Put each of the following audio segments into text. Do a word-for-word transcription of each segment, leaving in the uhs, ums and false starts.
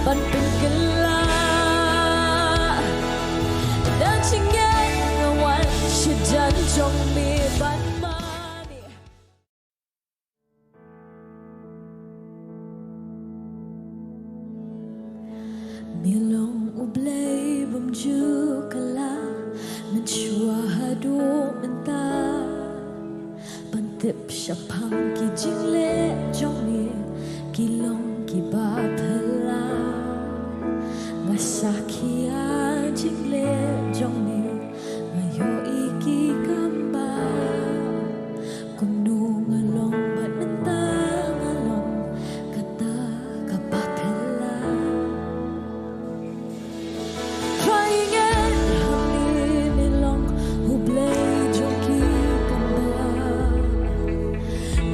ban pynkylla. Na jingngeit nga wan sha jan jong me ban mane. Me long U Blei bym ju kylla, mynshuwa haduh mynta. Ban tip shaphang ki jingleh jong me, ki long kiba phylla. Nga sakhi ïa jingleh jong me, nga ïohi ki kam ba. Kumno nga long bad mynta nga long, kata kaba phylla. Trai, ngan ha me, me long U Blei jong ki kam ba.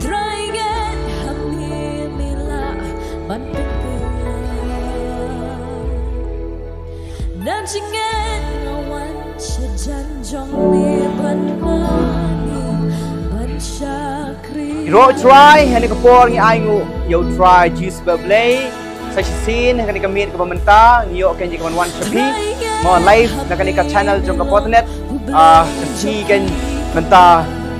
Trai, ngan ha me, me lah ban pynkylla. Na jingngeit nga wan sha jan jong me ban mane, ban shakri. Ïaroh Trai, ha kane ka por ngi ai nguh ïa U Trai Jisu U Blei. Sa shisien ha kane ka miet kaba mynta ngi ïoh kein ïa ka ban wan sha phi. Mo live na kane ka channel jong ka Botnet. Ah, ka sngi kein mynta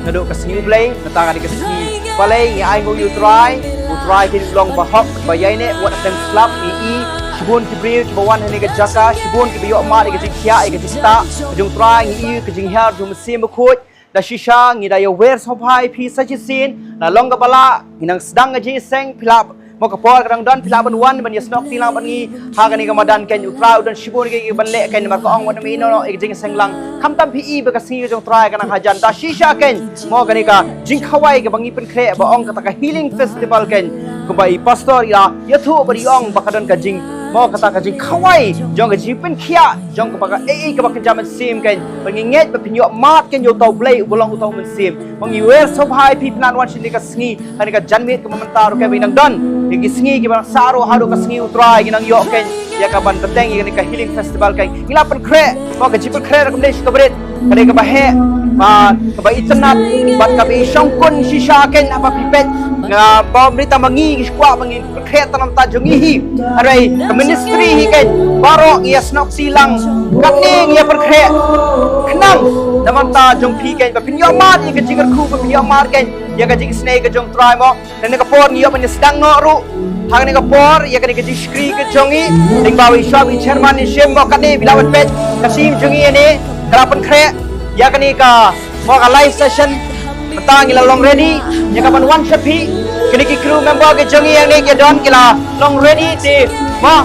naduh ka sngi U Blei, mynta ka dei ka sngi Blei, ngi ai nguh ïa U Trai. U Trai kein u long ba hok, ba ïaineh, wat ha teng slap, ngi i shibun ki briew kiba wan ha kane ka jaka, shibun kiba ïoh mad ïa ka jingkhiah, ïa ka jingstad ka jong U Trai, ngi i ka jinghiar jong U Mynsiem Bakhuid. Da shisha ngi da ïa wer sngewbha ïa phi sa shisien, la long kaba lah, ngi nang sdang ka jingïaseng, phi lah, mo ka por ka dang don, phi lah ban wan ban ïasnoh kti lang bad ngi ha kane ka madan kein. U Trai u don shibun ki ban leh kein, namar ka ong wat ym ïehnoh ïa ka jingïaseng lang. Khamtam phi i ba ka sngi ka jong U Trai ka nang hajan. Da shisha kein, mo kane ka jingkhawai kaba ngi pynkhreh ba ong kata ka Healing Festival kein, kumba i pastor i la ïathuh bad i ong ba ka don ka jing, mo kata ka jingkhawai jong ka jingpynkhiah jong kaba ka ei ei kaba kynja mynsiem kein. Ba ngi ngeit ba phin ïoh mad kein ïa uta U Blei uba long uta U Mynsiem. Ba ngi wer sngewbha ïa phi, phin nang wan sha kane ka sngi, ha kane ka janmiet kaba mynta ruh kein, ba ngi nang don ïa ki sngi kiba nang sah ruh haduh ka sngi U Trai, ngi nang ïoh kein ïa ka ban bteng ïa kane ka Healing Festival kein. Ngi la pynkhreh, mo ka jingpynkhreh ruh kam dei shu kaba rit, ka dei kaba heh, ba kaba itynnad bad kaba ishongkun shisha kein. Haba phi peit, nga ba ym dei tang ma ngi ki shu kwah, ba ngi pynkhreh tang namar ta jong ngi hi. Hynrei ka ministry hi kein, baroh ngi ïasnoh kti lang, katne ngi ïa pynkhreh khnang namar ta jong phi kein, ba phin ïoh mad ïa ka jingkyrkhu, ba phin ïoh mad kein ïa ka jingisynei ka jong U Trai mo. Kane ka por ngi ïoh ban ïasdang noh ruh ha kane ka por ïa kane ka jingshakri ka jong ngi. Lyngba u i shwa u i chairman i shim mo, katne phi lah ban peit ka team jong ngi ïa ne ka la pynkhreh ïa kane ka, mo, ka live session. Mynta ngi la long ready ïa ka ban wan sha phi. Kine ki crew member ki jong ngi ïa ne ki don ki la long ready te, mo,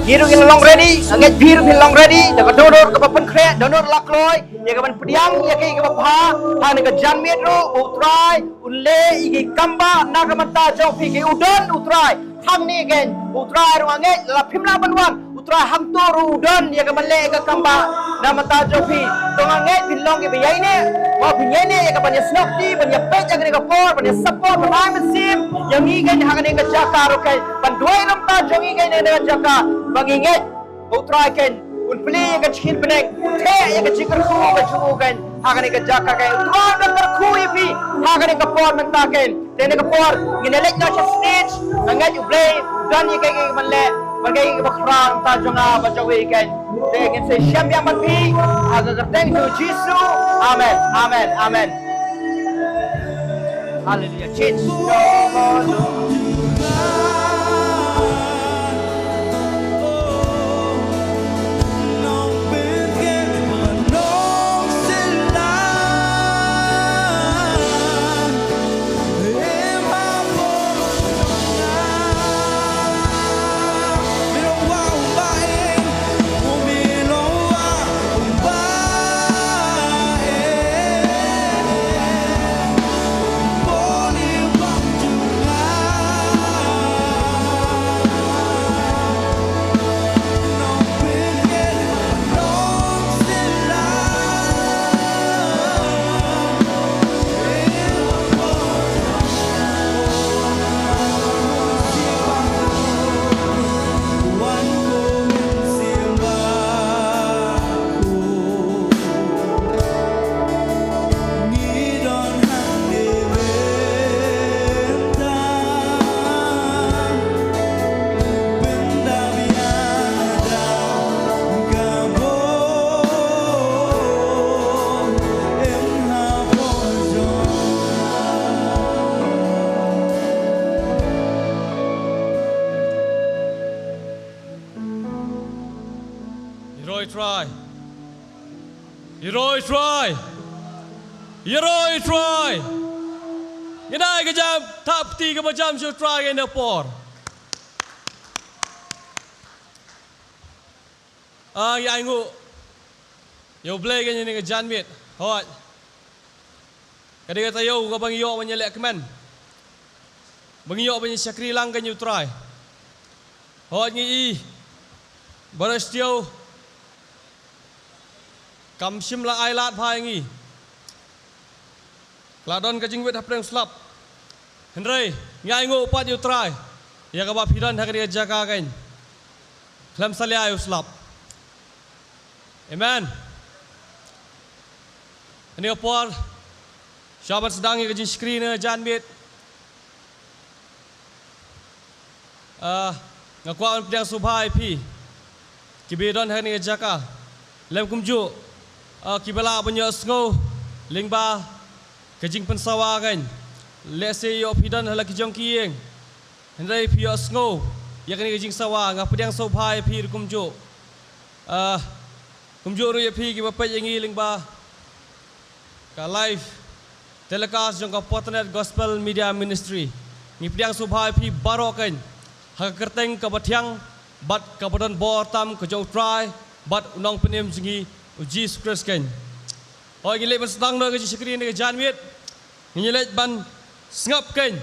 ngi ruh ngi la long ready. Nga ngeit phi ruh phi long ready. Da ka dohnud kaba pynkhreh, dohnud la kloi ïa ka ban pdiang ïa kaei kaba bha ha kane ka janmiet ruh, ba U Trai un leh ïa ki kam ba na ka bynta jong phi. Ki u don U Trai hangne kein, U Trai ruh nga ngeit lada phim lah ban wan, U Trai hangto ruh u don ïa ka ban leh ïa ka kam ba na ka bynta jong phi. To nga ngeit phin long kiba ïaineh, ba phin ïaineh ïa ka ban ïasnoh kti, ban ïapeit ïa kane ka por, ban ïa support, ban ai mynsiem ïa ngi kein ha kane ka jaka ruh kein, ban duwai na ka bynta jong ngi kein ha kane ka jaka. Ba ngi ngeit ba U Trai kein un plie ïa ka jinghiar bneng, un theh ïa ka jingkyrkhu ka jong u kein ha kane ka jaka kein. U Trai un kyrkhu ïa phi ha kane ka por mynta kein. Te kane ka por ngin ïa leit noh sha stage. Nga ngeit U Blei u don ïa kaei kaei ban leh, ban kaei kaei kaba khraw na ka bynta jong nga bad jong phi kein. Te ngin sa ïashem biang bad phi ha ka kyrteng jong U Jisu. Amen. Amen. Amen. Haleluia. Change. Trai. Ïaroh Trai. Ïaroh Trai. Ngi dei ka jam thap ti kaba jam sha Trai kane ka por. Ah, ïa ainguh ïa U Blei kane ka janmiet. Hooid. Ka dei ka taïew kaba ngi ïoh ban ïaleh kmen, ba ngi ïoh ban ïashakri lang kane U Trai. Hooid, ngi i ba u Trai kam shym la ai lad bha ïa ngi. Ka la don ka jingwit hapdeng slap. Hynrei ngi ainguh pat ïa U Trai ïa kaba phi don ha kane ka jaka kane. Khlem salia ïa u slap. Amen. Kane ka por sha ban sdang ïa ka jingshakri na janmiet. Ah, nga kwah ban pdiang sngewbha ïa phi kiba don ha kane ka jaka. Lem kumjuh, ah, kiba lah ban ïohsngew lyngba ka jingpynsawa kane. Lehse ïoh phi don ha la ki jong ki ïing, hynrei phi ïohsngew ïa kane ka jingsawa, nga pdiang sngewbha ïa phi ruh kumjuh. Ah, kumjuh ruh ïa phi kiba peit ïa ngi lyngba ka live telecast jong ka Potternet Gospel Media Ministry. Ngi pdiang sngewbha ïa phi baroh kane ha ka kyrteng kaba thiang bad kaba don bor tam ka jong U Trai bad U Nongpynim jong ngi U Jisu Khrist kane. Hooid, ngi leit ban sdang noh ka jingshakri na ka janmiet. Ngi leit ban sngap kane,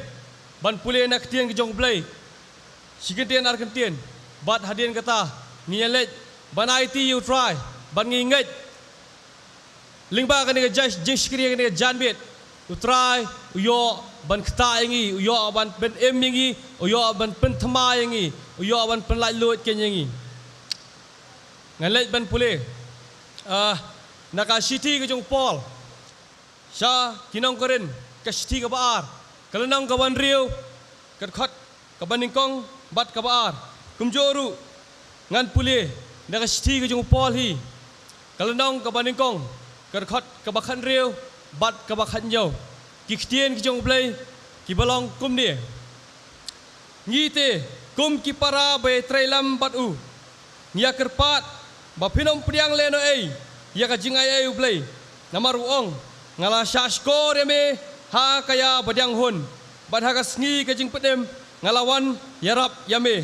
ban pule na ka ktien ka jong U Blei. Shi kyntien ar kyntien. Bad hadien kata ngi leit ban aiti ïa U Trai, bad ngi ngeit lyngba kane ka jingshakri kane ka janmiet, U Trai u ïoh ban ktah ïa ngi, u ïoh ban pynim ïa ngi, u ïoh ban pynthymmai ïa ngi, u ïoh ban pynlait luid kane ïa ngi. Ngan leit ban pule, ah, na ka shithi ka jong u Paul sha ki nong Korinth, ka shithi kaba ar, ka lynnong kaba hynriew, ka dkhot kaba nyngkong bad kaba ar. Kumjuh ruh ngan pule na ka shithi ka jong u Paul hi, ka lynnong kaba nyngkong, ka dkhot kaba khathynriew bad kaba khathynñiew. Ki ktien ki jong U Blei kiba long kumne: Ngi te, kum ki para ba ïatrei lem bad u, ngi ïa kyrpad ba phin ym pdiang lehnohei ïa ka jingaiei U Blei. Namar u ong, nga la shahshkor ïa me ha ka ïa badiang hun, bad ha ka sngi ka jingpynim nga la wan ïarap ïa me.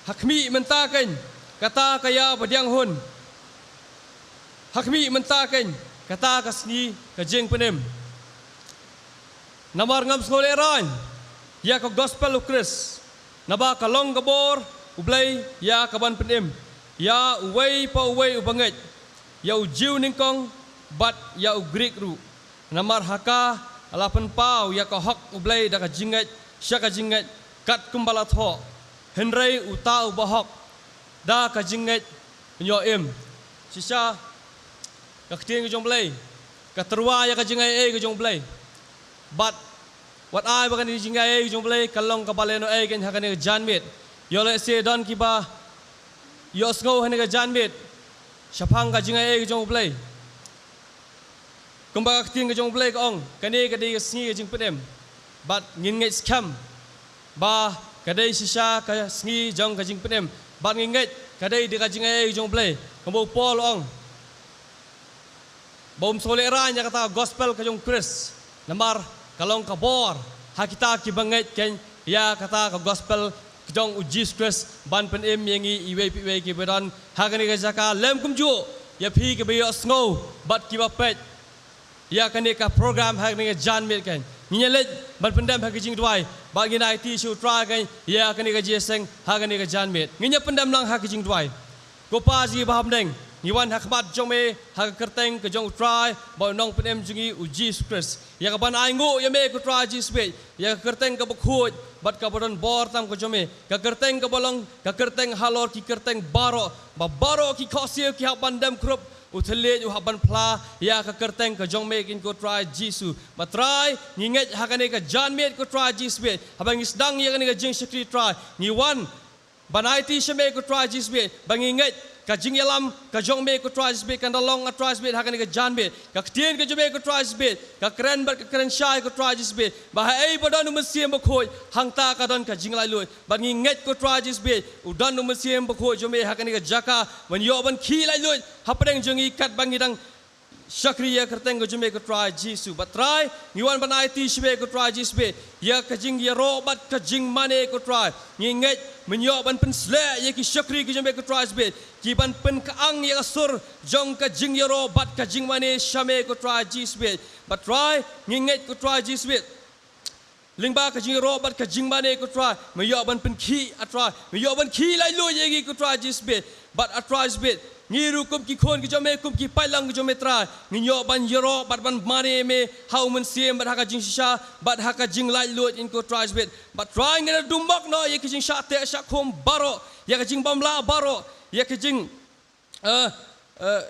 Ha khmih mynta kane, kata ka ïa badiang hun. Ha khmih mynta kane, kata ka sngi ka jingpynim. Namar ngam sngewlehraiñ ïa ka gospel U Khrist, naba ka long ka bor U Blei ïa ka ban pynim ïa uwei pa uwei uba ngeit, ïa u Jiw nyngkong bad ïa u Grik ruh. Namar ha ka la pynpaw ïa ka hok U Blei da ka jingngeit sha ka jingngeit, kat kumba la thoh, hynrei uta uba hok da ka jingngeit un ïoh im. Shisha, ka ktien ka jong U Blei ka tyrwa ïa ka jingaiei ka jong U Blei. Bad wat ai ba kane ka jingaiei ka jong U Blei ka long kaba lehnohei kane ha kane ka janmiet. Ïoh lehse don kiba ïohsngew ha kane ka janmiet shaphang ka jingaiei ka jong U Blei. Kumba ka ktien ka jong U Blei ka ong, kane ka dei ka sngi ka jingpynim. Bad ngin ngeit skhem ba ka dei shisha ka sngi jong ka jingpynim. Bad ngin ngeit ka dei da ka jingaiei ka jong U Blei. Kumba u Paul u ong, ba um sngewlehraiñ ïa kata ka gospel ka jong U Khrist. Namar ka long ka bor ha kita kiba ngeit kane ïa kata ka gospel ka jong U Jisu Khrist ban pynim ïa ngi iwei pa iwei kiba don ha kane ka jaka. Lem kumjuh ïa phi kiba ïohsngew bad kiba peit ïa kane ka program ha kane ka janmiet kane. Ngin ïa leit ban pyndem ha ka jingduwai bad ngin aiti sha U Trai kane ïa kane ka jingïaseng ha kane ka janmiet. Ngin ïa pyndem lang ha ka jingduwai. Ko Pa jong ngi ba ha bneng, ngi wan ha khmat jong me ha ka kyrteng ka jong U Trai bad U Nongpynim jong ngi U Jisu Khrist, ïa ka ban ainguh ïa me ko Trai Jisu, ïa ka kyrteng kaba khuid bad kaba don bor tam ka jong me, ka kyrteng kaba long ka kyrteng halor ki kyrteng baroh, ba baroh ki khohsiew ki hap ban dem khrup, u thylliej u hap ban phla ïa ka kyrteng ka jong me kane ko Trai Jisu. Bad Trai, ngi ngeit ha kane ka janmiet ko Trai Jisu, haba ngi sdang ïa kane ka jingshakri Trai, ngi wan Ban aiti sha me ko Trai Jisu bad ba ngi ngeit ka jingïalam ka jong me ko Trai Jisu bad kan da long a Trai Jisu bad ha kane ka janmiet. Ka ktien ka jong me ko Trai Jisu bad ka kren bad ka kren shai ko Trai Jisu bad ba haei ba don u Mynsiem Bakhuid hangta ka don ka jinglaitluid. Bad ngi ngeit ko Trai Jisu bad u don u Mynsiem Bakhuid jong me ha kane ka jaka ban ïoh ban khie laitluid hapdeng jong ngi katba ngi dang shakri ïa ka kyrteng ka jong me ko Trai Jisu. Bad Trai ngi wan ban aiti sha me ko Trai Jisu bad ïa ka jingïaroh bad ka jingmane ko Trai. Ngi ngeit men ïoh ban pynsleh ïa ki shakri ka jong me ko Trai Jisu bad ki ban pynkylla ïa ka sur jong ka jingïaroh bad ka jingmane sha me ko Trai Jisu bad. Bad Trai ngi ngeit ko Trai Jisu bad lyngba ka jingïaroh bad ka jingmane ko Trai, me ïoh ban pynkhih a Trai, me ïoh ban khie laitluid ïa ngi ko Trai Jisu bad. Bad a Trai Jisu bad ngi ruh kum ki khun ki jong me, kum ki paidlang ki jong me Trai, ngi ïoh ban ïaroh bad ban mane me ha u Mynsiem bad ha ka jingshisha bad ha ka jinglaitluid ïa ngi ko Trai Jisu bad. Bad Trai ngi da dumok noh ïa ki jingshah teh shah khum baroh, ïa ka jingbymlah baroh, ïa ka jing eh, eh,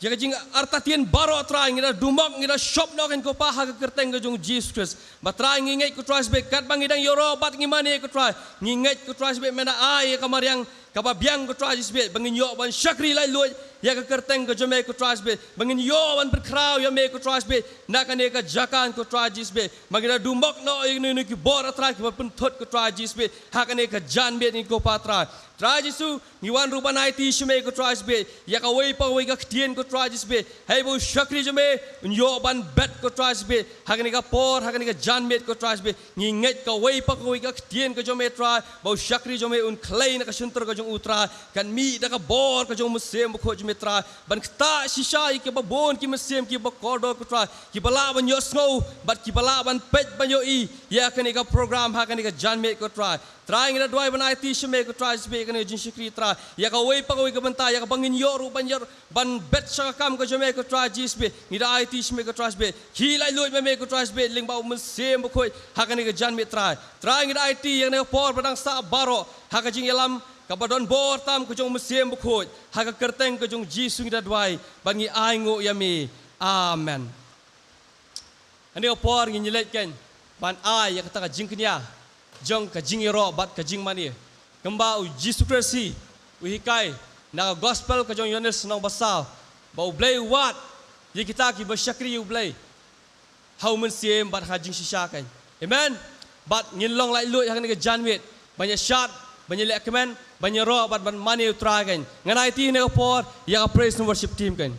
ïa ka jingartatien baroh Trai ngi da dumok, ngi da shop noh ïa ngi ko Pa ha ka kyrteng ka jong Jisu Khrist. Bad Trai ngi ngeit ko Trai Jisu bad katba ngi dang ïaroh bad ngi mane ko Trai, ngi ngeit ko Trai Jisu bad men da ai ïa ka mariang kaba biang ko Trai Jisu bad ba ngin ïoh ban shakri laitluid ïa ka kyrteng ka jong me ko Trai Jisu bad ba ngin ïoh ban pynkhraw ïa me ko Trai Jisu bad na kane ka jaka ko Trai Jisu bad. Ba ngi da dumok noh ïa kine ki bor a Trai kiba pynthut ko Trai Jisu bad ha kane ka janmiet ïa ngi ko Pa Trai. Trai Jisu ngi wan ruh ban aiti sha me ko Trai Jisu bad ïa kawei pa kawei ka ktien ko Trai Jisu bad, haei ba u shakri jong me un ïoh ban bet ko Trai Jisu bad ha kane ka por, ha kane ka janmiet ko Trai Jisu bad. Ngi ngeit kawei pa kawei ka ktien ka jong me Trai, ba u shakri jong me un khlei na ka shyntur ka jong u Trai, kan mih da ka bor ka jong u Mynsiem Bakhuid jong me Trai ban ktah shisha ïa kiba bun ki mynsiem kiba kordor ko Trai, kiba lah ban ïohsngew bad kiba lah ban peit ban ïohi ïa kane ka program ha kane ka janmiet ko Trai. Trai ngi da duwai ban aiti sha me ko Trai Jisu bad ïa kane ka jingshakri Trai, ïa kawei pa kawei ka bynta ïa kaba ngin ïoh ruh ban ïoh ban bet sha ka kam ka jong me ko Trai Jisu bad. Ngi da aiti sha me ko Trai Jisu bad, khie laitluid ma me ko Trai Jisu bad lyngba u Mynsiem Bakhuid ha kane ka janmiet Trai. Trai ngi da aiti ïa kane ka por ba dang sah baroh ha ka jingïalam kaba don bor tam ka jong u Mynsiem Bakhuid, ha ka kyrteng ka jong Jisu ngi da duwai bad ngi ainguh ïa me. Amen. Kane ka por ngin ïaleit kein ban ai ïa kata ka jingkñia jong ka jingïaroh bad ka jingmane. Kumba u Jisu Khrist hi u hikai na ka gospel ka jong Ïoannis lynnong ba saw, ba U Blei u wad ïa kita kiba shakri ïa U Blei ha u mynsiem bad ha jingshisha kein. Amen. Bad ngin long laitluid ha kane ka janmiet ban ïa shad, ban ïa leh kmen, ban ïaroh bad ban mane U Trai kein. Ngan aiti ha kane ka por ïa ka praise and worship team kein.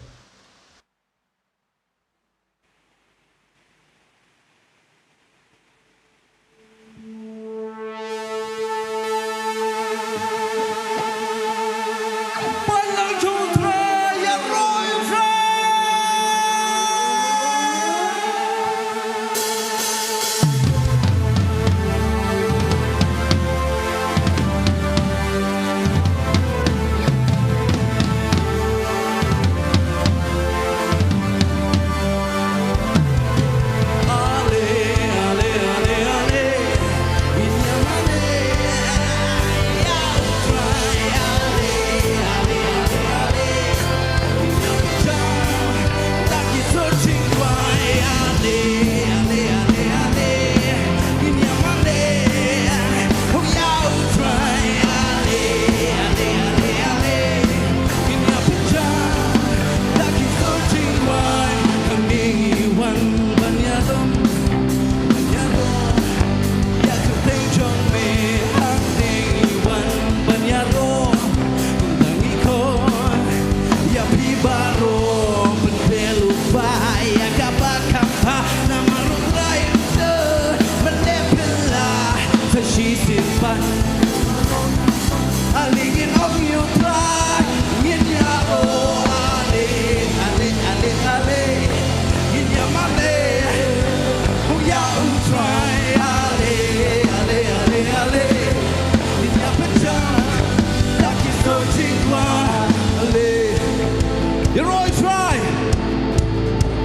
Ïaroh ïa U Trai.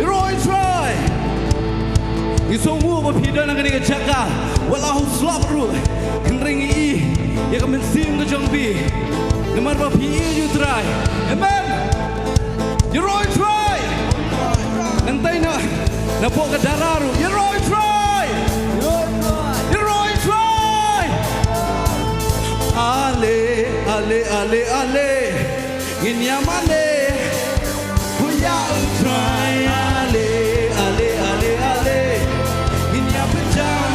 Ïaroh ïa U Trai. Ngi sngewbha ba phi don ha kane ka jaka. Wat la hok slap ruh, hynrei ngi ïohi ïa ka mynsiem ka jong phi. Namar ba phi ïeit ïa U Trai. Amen. Ïaroh ïa U Trai. Nangta na, na pdeng ka dara ruh. Ïaroh ïa U Trai. Ïaroh ïa U Trai. Ale. Ale, ale, ale. Ngin ïa mane. Ho ïa u Trai. Ale, ale, ale, ale. Ngin ïa pynjam.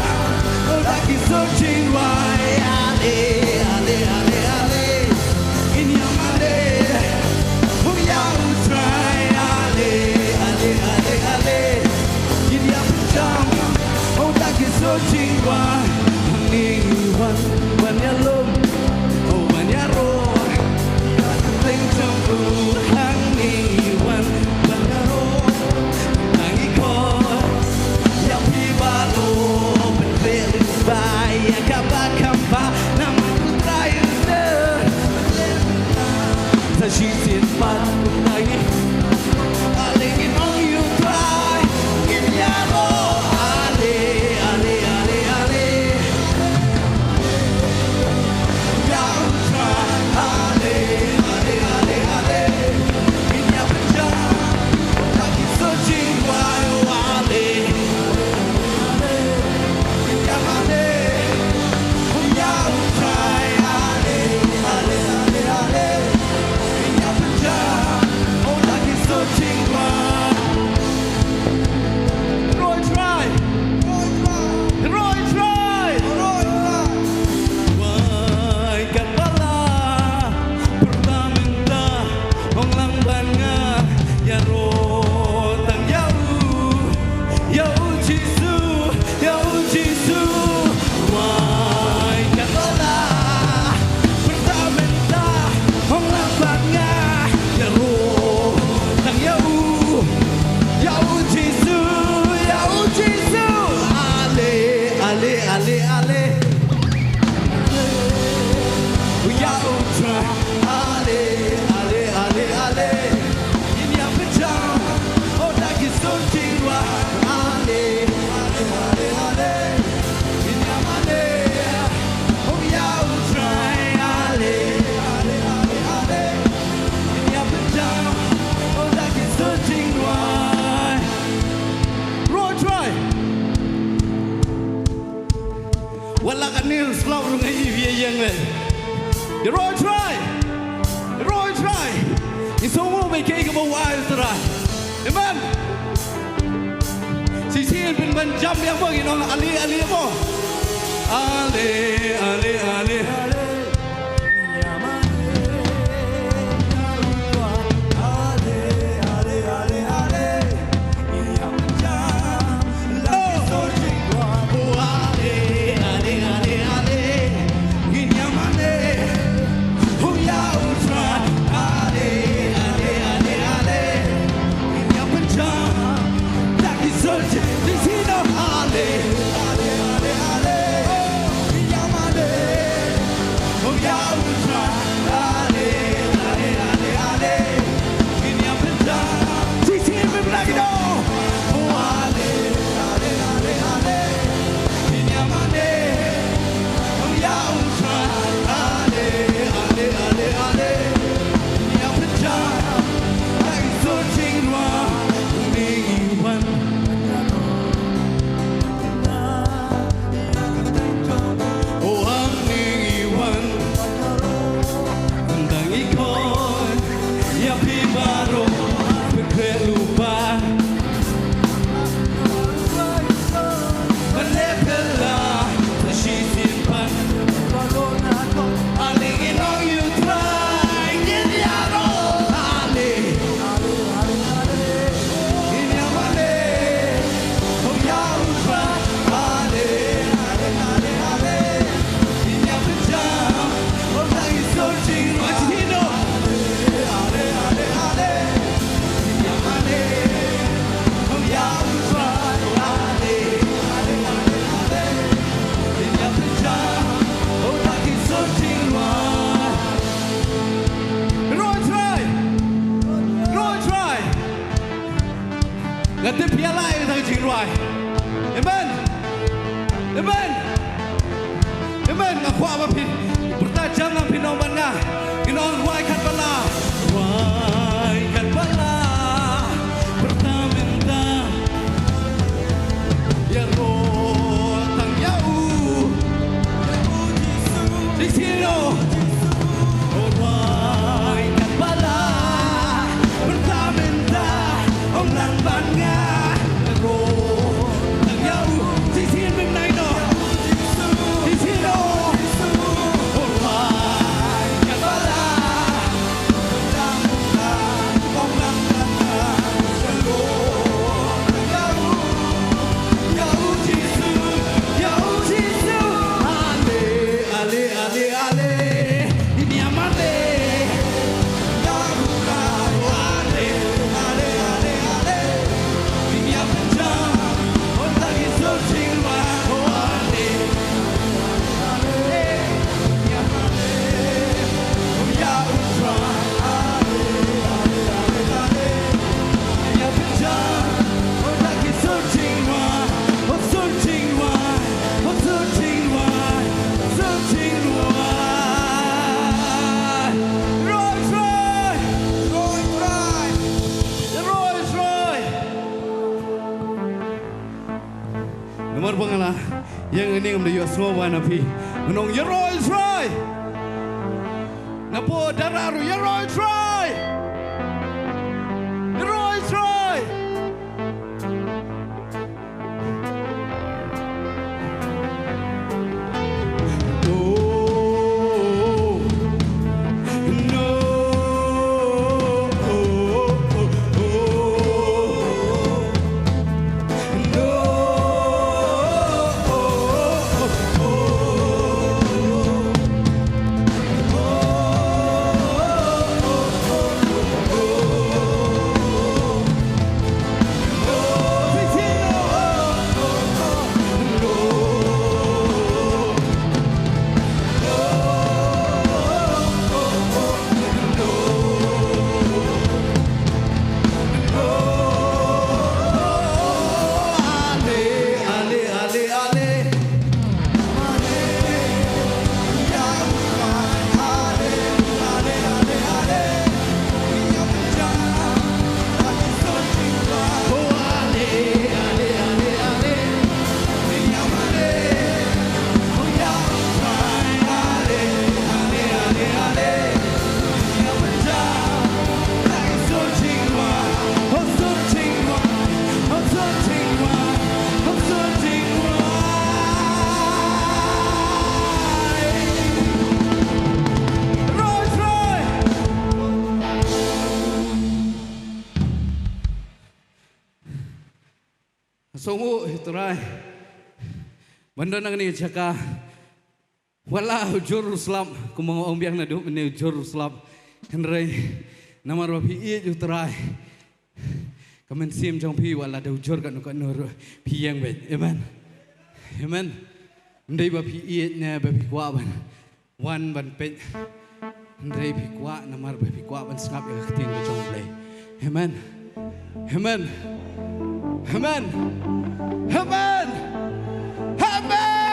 Oh, da ki sur jingrwai. Ale, ale, ale, ale. Ngin ïa mane. Ho ïa u Trai. Ale, ale, ale, ale. Ngin ïa pynjam. Oh, da ki sur jingrwai. Hangne ngi wan ban ïalum. Oh, ban ïaroh. Ïa ka ktien jong u hangne ngi wan ban ïaroh. Ngi khot ïa phi baroh ban kren lyngba ïa kaba kham bha namar u Trai u dei. Sa shisien pat u Trai. Ale ngin ong ïa u Trai. Ngin ïaroh ale, ale, ale, ale. Roi Trai! Roi Trai! Wai katba lah pyrta mynta, ong lang ban nga ïaroh tang ïa u, ïa u Jisu, ïa u Jisu. Wai katba lah pyrta mynta, ong lang ban nga ïaroh tang ïa u, ïa u Jisu, ïa u Jisu. Ale, ale, ale, ale. Ïa u Trai. Ale, ale, ale, ale. Ngin ïa pynjam. Oh, da ki sur jingrwai. Ale, ale, ale, ale. Ngin ïa mane. Oh, ïa u Trai. Ale, ale, ale, ale. Ngin ïa pynjam. Oh, da ki sur jingrwai. Roi Trai. Wat la ka nil slap rung ei ïa ïeng le. Roi Trai. Roi Trai. Ngi sngewbha ba ïa kaba wai Trai. Amen. Shisien pynban jam ïa mo ngi nong ali ali mo. Ale, ale, ale, ale. Roi Trai! Roi Trai! Nga tip phi ïa lait ïa ka jingrwai. Amen. Amen. Amen. Nga kwah ba phin pyrta jam lang phin ong bad nga. Ngin ong rwai katba lah. Rwai katba lah. Pyrta mynta. Ïaroh tang ïa u. Ïa u Jisu. Jisu. Oh, Ïa ngin ym da ïohsngew ba na phi. Ngan ong ïaroh Israel. Napoh dara ruh ïaroh Israel. Ïaroh Israel. Sngewbha ïa u Trai ban don hangne ha ka jaka. Wat la u jur u slap, kumba nga ong biang naduh mynne u jur u slap. Hynrei namar ba phi ïeit ïa u Trai, ka mynsiem jong phi wat la da u jur katno katno ruh phi ïeng beit. Amen. Amen. Ym dei ba phi ïeit ne ba phi kwah ban wan ban peit. Hynrei phi kwah namar ba phi kwah ban sngap ïa ka ktien ka jong U Blei. Amen. Amen. Amen. Amen. Amen.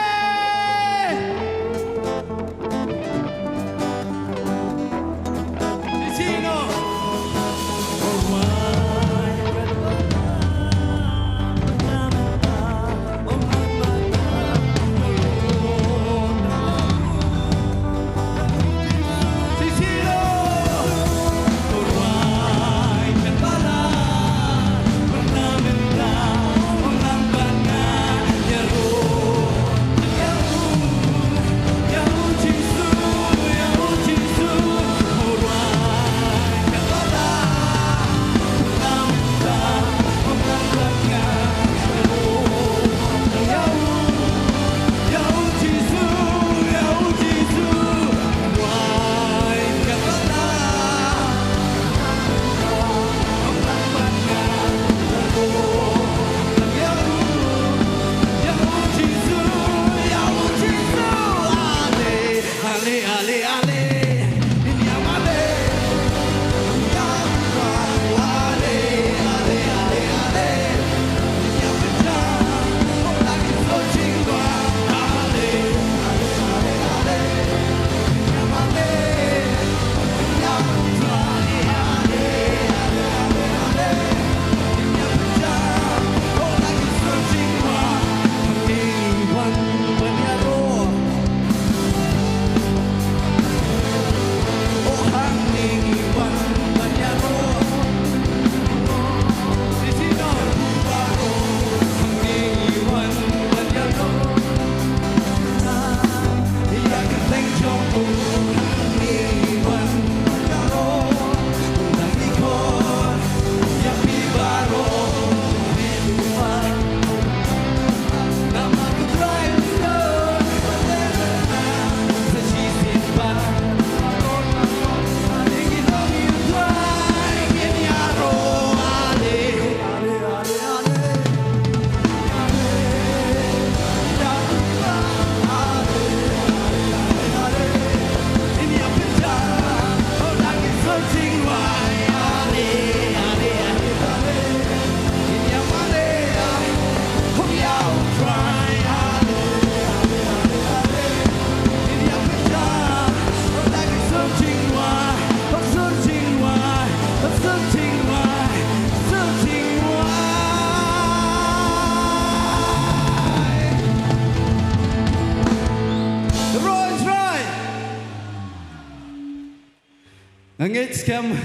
Ngeit skhem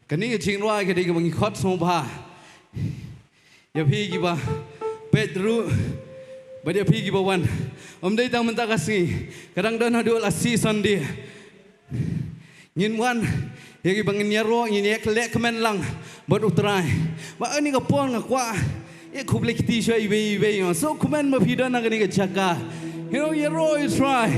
kane ka jingrwai ka dei kaba ngi khot sngewbha ïa phi kiba peit ruh bad ïa phi kiba wan. Ym dei tang mynta ka sngi, ka dang don haduh la shi Sunday. Ngin wan ïa kiba ngin ïaroh, ngin ïa leh kmen lang bad U Trai. Ba kane ka por nga kwah ïa khublei kti sha iwei iwei, nga sngewkmen ba phi don ha kane ka jaka. You know, ïaroh ïa U Trai.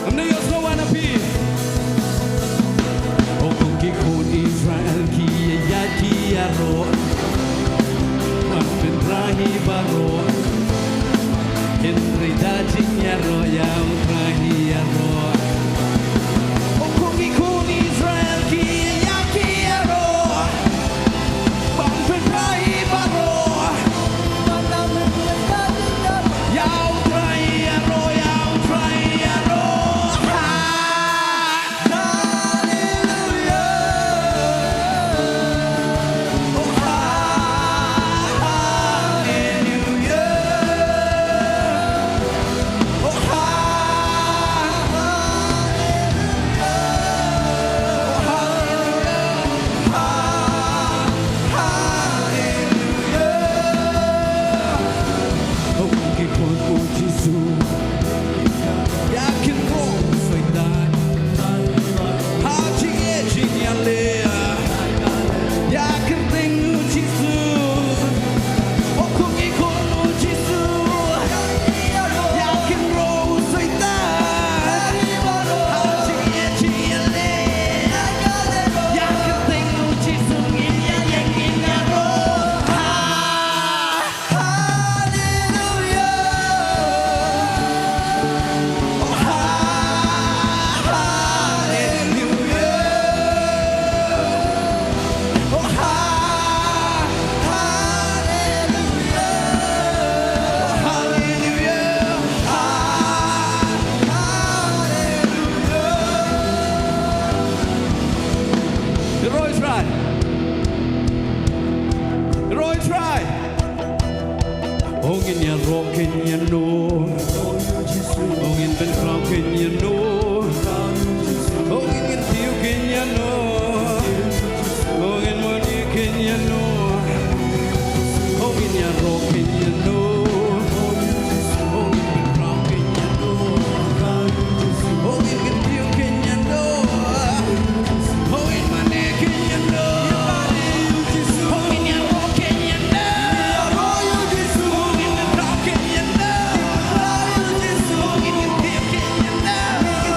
Ym ne ïohsngew wan ha phi. O kong ki khun Israel ki ïa ïaid ki ïaroh ban pynbra hi baroh. Hynrei da jingïaroh ïa U Trai hi ïaroh. O kong ki khun Israel ki ïa ïaid ki ïaroh. Roy Try. Roy Try. Ong in ïaroh kin ïano. Ong in pynkhraw kin ïano. Ong in kyntiew kin ïano. Ong in mane kin ïano. Ong in ïaroh kin ïano. Ong in pynkhraw kin ïano. Ong in kyntiew kin ïano. Ong in mane kin ïano. Ong in ïaroh kin ïano. Ong in pynkhraw kin ïano. Ong in kyntiew kin ïano.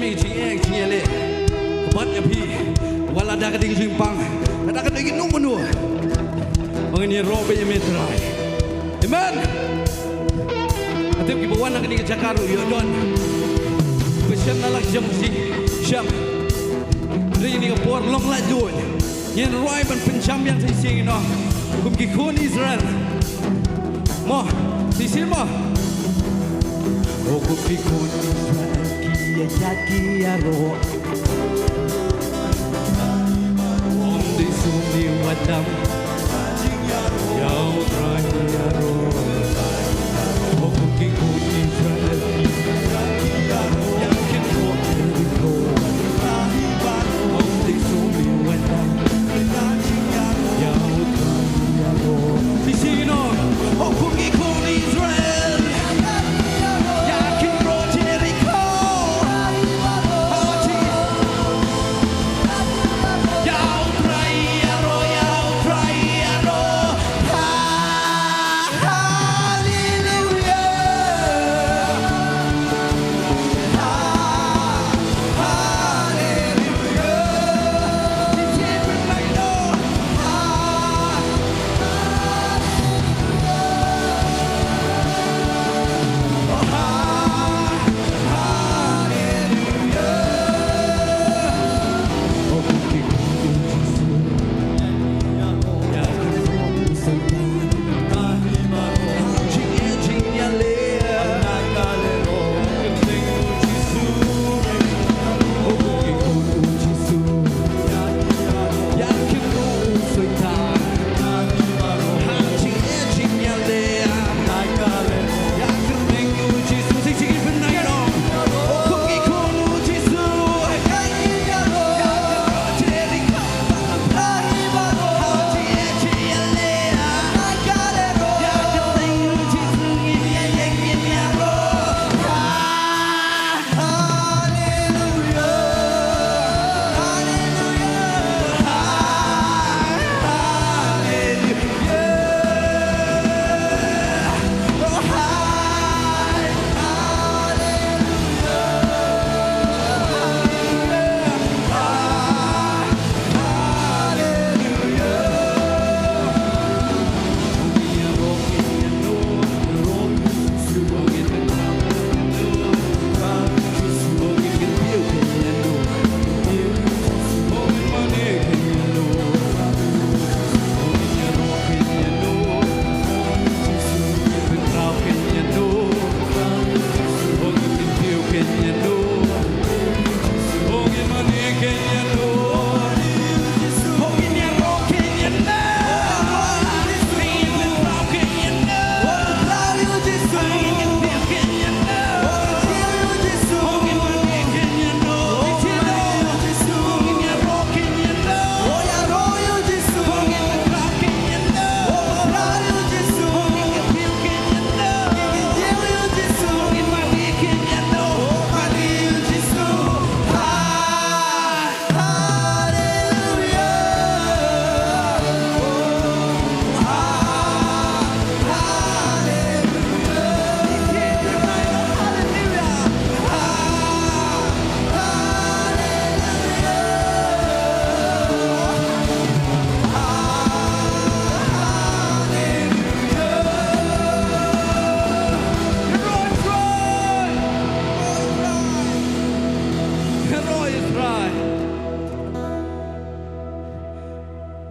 Jingeh jingeh leh. Bad ïa phi. Wat la da ka ding jingpang, la da ka ding jingmano, ba ngin ïaroh bad ïa me Trai. Amen. Hato kiba wan na kane ka jaka ruh ïoh don ba shem na la ka jong ka jingshem. Hynrei kane ka por long laitluid. Ngin rwai ban pynjam biang sa shisien ïa u, kum ki khun Israel. Mo, sa shisien mo. O kum ki khun Israel ki ïaid ki ïaroh. Ym dei shuh ne wat dam. Ïa U Trai ïaroh. O kum ki khun Israel.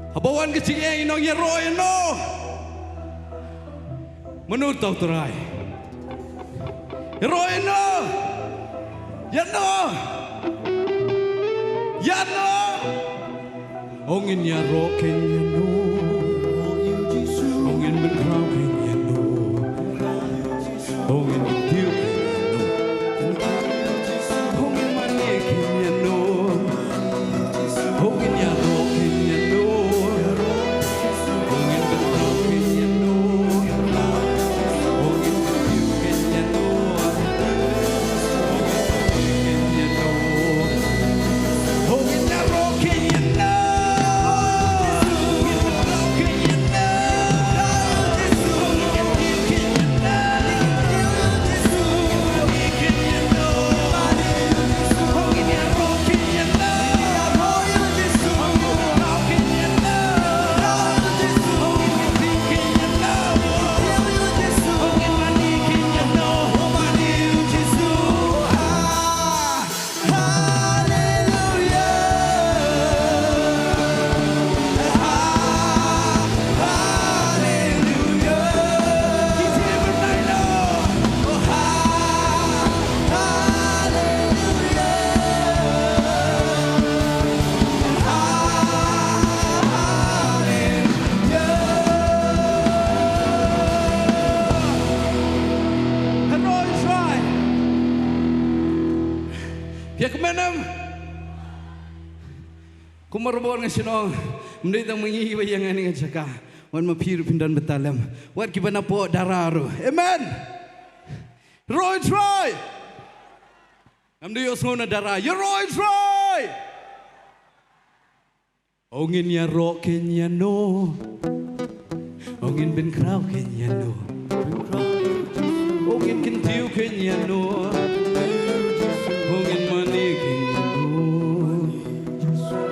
Haba wan ka jingeh ngi ong ïaroh ïano? Mano uta u Trai? Ïaroh ïano? Ïano? Ïano? Ong ngin ïaroh kein ïano? Ong ngin pynkhraw kein ïano? Ong ngin kyntiew kein ïano? Ong ngin mane kein ïano? Ong ngin ïaroh kein ïano? Ong ngin pynkhraw kein ïano? Ong ngin kyntiew kein ïano? Ong ngin mane kein ïano? Marwei nga sngewthuh. Mynta tang mynta ba ïa nga ïa nga jaka. Wan ma phi ruh phin don bynta lem. Wat kiba na pdeng dara ruh. Amen. Roi Trai. Ngam dei ïohsngew na dara. Ïa roi Trai. O ngin ïaroh kein ïano. O ngin pynkhraw kein ïano. O ngin kyntiew kein ïano. O ngin mane kein ïano.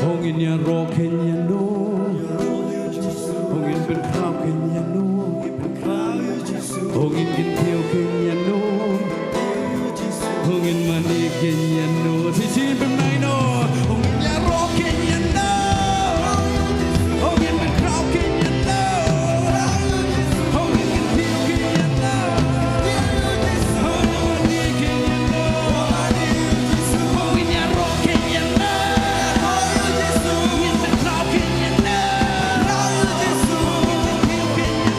O ngin ïaroh kein ïano. O ngin pynkhraw kein ïano. O ngin kyntiew kein ïano. O ngin mane kein ïano. Shisha pynmai no. O ngin ïaroh kein ïano. O ngin pynkhraw kein ïano. O ngin kyntiew kein ïano. O ngin mane kein ïano. O ngin ïaroh kein ïano. O ngin pynkhraw kein ïano. O ngin kyntiew kein ïano.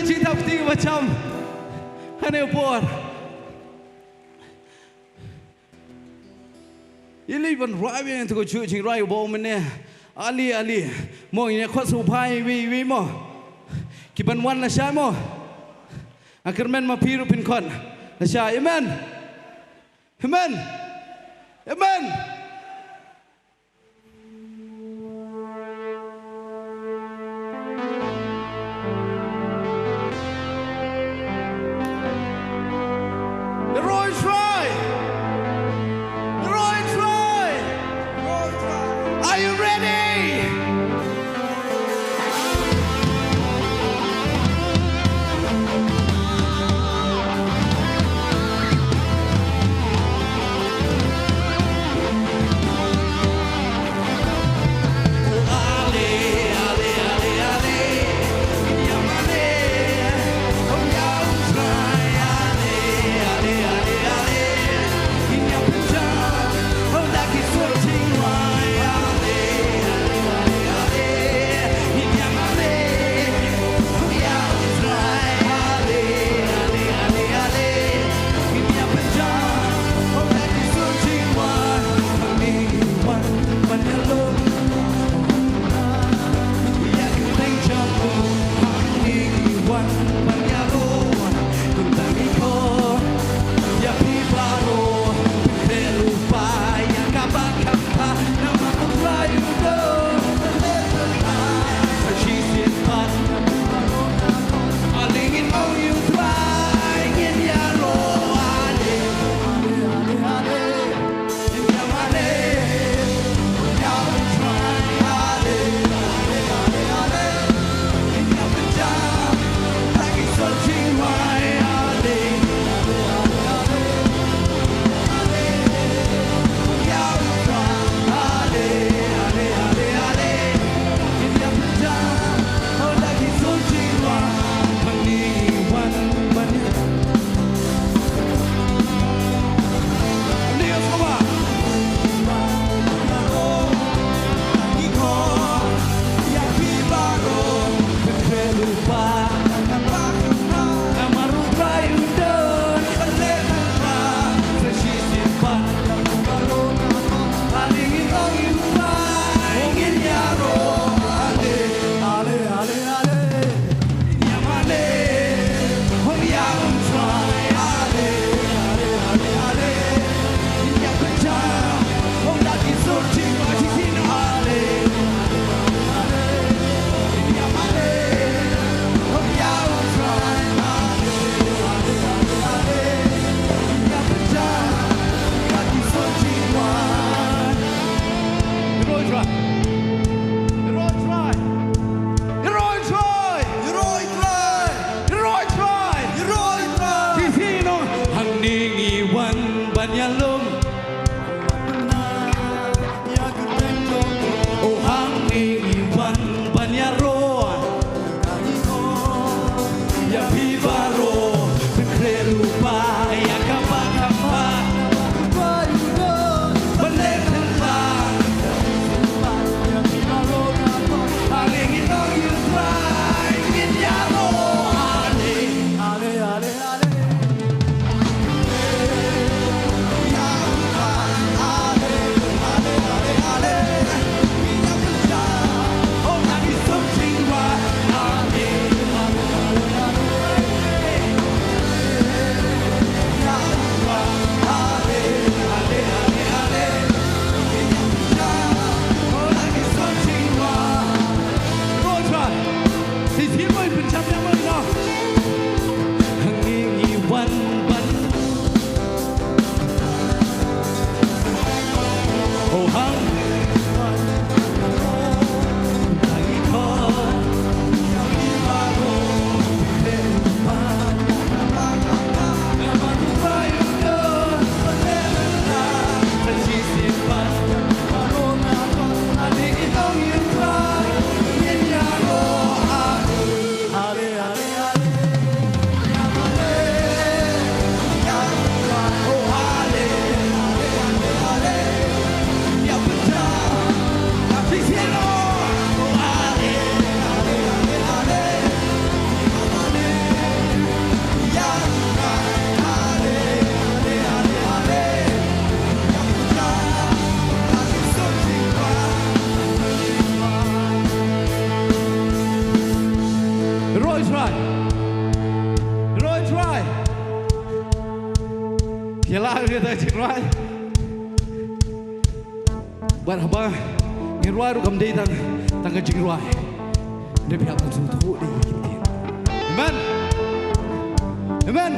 Jingthap kti ba cham. Hane por. Ili ban rwai ba ïa tu ko chu jingrai ba mene. Ali, ali. Mo ïa khot su phai wi wi mo. Ki ban wan la sha mo. Akermen ma phi ruh phin khot. La sha. Amen. Amen. Amen. Roy Troy! Roy Troy! Are you ready? Hangne ngi wan ban ïalum. O hangne ngi wan ban ïaroh. Ïa phi baroh, pynkhreh lypa ïa kaba kham bha. Ban leh pynban. Ai, ka jingrwai. Bad haba ngi rwai ruh kam dei tang, tang ka jingrwai. Dei phi hap ban sngewthuh dei ki ktien. Amen. Amen.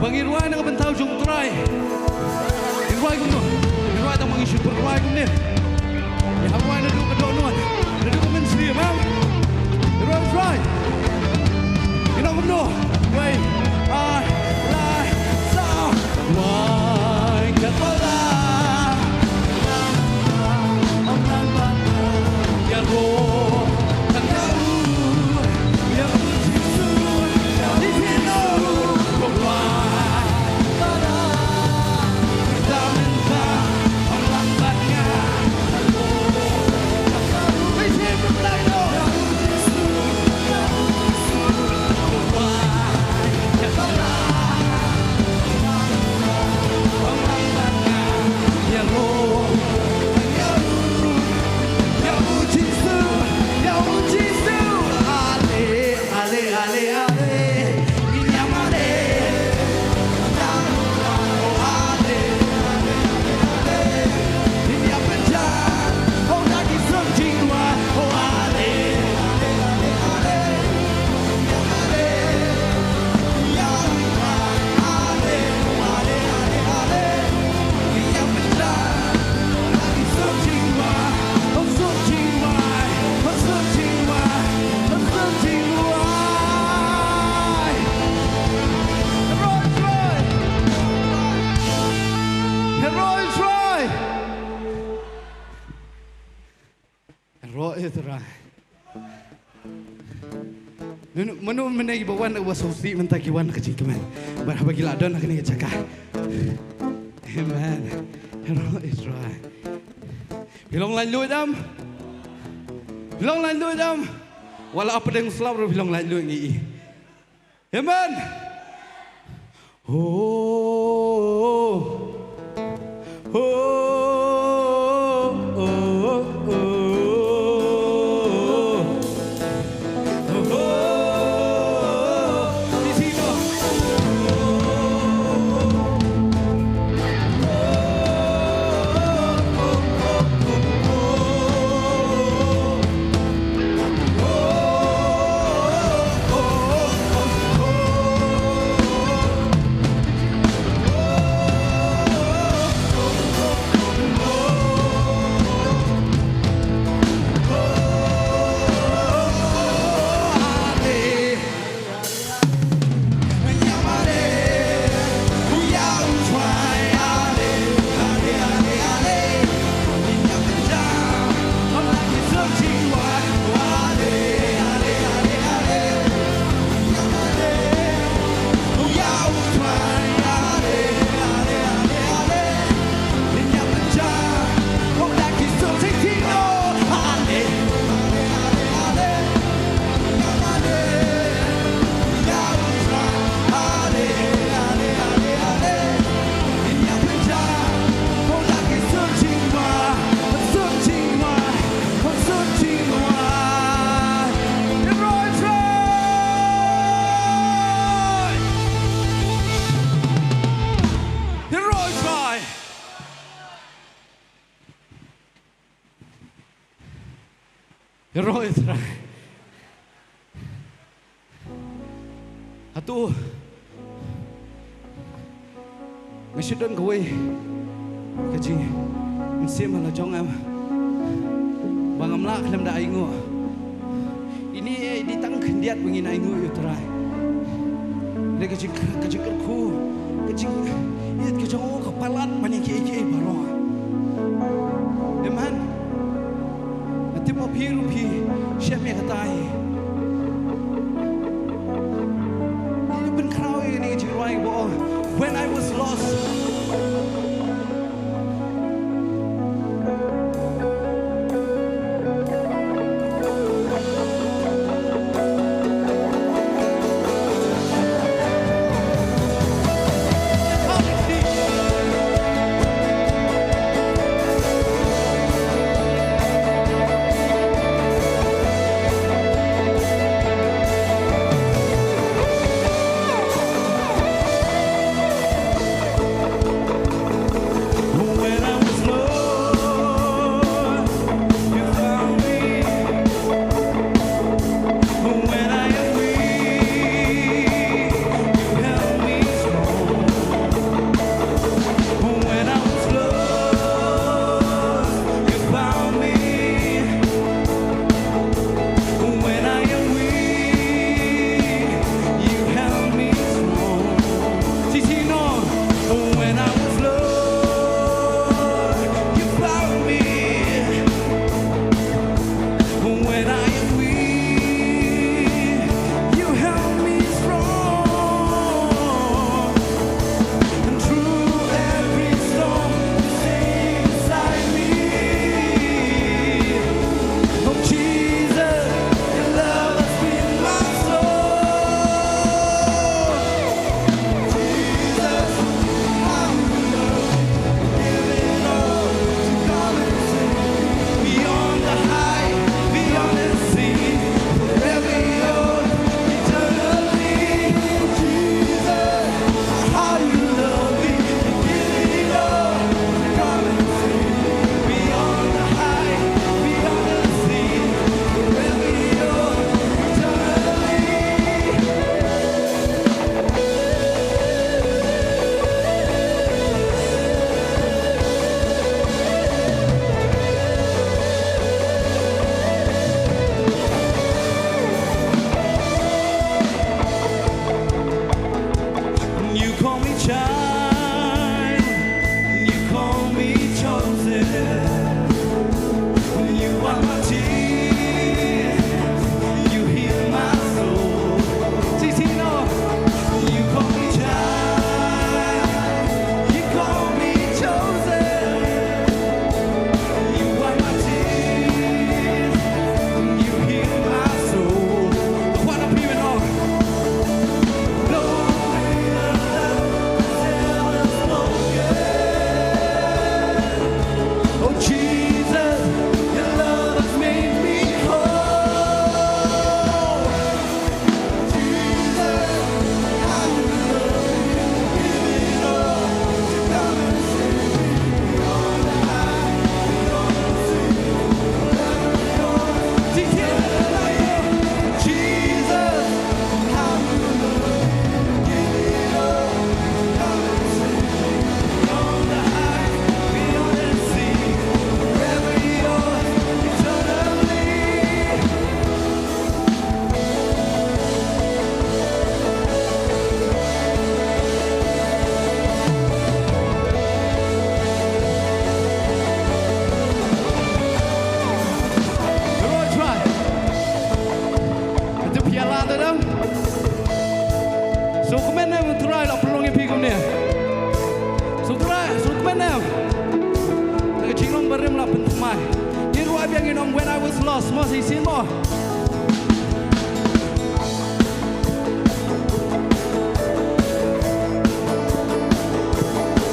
Ba ngi rwai na ka bynta jong U Trai. Ngi rwai kumno? Ngi rwai tang ba ngi shu pyrwai kumne. Ngi hap rwai naduh ka dohnud, naduh ka mynsiem, amen. Ngi rwai, rwai. Ngi nang kumno? Wei, ar, lai, saw. Wai, ka pala. Ro Israel. Mano, mano mynne kiba wan, uba sngewsih mynta ki wan ka jingkmen. Bad haba ki la don ha kane ka jaka. Amen. Ro Israel. Phi long laitluid em? Phi long laitluid em? Wat la pdeng slap ruh phi long laitluid ngi i. Amen. Oh, oh, oh, oh, oh. Ro Israel. Hato nga shu don kawei ka jingmynsiem ha la jong em ba ngam lah khlem da ainguh. Ini, eh, dei tang khyndiat ba ngin ainguh ïa U Trai. Dei ka jing, ka jingkyrkhu, ka jing, ïa ka jong u ka palat ban ïa kiei kiei baroh. Amen. Nga tip ba phi ruh phi shem ïa katai. Ngi pynkhraw ïa kane ka jingrwai ba, oh, When I Was Lost. Ngin ruah biang, ngin ong, "When I was lost," mo, sa shisien mo.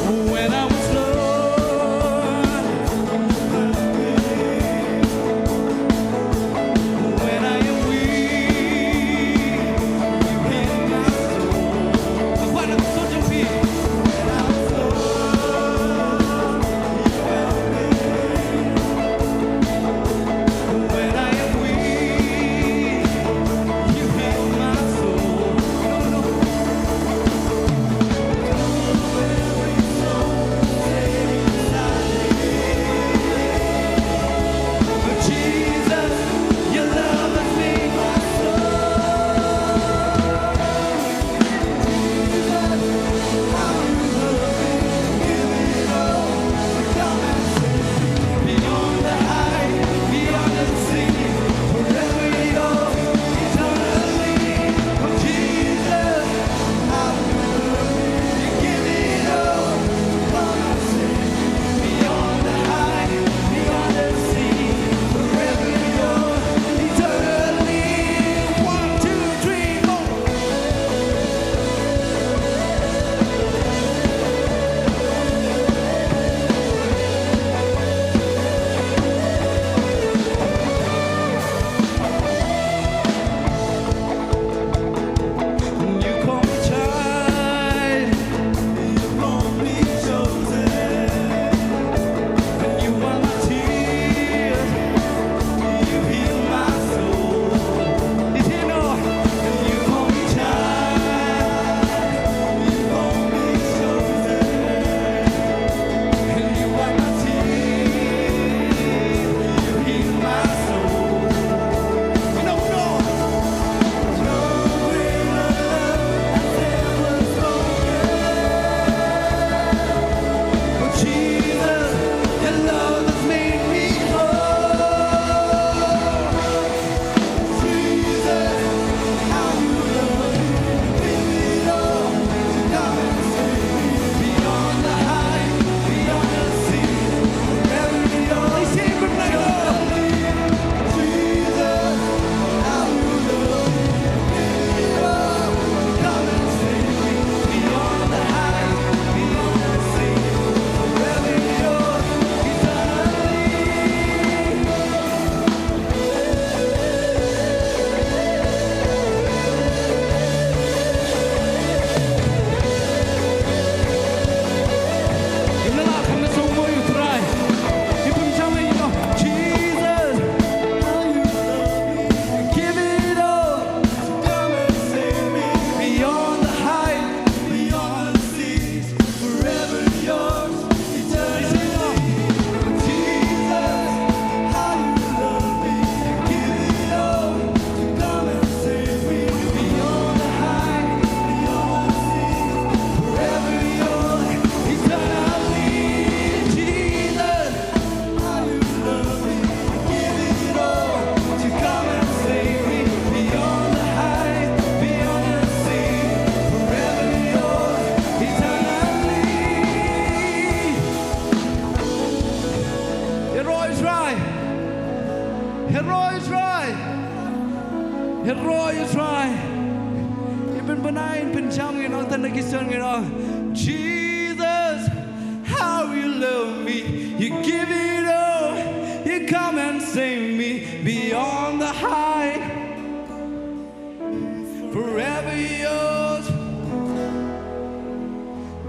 When I was lost, when I am weak, you came my soul. When I was lost, Heroi Israel. Heroi Israel. Heroi Israel. Ngin pynbna, ngin pynjam, ngin ong tang na ki sor, ngin ong, "Jesus, how you love me. You give it all. You come and save me beyond the height." Forever yours,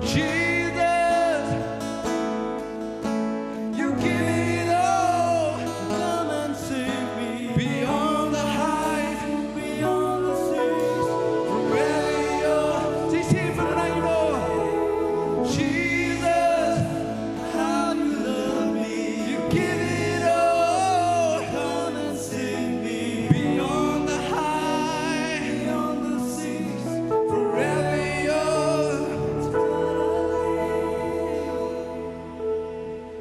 Jesus. You give it all. Come and save me beyond the height, beyond the seas. Forever yours. Sing, sing, forever yours. Jesus, how you love me. You give it all. Come and save me beyond the height, beyond the seas. Forever yours.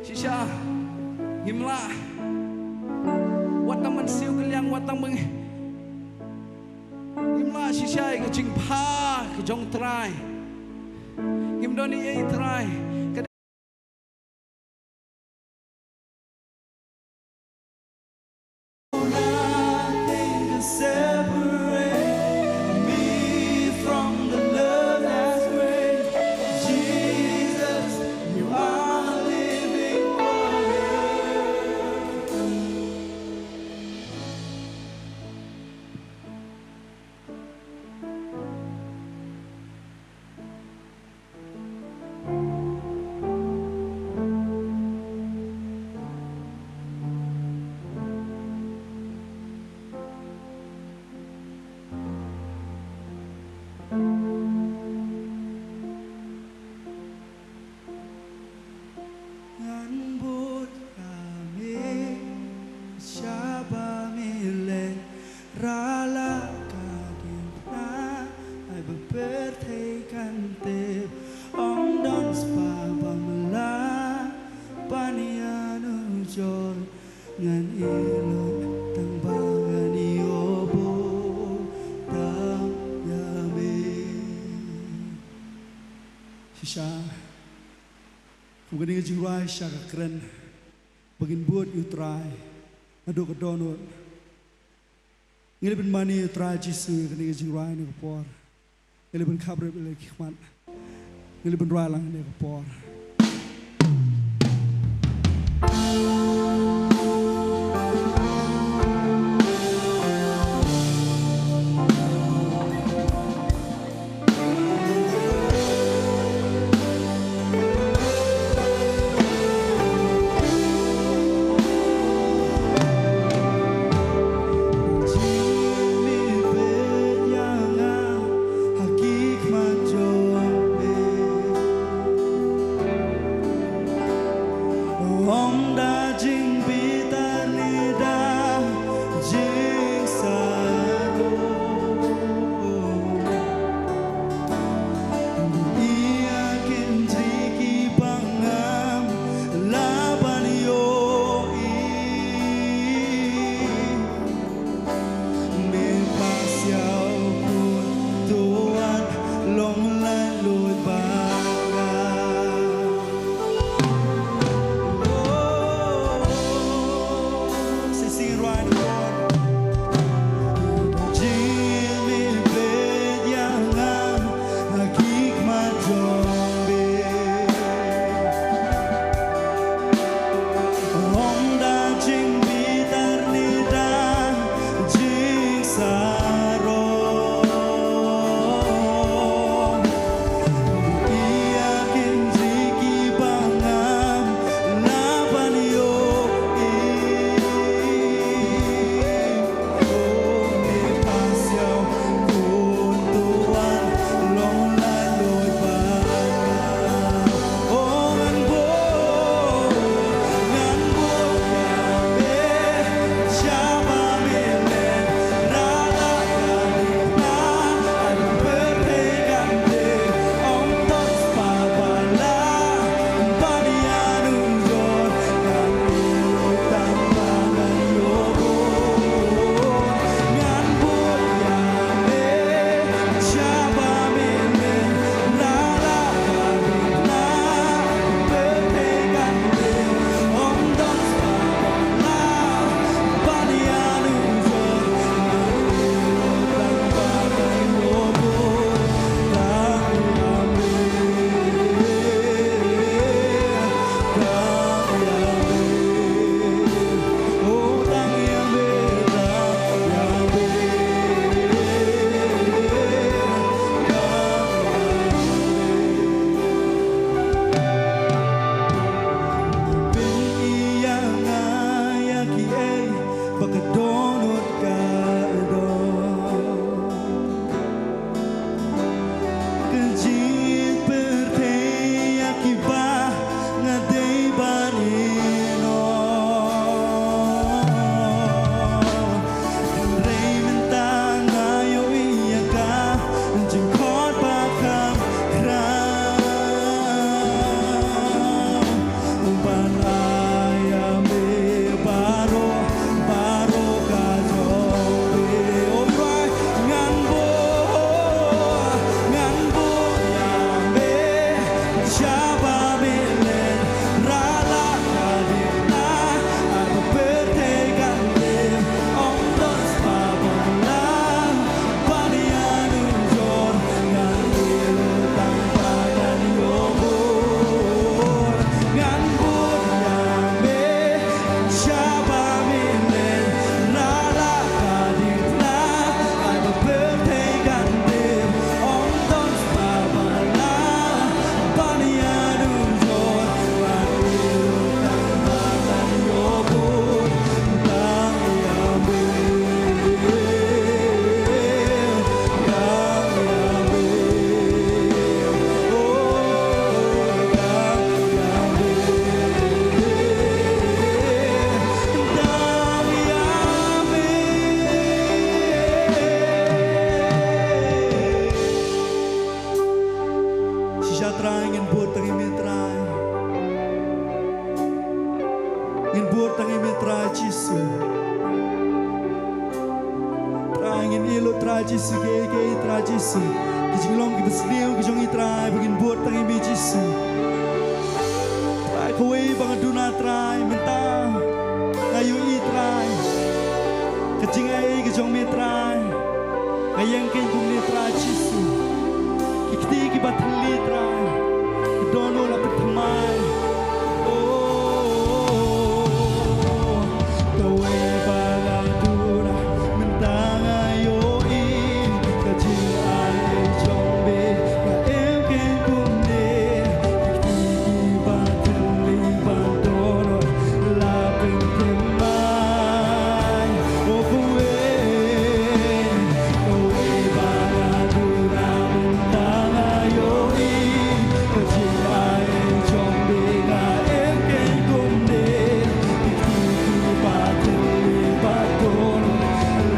Shisha ngim lah wat tang ban siew kylliang, wat tang ban, ngim lah shisha ïa ka jingbha ka jong Trai. Ngim don ei ei Trai. Separate me from the love that's great. Jesus, you are living water. Ngan bud ïa me, shaba me leh, ra la ka diengphna, ai ba pyrthei kan tip, ym don spah ba me lah ban ïanujor, ngan ïeh lut tang ba ngan ïoh buh tam ïa me. Shisha. Kum kane ka jingrwai shisha ka kren ba ngin bud ïa U Trai naduh ka dohnud. Ngi leit ban mane ïa U Trai Jisu ïa kane ka jingrwai ha kane ka por. Ngi leit ban khapbrip ïa la ki khmat. Ngi leit ban rwai lang ha kane ka por. Ong da jingbitar ne da jingsarong. Ïa kin jri kiba ngam lah ban ïohi. Me pha siaw khun to wat long lait luid bad nga. Oh, sing, sing right, Lord. Jingmih beit ïa nga ha ki khmat jong me. Ong da jingbitar ne da jingsarong. Ïa kin jri kiba ngam lah ban ïohi. Trai Jisu, kiei kiei Trai Jisu, ki jinglong kiba sniew ki jong ngi Trai, ba ngin bud tang ïa me Jisu. Trai, kawei ba nga duna Trai, mynta nga ïohi Trai ka jingai ka jong me Trai. Nga ïeng kein kumne Trai Jisu. Ki kti kiba thylli Trai, ki dohnud la pynthymmai. Oh, kawei ba nga duna mynta nga ïohi ka jingai jong me. Nga ïeng kein kumne, ki kti kiba thylli ba dohnud la pynthymmai. Oh, kawei, kawei ba nga duna mynta nga ïohi ka jingai jong me. Nga ïeng kein kumne, ki kti kiba thylli ba dohnud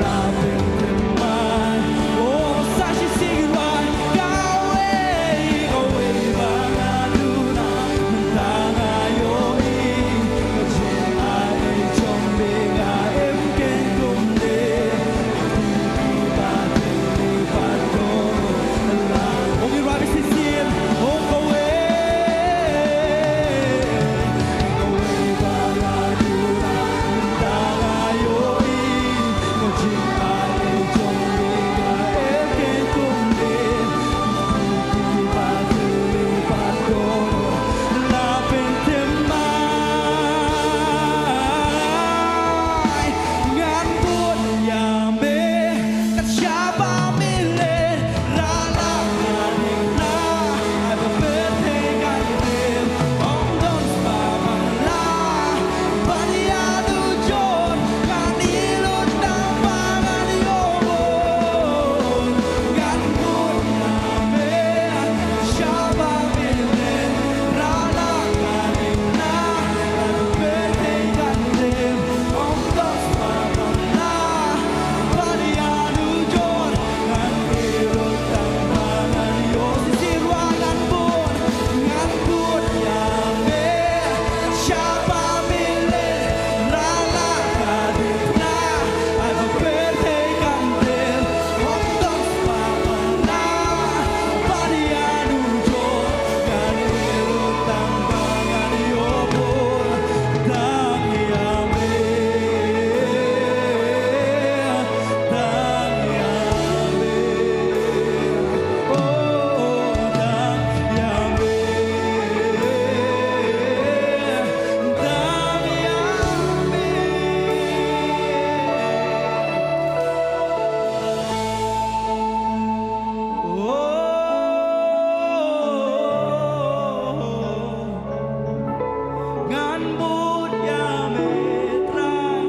la pynthymmai. Oh, sa shisien ngin wan. Kawei, kawei ba nga duna mynta nga ïohi ka jingai jong me. Nga ïeng kein kumne, ki kti kiba thylli ba dohnud la. Oh, ngin wan shisien. Oh, kawei, kawei ba nga duna mynta nga ïohi ka jingai jong me. Nga ïeng kein kumne, ki kti kiba thylli ba dohnud la pynthymmai. Ngan bud ïa me, kat shaba me leh, ra la ka ding na, ai ba pyrthei kan tem, ym don spa ban la, ban ïa du jon, ngan ïeh lut tang ba ngan ïoh bun. Ngan bud ïa me, kat shaba me leh, ra la ka ding na, ai ba pyrthei kan tem, ym don spa ban la, ban ïa du jon, ngan ïeh lut tang ba ngan ïoh. Shisien ruh ngan bud, ngan bud ïa me, kat shaba me leh, ra la ka ding na, ai ba pyrthei kan tem, ym don spa ban la, ban ïa du jon, ngan ïeh lut tang ba ngan ïoh bun. Tang ïa me, tang ïa me. Oh, tang ïa me, tang ïa me. Oh, ngan bud ïa me Trai.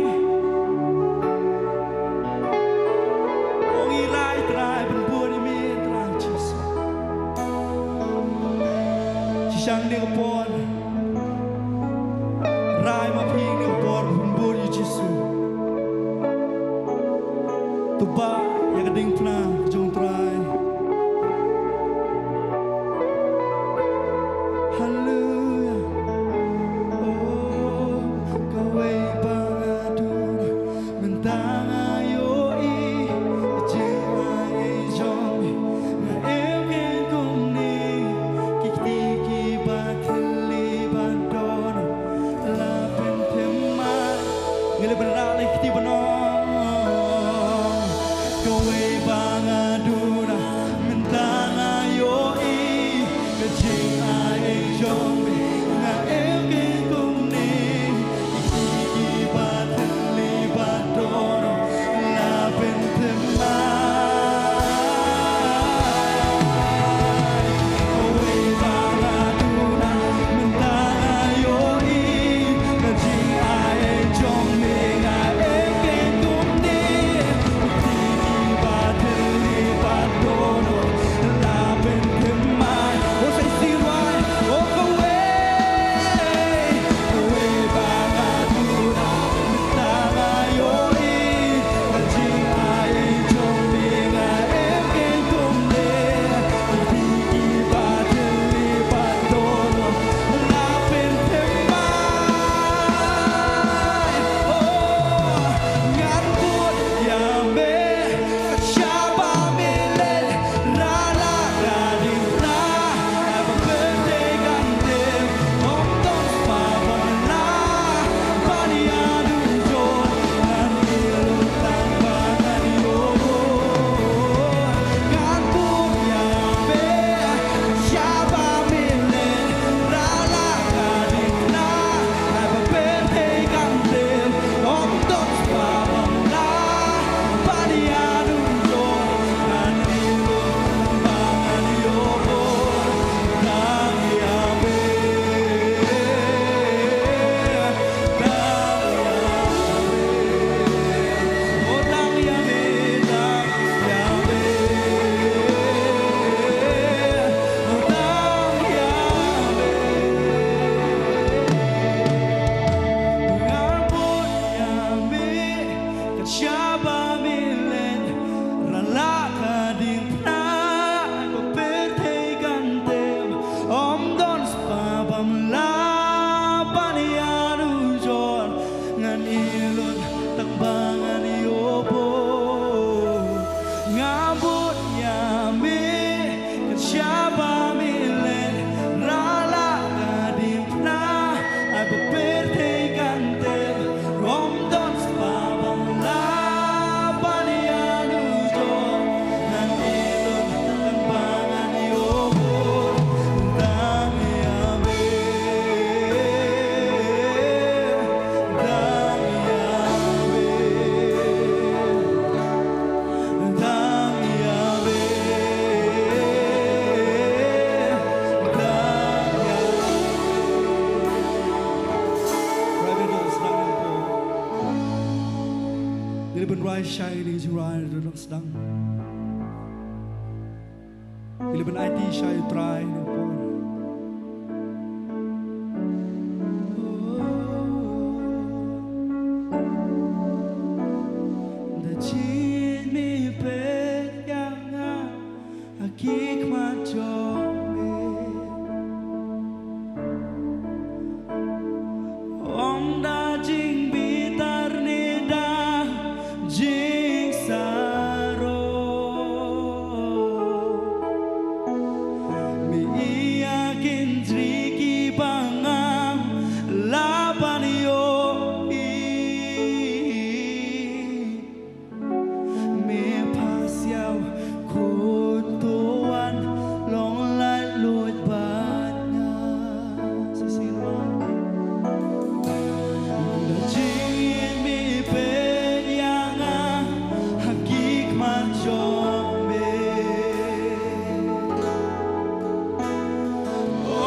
Ong i rai Trai, ban bud ïa me Trai Jisu. Shisha ïa kane ka por, rai ma phi ïa kane ka por ban bud ïa Jisu. To bah ïa ka diengphna jong Trai. Haleluia. Oh, kawei ba nga duna mynta nga ïohi ka jingai jong me. Nga ïeng kein kumne, ki kti kiba thylli ba dohnud la pynthymmai. Ngi leh ban rah leh ki kti ban ong. Kawei ba nga duna mynta nga ïohi ka jingai jong me. Nga ïeng kein kumne, ki kti kiba thylli ba dohnud Ngi la ban rwai shai ïa kane ka jingrwai na ka dohnud sdang. Ngi la ban aiti shai ïa U Trai na ka por. Da jingmih peit ïa nga ha ki khmat jong me. Ym da jingbitar ne da jingsarong. Me ïa ki jingri kiba ngam lah ban ïohi. Me pynshai khun to wan long laitluid bad nga. Shisien wan. Da jingmih peit ïa nga ha ki khmat jong me.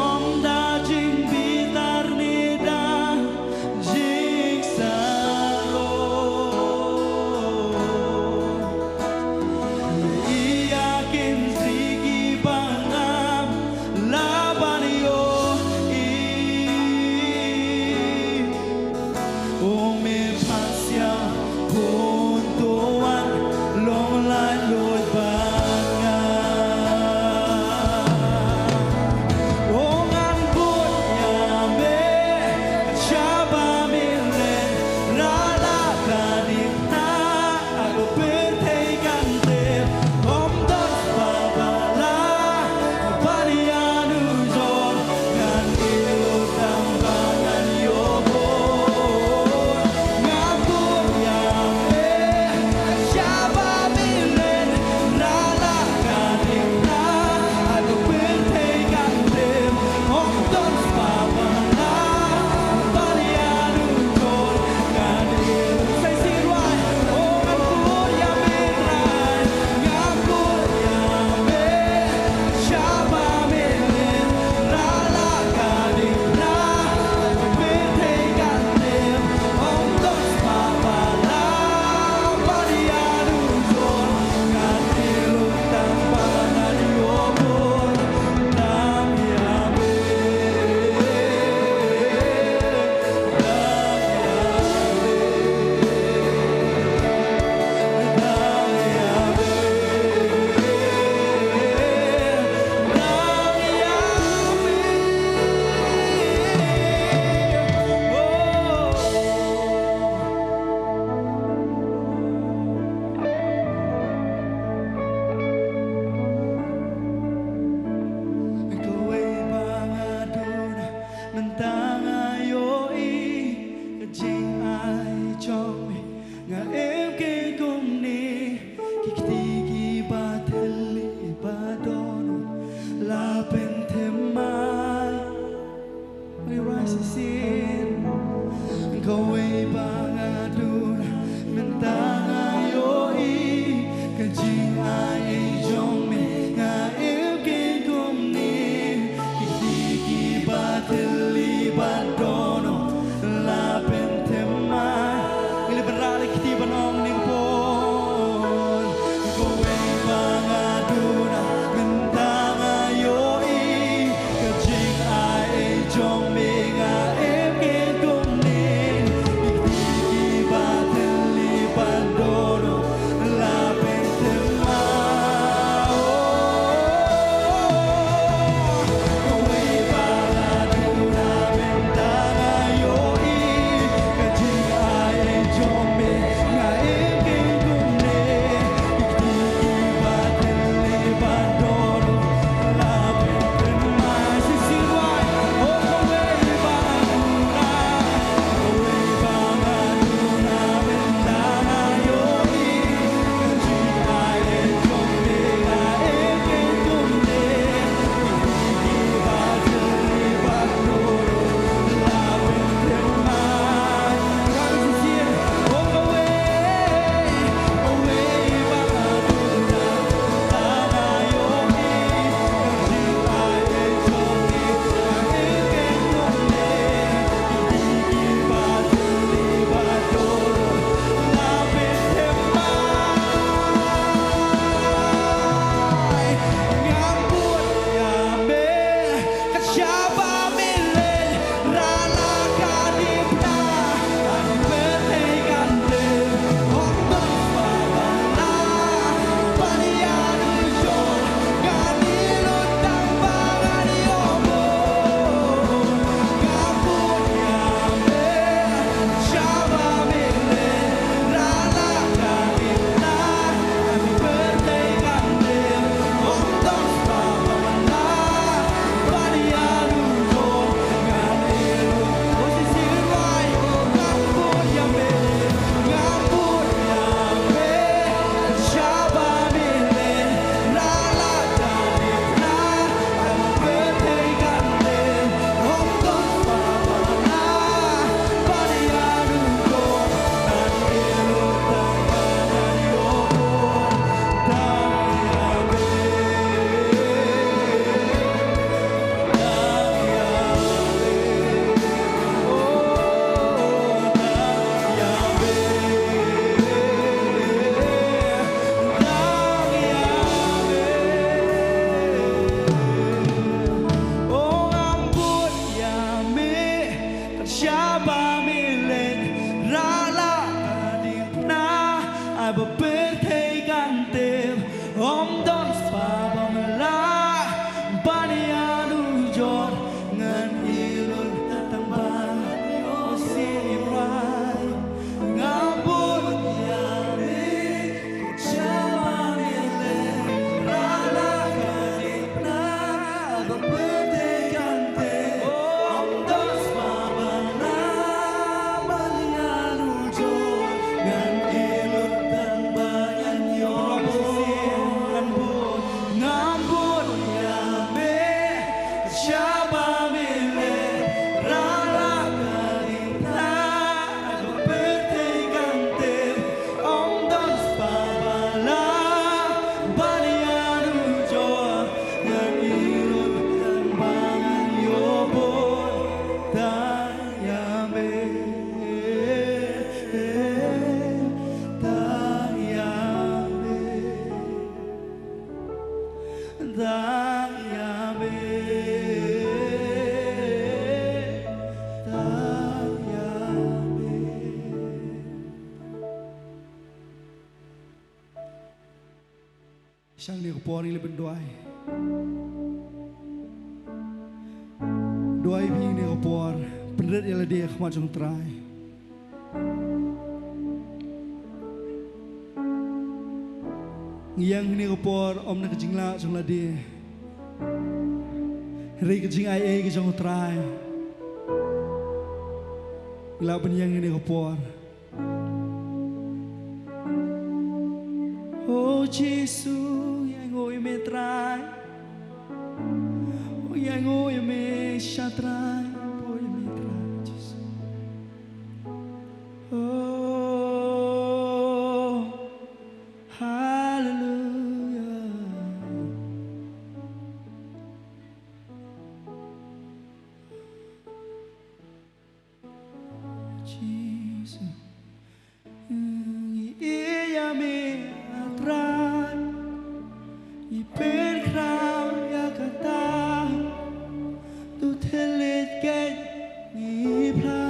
Ym da jingbitar ne da jingsarong. Ïa ki jingri kiba ngam lah ban ïohi. O me pynshai khun to wan long laitluid bad nga. O ngan bud ïa me, sha ba me leit, ra la ka ding na, ha ka pyrthei kan tip, ym don spah ba lah ban ïanujor. Ngan ïoh tang ba ngan ïoh bud. Ngan bud ïa me, sha ba me leit, ra la ka ding na, ha ka pyrthei kan tip, ym don spah ba lah ban ïanujor. Ngan ïoh, sa shisien wan, o ngan bud ïa me Trai, ngan bud ïa me. Kawei ba nga don, mynta nga ïohi ka jingai jong me. Nga im kein kumne, ki kti kiba thylli ba dohnud la pynthymmai. Ri rai shisien, kawei ba nga don, mynta nga ïohi ka jingai jong me. Nga im kein kumne, ki kti kiba thylli ba dohnud la pynthymmai. Ngi la ban rah la ki kti ban ong ning Ba pyrthei kan tip, ym don spah ba me lah ban ïanujor, ngan ïeh lut tang ban ïoh sien ïa U Trai. Ngam bud ïa me, sha ba me leh, rala ka dei na ba pyrthei kan tip, ym don spah ba me lah ban ïanujor, ngan ïeh lut tang ban ïoh sien. Ngam bud, ngam bud ïa me, sha ba me leh, rala ka dei na ba pyrthei kan tip, ym don spah ba me lah ban ïanujor, ngan ïeh lut tang ban ïoh bud tang ïa me, tang ïa me, tang ïa me, tang ïa me. Sha kane ka por ngi la pynduwai. Duwai ïa phi kane ka por, pynrit ïa lade ha khmat jong U Trai. Ngi ïeng kane ka por ym na ka jinglah jong lade, hynrei ka jingai ei ka jong U Trai. Ngi la pynïeng kane ka por. O Jisu, ïa ngi ïa me Trai. O ïa ngi ïa me sha Trai, o ïa me Trai Jisu. O, haleluya. Jisu, ngi ïa me A Trai, ngi pynkhraw ïa kata, tu thylliej keiñ ngi phla.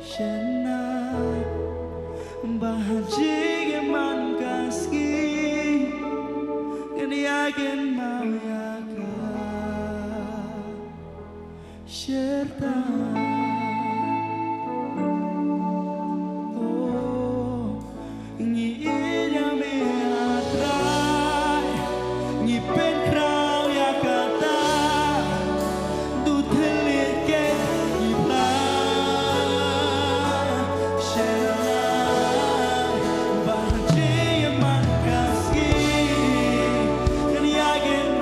Shynna ba ha jingim man ka sngi, ngan ïa kynmaw ïa ka. Shisha. Oh, ngi ïa me A Trai, ngi pynkhraw ïa kata, tu thylliej keiñ ngi phla. Shisha. Ba ha jingim man ka sngi, ngan ïa kynmaw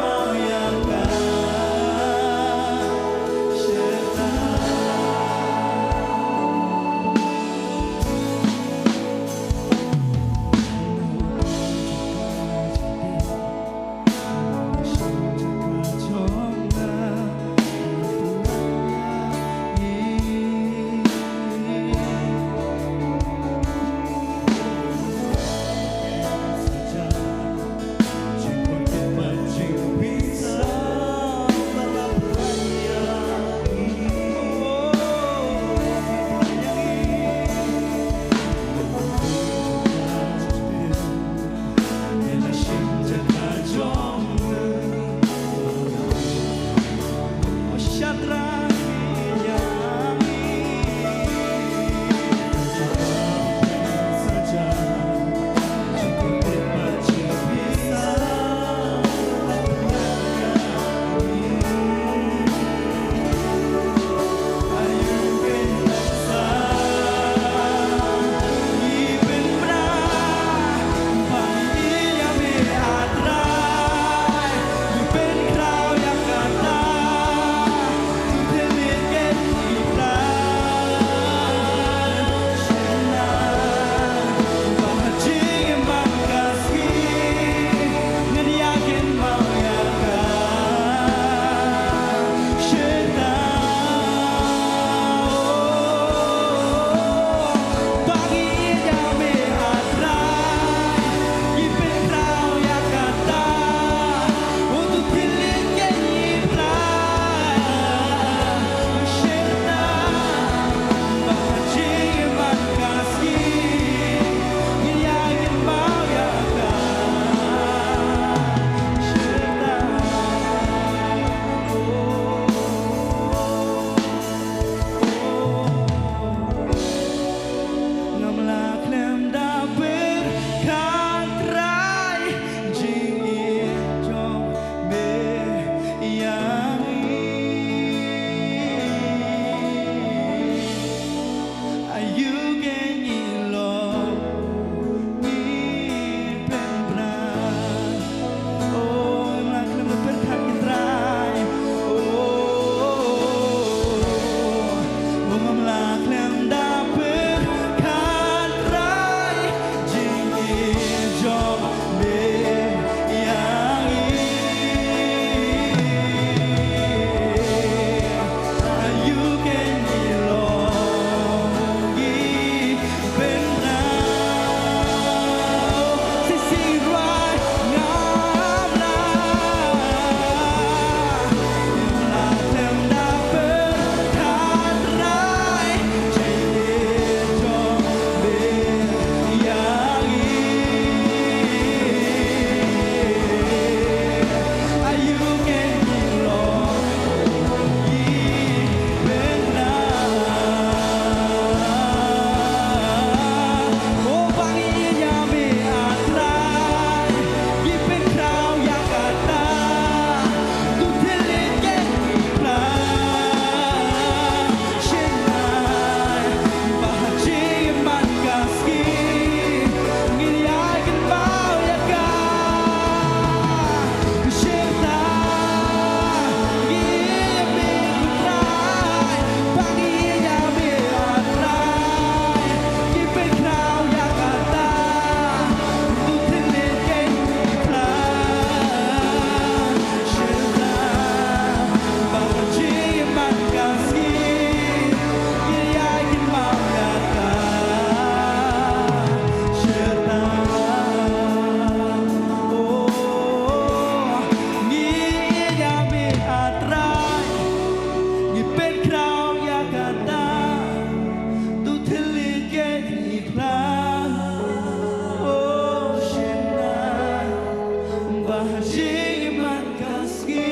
Jingim man ka sngi,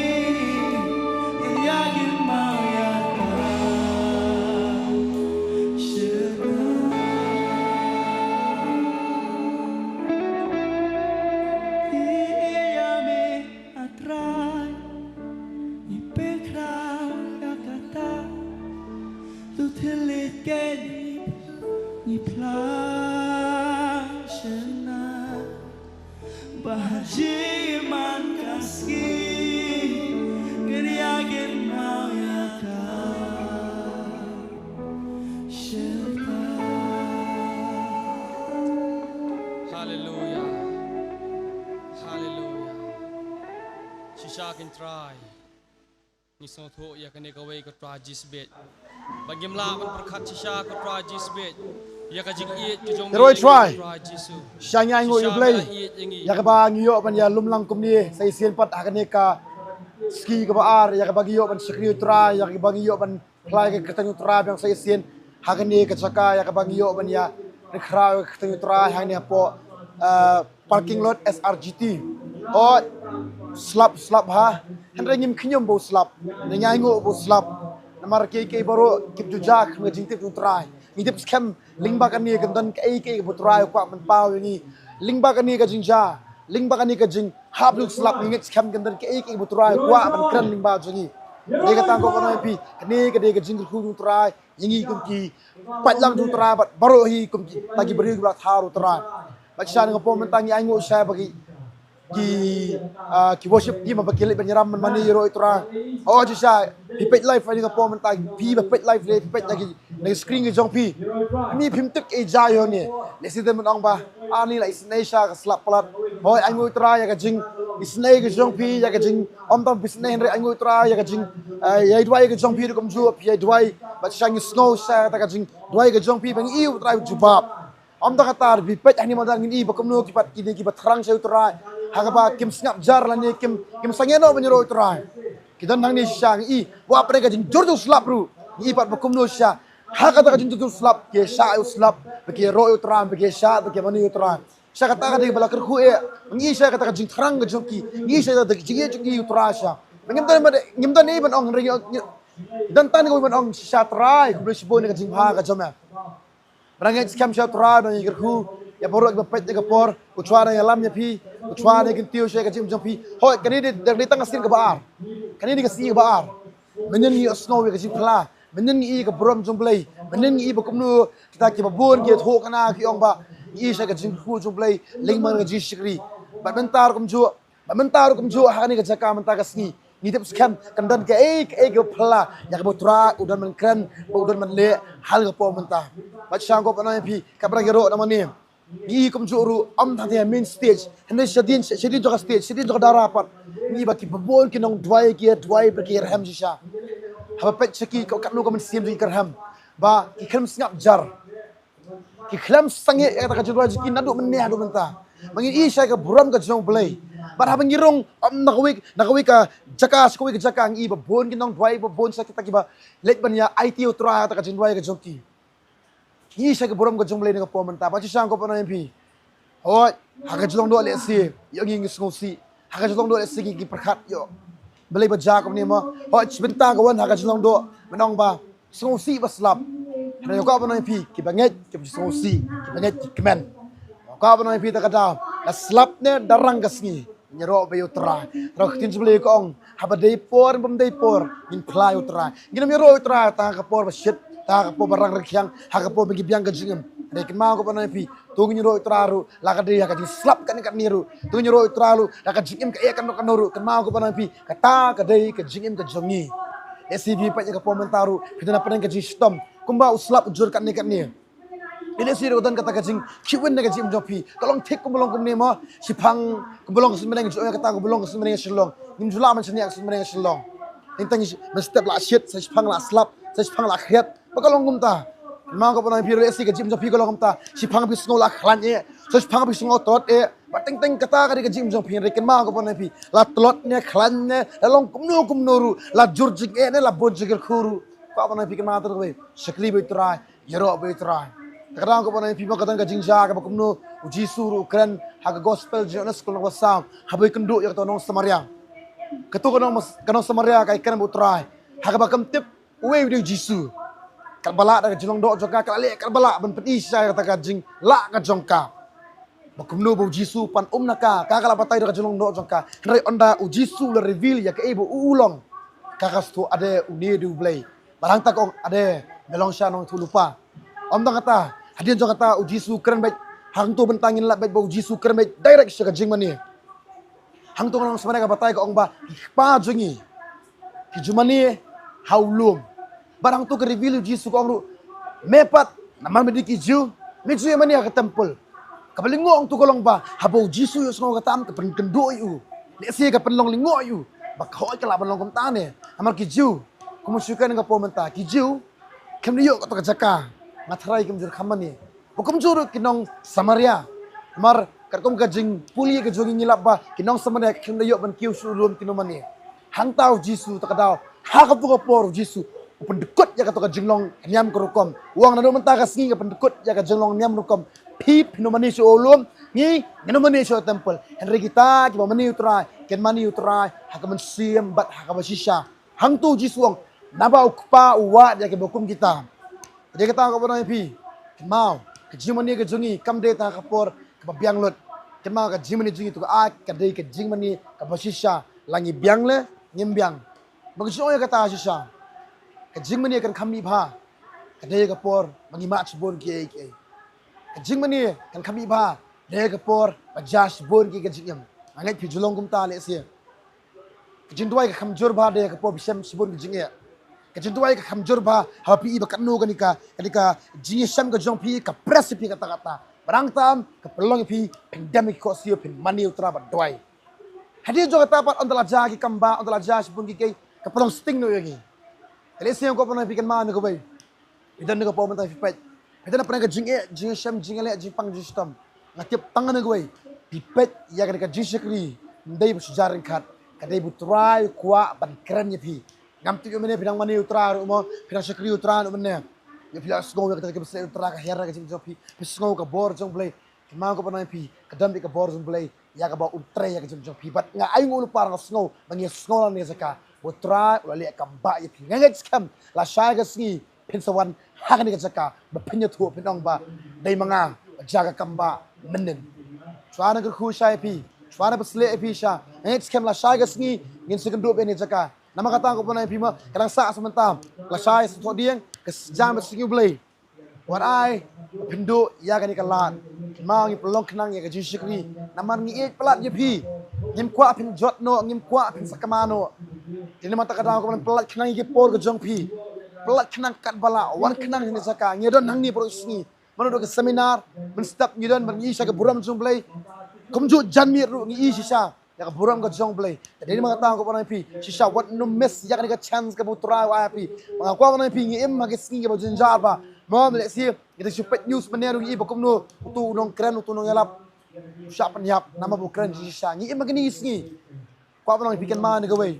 ïa jingim ma ïa ka shynna. Ïa me A Trai, ngi pynkhraw ïa kata, tu thylliej keiñ ngi phla shynna. Ba ha jingim man ka sngi, ngin ïa kynmaw ïa ka shynna. Haleluya. Haleluya. Shisha ko Trai, ngi sngewthuh ïa kane kawei ko Trai Jisu bad ngim lah ban pyrkhat shisha ko Trai Jisu bad ïa ka jingïeit ka jong me, Trai Jisu. Shisha ngi ainguh ïa U Blei ïa kaba ngi ïoh ban ïa lum lang kumne sa shisien pat ha kane ka sngi kaba ar, ïa kaba ngi ïoh ban shakri U Trai, ïa kaba ngi ïoh ban phla ïa ka kyrteng U Trai biang sa shisien ha kane ka jaka, ïa kaba ngi ïoh ban ïa pynkhraw ïa ka kyrteng U Trai hangne hapoh, eh, parking lot S R G T. Hooid, slap, slap ha. Hynrei ngim khñium ba u slap, ne ngi ainguh ba u slap. Namar kiei kiei baroh kim ju jia khlem ka jingtip U Trai. Ngi tip skhem lyngba kane kan don kaei kaei kaba U Trai u kwah ban pynpaw ïa ngi. Lyngba kane ka jingjia, lyngba kane ka jinghap jong u slap, ngi ngeit skhem kan don kaei kaei kaba U Trai u kwah ban kren lyngba jong ngi. Dei kata ko, kane ka dei ka jingkyrkhu jong U Trai ïa ngi kum ki paidlang jong U Trai bad baroh hi kum kita ki briew kiba la thaw U Trai. Bad shisha nga pom mynta ngi ainguh shisha ba ki ki, ah, ki worship team ba ki leit ban ïaram man mane ïaroh ïa U Trai. Oh, shisha, phi peit live ïa ka por mynta, phi ba peit live leh, phi peit na ki, na ki screen ki jong phi. Mane phim tip ei jia ïa ne. Lehse dei ban ong ba, ani la isynei sha ka slap palat. Hooid, ainguh U Trai ïa ka jingisynei ka jong phi, ïa ka jing, ym tang phi isynei hynrei ainguh U Trai ïa ka jing, ah, ïa duwai ka jong phi ruh kumjuh, phi ïa duwai. Bad shisha ngi sngew shisha kata ka jingduwai ka jong phi ba ngi ïohi U Trai u jubab. Ym da kata, phi peit hangne mynta ngin i ba kumno ki pat kine kiba thrang sha U Trai, ha kaba kim sngap jar lane kim, kim sangeh noh ban ïaroh U Trai. Ki don hangne shisha, ngi i ba pyrshah ka jingjur jong u slap ruh, ngi i pat ba kumno shisha ha kata ka jingjur jong u slap ki shah ïa u slap ba ki ïaroh ïa U Trai, ba ki shah, ba ki mane ïa U Trai. Shisha kata ka dei ba la kyrkhu eh. Ngi i shisha kata ka jingthrang ka jong ki, ngi i shisha kata ka jingïeit jong ki ïa U Trai shisha. Ngim don, ngim don ei ban ong, ngim don tang ei ban ong shisha Trai, khublei shibun ïa ka jingbha ka jong me. Ba nga ngeit skhem sha U Trai ba ngi kyrkhu ïa baroh kiba peit ïa ka por, U Trai un ïalam ïa phi, U Trai un kyntiew sha ka jingim jong phi. Hooid, kane dei, dei tang ka sien kaba ar. Kane dei ka sngi kaba ar. Mynnin ngi ïohsngew ïa ka jingphla, mynnin ngi i ka burom jong U Blei, mynnin ngi i ba kumno kita kiba bun ki ïathuh kane ki ong ba ngi i sha ka jingkyrkhu jong U Blei lyngba ka jingshakri. Bad mynta ruh kumjuh, bad mynta ruh kumjuh ha kane ka jaka mynta ka sngi. Ngi tip skhem kan don kaei kaei kaba phylla ïa kaba U Trai u don ban kren, ba u don ban leh ha la ka por mynta. Bad shisha nga kwah ban ong ïa phi, kaba ngi ïaroh na mane, ngi i kumjuh ruh ym tang ha main stage, hynrei shadien, shadien jong ka stage, shadien jong ka dara pat, ngi i ba kiba bun ki nongduwai ki ïa duwai bad ki ïa rhem shisha. Haba peit sha ki, ka, katno ka mynsiem jong ki ka rhem, ba ki khlem sngap jar. Ki khlem sangeh ïa kata ka jingduwai jong ki naduh mynne haduh mynta. Ba ngi i sha ka burom ka jong U Blei. Bad haba ngi rung, ym, na kawei, na kawei ka jaka sha kawei ka jaka, ngi i ba bun ki nongduwai, ba bun sha kita kiba leit ban ïa aiti ïa U Trai ha kata ka jingduwai ka jong ki. Ngi i sha ka burom ka jong U Blei na ka por mynta. Bad shisha nga kwah ban ong ïa phi, hooid, ha ka jinglong doh lehse ïoh ngi ngi sngewsih. Ha ka jinglong doh lehse ngi ngi pyrkhat ïoh balei ba jia kumne mo. Hooid, shi bynta ka wan ha ka jinglong doh ban ong ba sngewsih ba slap. Hynrei nga kwah ban ong ïa phi, kiba ngeit kim ju sngewsih, kiba ngeit ki kmen. Nga kwah ban ong ïa phi, ta ka daw, la slap ne da rang ka sngi, ngin ïaroh bad U Trai. Hynrei ka ktien jong U Blei ka ong, haba dei por bym dei por ngin phla ïa U Trai. Ngin ym ïaroh U Trai tang ha ka por ba shit, tang ha ka por ba rang rkhiang, ha ka por ba ngi biang ka jingim. Hynrei kynmaw nga kwah ban ong ïa phi, to ngin ïaroh U Trai ruh la ka dei ha ka jingslap katne katne ruh, to ngin ïaroh U Trai ruh la ka jingim ka eh katno katno ruh, kynmaw nga kwah ban ong ïa phi, kata ka dei ka jingim ka jong ngi. Lehse phi peit ïa ka por mynta ruh phi don hapdeng ka jingshitom kumba u slap u jur katne katne. Lehse ruh ka don kata ka jingkhih win na ka jingim jong phi. Ka long thik kumba long kumne mo. Shiphang kumba long ka suiñ bneng, jong kata kumba long ka suiñ bneng Shillong. Ngim ju lah ban shaniah ka suiñ bneng Shillong. Teng teng ban step la shit, sa shiphang la slap, sa shiphang la khriat. Ba ka long kumta. Kynmaw nga kwah ban ong ïa phi, lehse ka jingim jong phi ka long kumta. Shiphang phi sngew la khlaiñ eh, sa shiphang phi sngew tlot eh. Ba teng teng kata ka dei ka jingim jong phi, hynrei kynmaw nga kwah ban ong ïa phi, la tlot ne khlaiñ ne, la long kumno kumno ruh, la jur jingeh ne la bun jingkyrkhu ruh, kwah ban ong ïa phi, kynmaw tang kawei, shakri bad U Trai, ïaroh bad U Trai. Te ka dang ka ba nai phi ba ka dang ka jingjia kaba kumno u Jisu ruh u kren ha ka gospel jong Ïoannis ka lynnong ba saw, haba u kynduh ïa kato ka nong Samaria. Kato ka nong, ka nong Samaria ka ïakren bad u Trai ha kaba kam tip uei u dei u Jisu. Katba lah da ka jinglong doh jong ka, ka la leh katba lah ban pyni shisha ïa kata ka jinglah ka jong ka. Ba kumno ba u Jisu u pan um na ka, ka ka la batai da ka jinglong doh jong ka. Hynrei ynda u Jisu u la reveal ïa kaei ba u u long, ka ka sngewthuh ade une u dei u Blei. Bad hangta ka ong ade, me long shisha u nongïathuhlypa. Ym tang kata, hadien jong kata u Jisu u kren beit, hangto bynta ngin lap beit ba u Jisu u kren beit direct sha ka jingmane. Hangto ka nong Samaria ka batai, ka ong ba ki kpa jong ngi ki ju mane ha u lum. Bad hangto ka reveal u Jisu, ka ong ruh, me pat namar me dei ki Jiw, me ju ïa mane ha ka temple. Kaba lyngngoh hangto ka long ba haba u Jisu u ïohsngew kata, ka pynkynduh ïa u. Lehse ka pynlong lyngngoh ïa u ba ka hok ka lah ban long kumta ne. Namar ki Jiw, kumba shu kren ka por mynta, ki Jiw kim da ïoh kato ka jaka. Nga tharai kim ju kham mane. Ba kumjuh ruh ki nong Samaria. Namar katkum ka jingpule ka jong ngi, ngi lap ba ki nong Samaria kim da ïoh ban kiew sha u lum ki nongmane. Hangta u Jisu ta ka daw, ha kato ka por u Jisu u pyndkut ïa kato ka jinglong niam ka rukom. U ong naduh mynta ka sngi nga pyndkut ïa ka jinglong niam rukom. Phi phin ym mane sha u lum, ngi ngin ym mane sha u temple. Hynrei kita kiba mane ïa u Trai kin mane ïa u Trai ha ka mynsiem bad ha kaba shisha. Hangto u Jisu u ong, naba u Kpa u wad ïa kiba kum kita. Ka dei kata ka ba nai phi, kynmaw, ka jingmane ka jong ngi kam dei tang ha ka por kaba biang lut. Kynmaw, ka jingmane jong ngi to ka ai ka dei ka jingmane kaba shisha, la ngi biang leh ngim biang. Ba ka jingong ïa kata shisha, ka jingmane kan kham mih bha ka dei ka por ba ngi mad shibun kiei kiei. Ka jingmane kan kham mih bha ka dei ka por ba jia shibun ki ka jingim. Nga ngeit phi ju long kumta lehse. Ka jingduwai ka kham jur bha dei ka por ba shem shibun ka jingeh. Ka jingduwai ka kham jur bha haba phi i ba katno kane ka, kane ka jingïashem ka jong phi ka press ïa phi katta katta. Ba dang tam ka pynlong ïa phi phin dem ïa ki khohsiew, phin mane ïa u Trai bad duwai. Hadien jong kata pat, ynda la jia ki kam bah, ynda la jia shibun ki kiei, ka pynlong sting noh ïa ngi. Ka lehse nga kwah ban ong ïa phi, kynmaw na kawei. Phi don na ka por mynta phi peit. Phi don na pdeng ka jingeh, jingïashem, jingïaleh, jingpang, jingshitom. Nga tip tang na kawei. Phi peit ïa kane ka jingshakri, ym dei ba shu jia ryngkat. Ka dei ba u Trai u kwah ban kren ïa phi. Ngam tip ïa mynne phi dang mane u Trai ruh mo, phi dang shakri u Trai ruh mynne. Ïa phi la sngew ïa kata ka jingpynshlur u Trai, ka her ka jingim jong phi, phi sngew ka bor jong U Blei. Kynmaw nga kwah ban ong ïa phi, ka don beit ka bor jong U Blei ïa kaba un trei ïa ka jingim jong phi. Bad nga ainguh lypa nga sngew ba ngi sngew lang na ka jaka ba u Trai u la leh kam bah ïa phi. Nga ngeit skhem lashai ka sngi phin sa wan ha kane ka jaka ba phin ïathuh, phin ong ba dei ma nga ba jia ka kam bah mynnin. Shuwa ngan kyrkhu shai ïa phi, shuwa ngan pynshlur ïa phi sha. Nga ngeit skhem lashai ka sngi ngin sa ïakynduh beit ha kane ka jaka. Namar kata nga kwah ban ong ïa phi mo, ka dang sah sa mynta, lashai sa thoh dieng, ka jia beit sngi U Blei. Wat ai ba phin duh ïa kane ka lad. Kynmaw, ngi pynlong khnang ïa ka jingshakri namar ngi ïeit palat ïa phi. Ngim kwah phin jot noh, ngim kwah phin sakma noh. Te namar kata ka daw nga kwah ban pyllait khnang ïa ki por ka jong phi. Pyllait khnang katba lah, wan khnang ha kane ka jaka. Ngi don hangne baroh sngi, mano da ka seminar, mynstep ngi don ban ngi i sha ka burom jong U Blei. Kumjuh janmiet ruh ngi i shisha ïa ka burom ka jong U Blei. Te dei namar kata nga kwah ban ong ïa phi, shisha wat nym miss ïa kane ka chance kaba u Trai u ai ïa phi. Ba nga kwah ban ong ïa phi, ngi im ha ki sngi kiba jynjar bha. Mo, lehse ngi dang shu peit news mynne ruh ngi i ba kumno uto u nongkren, uto u nongïalap u shah pynïap namar ba u kren shisha. Ngi im ha kine ki sngi. Kwah ban ong ïa phi, kynmaw na kawei,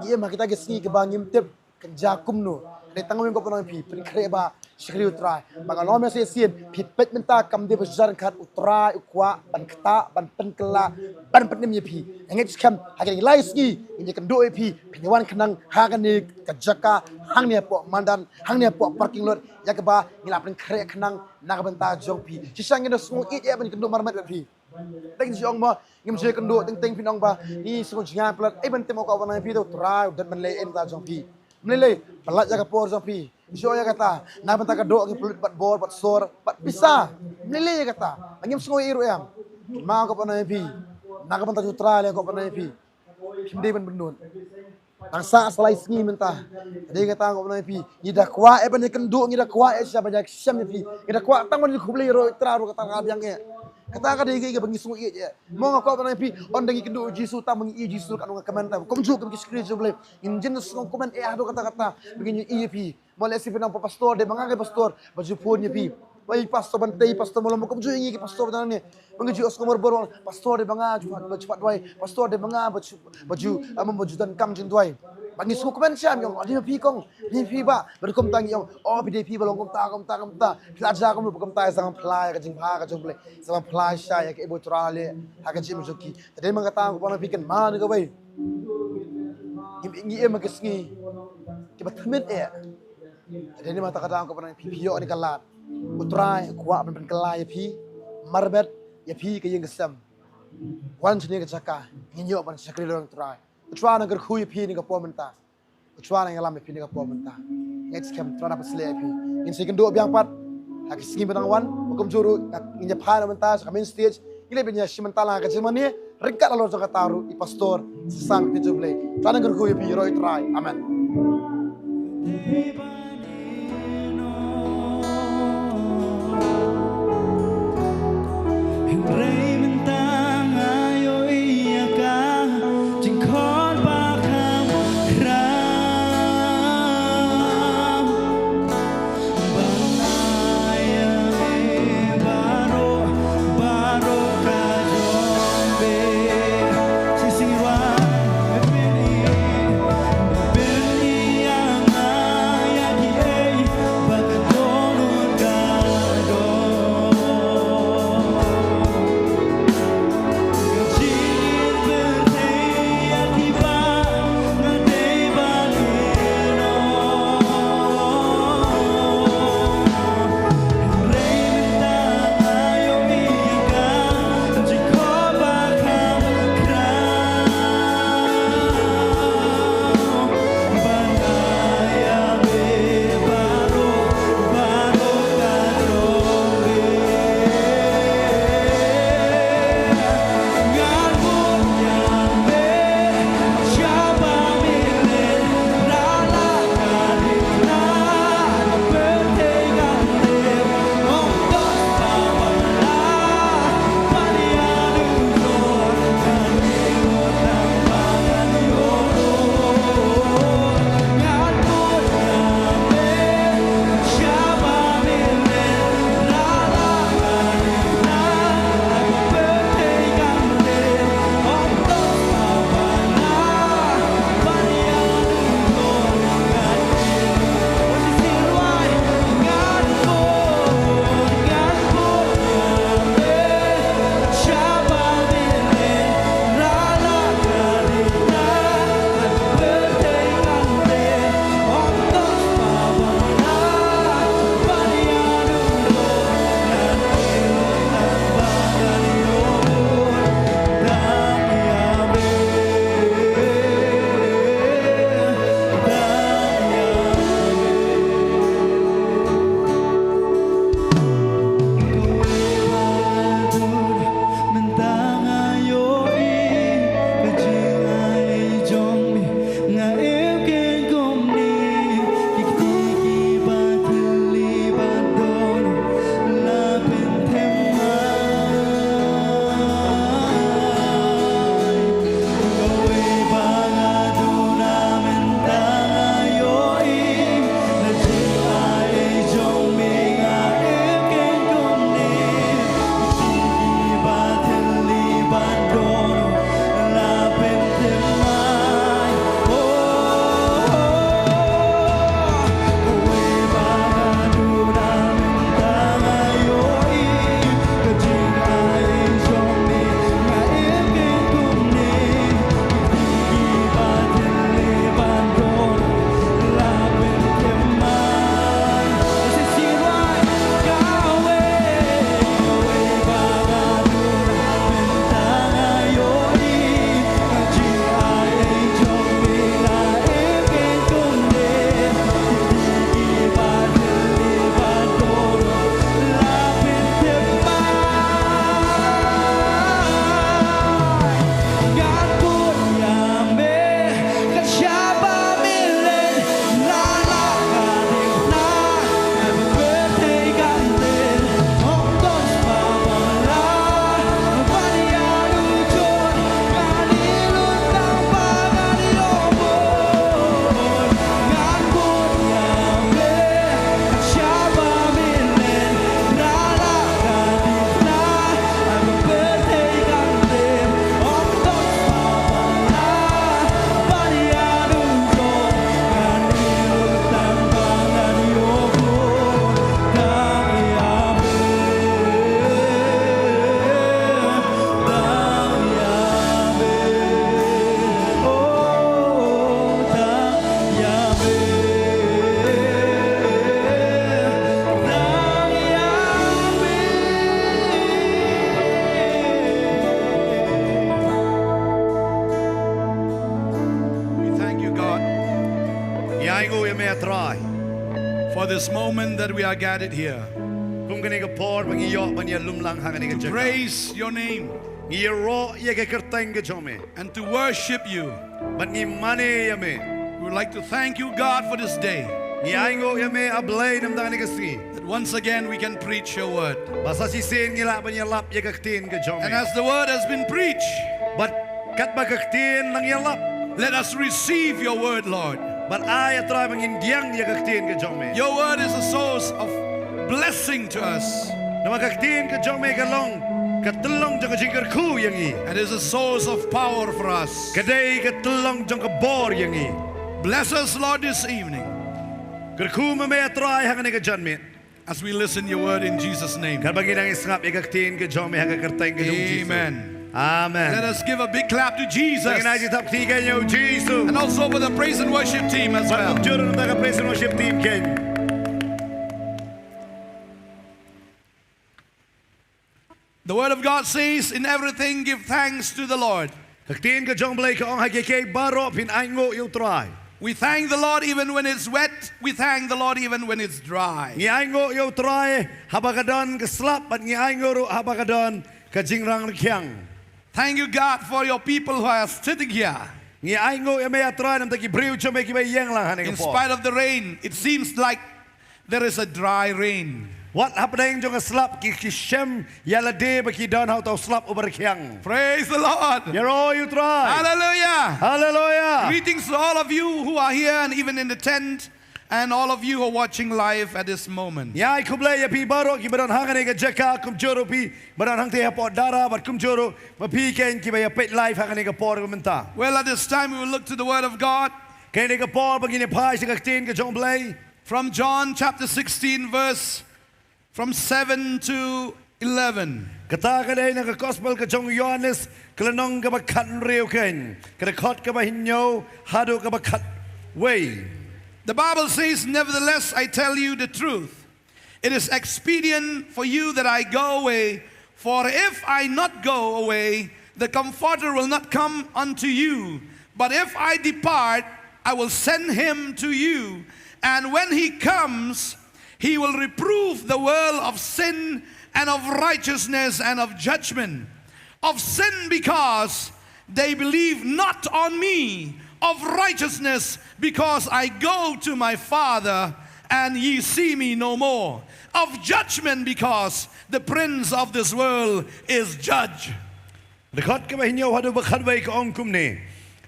ngi im ha kita ki sngi kiba ngim tip kan jia kumno. Ka dei tang kawei nga kwah ban ong ïa phi, pynkhreh bha, shakri u Trai. Ba nga ong ïa phi shisien, phi peit mynta kam dei ba shu jia ryngkat, u Trai u kwah ban ktah, ban pynkylla, ban pynim ïa phi. Nga ngeit skhem ha kine ki lai sngi ngin ïakynduh ïa phi, phin ïa wan khnang ha kane ka jaka, hangne hapoh Mandan, hangne hapoh parking lot, ïa kaba ngi la pynkhreh khnang na ka bynta jong phi. Shisha ngi da sngew ïeit ïa ban ïakynduh marmet bad phi. Dang ju ong mo, ngim ju ïakynduh teng teng, phin ong ba ngi sngew jngai palat. Ei, ban tip, nga kwah ban ong ïa phi, u Trai u don ban leh ei na ka bynta jong phi. Ym lei lei, pyllait ïa ka por jong phi. Ju ïa kata, na ka bynta ka doh ngi pynlut bad bor, bad sor, bad pisa. Ym lei lei ïa kata. Ngim sngew ei ruh em. Nga kwah ban ong ïa phi, na ka bynta u Trai lei nga kwah ban ong ïa phi, phim dei ban pynlut. Tang sah sa lai sngi mynta. Dei kata nga kwah ban ong ïa phi, ngi da kwah eh ban ïakynduh, ngi da kwah eh shisha ban ïashem ïa phi. Ngi da kwah tang ban ïakhublei ïa u Trai ruh, kata ka biang eh. Kata ka dei kaei kaba ngi sngew ïeit eh. Mo, nga kwah ban ong ïa phi, ynda ngi kynduh ïa u Jisu, tang ba ngi ïeit ïa u Jisu, katno nga kmen, tang kumjuh kum ki shakri jong U Blei, ngin jin sngew kmen eh haduh katta katta ba ngin ïeit ïa phi. Mo, lehse phin ong, pastor, dei ma nga ka pastor ba ju phone ïa phi. Oi pastor, ban tei pastor, mo, lem kumjuh ïa ngi ki pastor ba dang ne. Ba ngi ju ong sngewbha bor, pastor, dei ma nga ju pat, ba ju pat duwai. Pastor, dei ma nga ba ju, ba ju, ah, ba ju donkam jingduwai. Ba ngi sngewkmen shai, ngi ong, "Oh, dei ma phi kong, dei ma phi bah." Bad kumta ngi ong, "Oh, phi dei phi ba long kumta, kumta, kumta. Phi la jia kumno ba kumta, sa ban phla ïa ka jingbha ka jong U Blei. Sa ban phla shai ïa kaei ba U Trai u leh ha ka jingim jong ki." Te dei ma kata ko para bangeit, phi kynmaw ïa kawei. Ngi, ngi im ha ki sngi kiba tymmen eh. Te dei ma kata ko para bangeit, phi, phi ïoh ïa kane ka lad. U Trai u kwah ban pynkylla ïa phi, marwei ïa phi ka ïing ka sem. Wan shane ka jaka, ngin ïoh ban shakri lang U Trai. U Trai un kyrkhu ïa phi ha kane ka por mynta. U Trai un ïalam ïa phi ha kane ka por mynta. Ngeit skhem U Trai un pynsleh ïa phi. Ngin sa ïakynduh biang pat ha ki sngi ba dang wan. Kumjuh ruh ngin ïa phai na mynta sha ka main stage. Ngin leit ban ïashim bynta lang ha ka jingmane ryngkat halor jong kata ruh i pastor. Sa shisien phi ju Blei. U Trai un kyrkhu ïa phi, ïaroh ïa U Trai. Amen. Hynrei mynta nga ïohi ïa ka jingkhot ba kham khraw. Ba nga ïa me baroh, baroh ka jong me. Shisien wan, me pyn-i, me pyn-i ïa nga ïa kiei ba ka dohnud ka doh. Trai. For this moment that we are gathered here. Kum kane ka por ba ngi ïoh ban ïalum lang ha kane ka jaka. Praise your name. Ngi ïaroh ïa ka kyrteng ka jong me. And to worship you. Bad ngi mane ïa me. We would like to thank you, God, for this day. Ngi ainguh ïa me, A Blei, namar kane ka sngi. That once again we can preach your word. Ba sa shisien ngi lah ban ïalap ïa ka ktien ka jong me. And as the word has been preached, bad katba ka ktien nang ïalap, let us receive your word, Lord. Bad ai, A Trai, ba ngin pdiang ïa ka ktien ka jong me. Your word is a source of blessing to us. Namar ka ktien ka jong me ka long ka tyllong jong ka jingkyrkhu ïa ngi. And is a source of power for us. Ka dei ka tyllong jong ka bor ïa ngi. Bless us, Lord, this evening. Kyrkhu ma me, A Trai, ha kane ka janmiet. As we listen your word in Jesus' name. Katba ngi nang ïa sngap ïa ka ktien ka jong me ha ka kyrteng ka jong U Jisu. Amen. Amen. Let us give a big clap to Jesus. Ngin ai jingthap kti ïa U Jisu. And also for the praise and worship team as well. Bad kumjuh ruh na ka praise and worship team kein. The word of God says, "In everything give thanks to the Lord." Ka ktien ka jong U Blei ka ong, ha kiei kiei baroh phin ainguh ïa U Trai. We thank the Lord even when it's wet. We thank the Lord even when it's dry. Ngi ainguh ïa U Trai haba ka don ka slap, bad ngi ainguh ruh haba ka don ka jingrang rkhiang. Thank you, God, for your people who are sitting here. Ngi ainguh ïa me, A Trai, namar ki briew jong me kiba ïeng lang ha kane ka por. In spite of the rain, it seems like there is a dry rain. Wat hapdeng jong ka slap, ki, ki shem ïa lade ba ki don ha uta u slap uba rkhiang. Praise the Lord. Ïaroh ïa U Trai. Hallelujah. Hallelujah. Greetings to all of you who are here and even in the tent, and all of you who are watching live at this moment. Ngi ai khublei ïa phi baroh kiba don ha kane ka jaka, kumjuh ruh phi ba don hangtei hapoh dara, bad kumjuh ruh ma phi kein kiba ïa peit live ha kane ka por mynta. Well, at this time we will look to the word of God. Kane ka por ba ngin ïa phai sha ka ktien ka jong U Blei. From John chapter sixteen, verse from seven to eleven. Kata ka dei na ka gospel ka jong u Ïohannes, ka lynnong kaba khathynriew kein, ka dkhot kaba hynñiew haduh kaba khatwei. The Bible says, "Nevertheless, I tell you the truth. It is expedient for you that I go away, for if I not go away, the Comforter will not come unto you. But if I depart, I will send him to you. And when he comes, he will reprove the world of sin and of righteousness and of judgment. Of sin, because they believe not on me. Of righteousness, because I go to my Father, and ye see me no more. Of judgment, because the prince of this world is judged." Dkhot kaba hynñiew haduh ba khatwei ka ong kumne: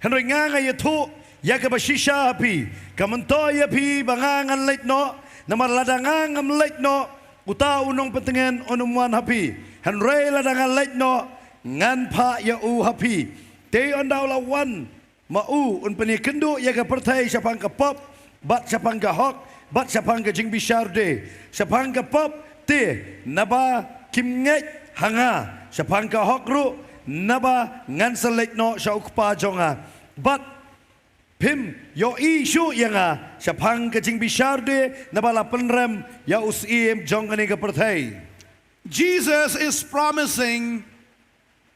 Hynrei nga nga ïathuh ïa kaba shisha ha phi, ka myntoi ïa phi ba nga ngan leit noh, namar lada nga ngam leit noh, uta u nongpyntngen un ym wan ha phi. Hynrei lada nga leit noh, ngan phah ïa u ha phi. Te ynda u la wan ma u, un pynïakynduh ïa ka pyrthei shaphang ka pop, bad shaphang ka hok, bad shaphang ka jingbishar de. Shaphang ka pop te, naba kim ngeit ha nga. Shaphang ka hok ruh, naba ngan sa leit noh sha u Kpa jong nga. Bad phim ïohi shuh ïa nga. Shaphang ka jingbishar de, naba la pynrem ïa u Syiem jong kane ka pyrthei. Jesus is promising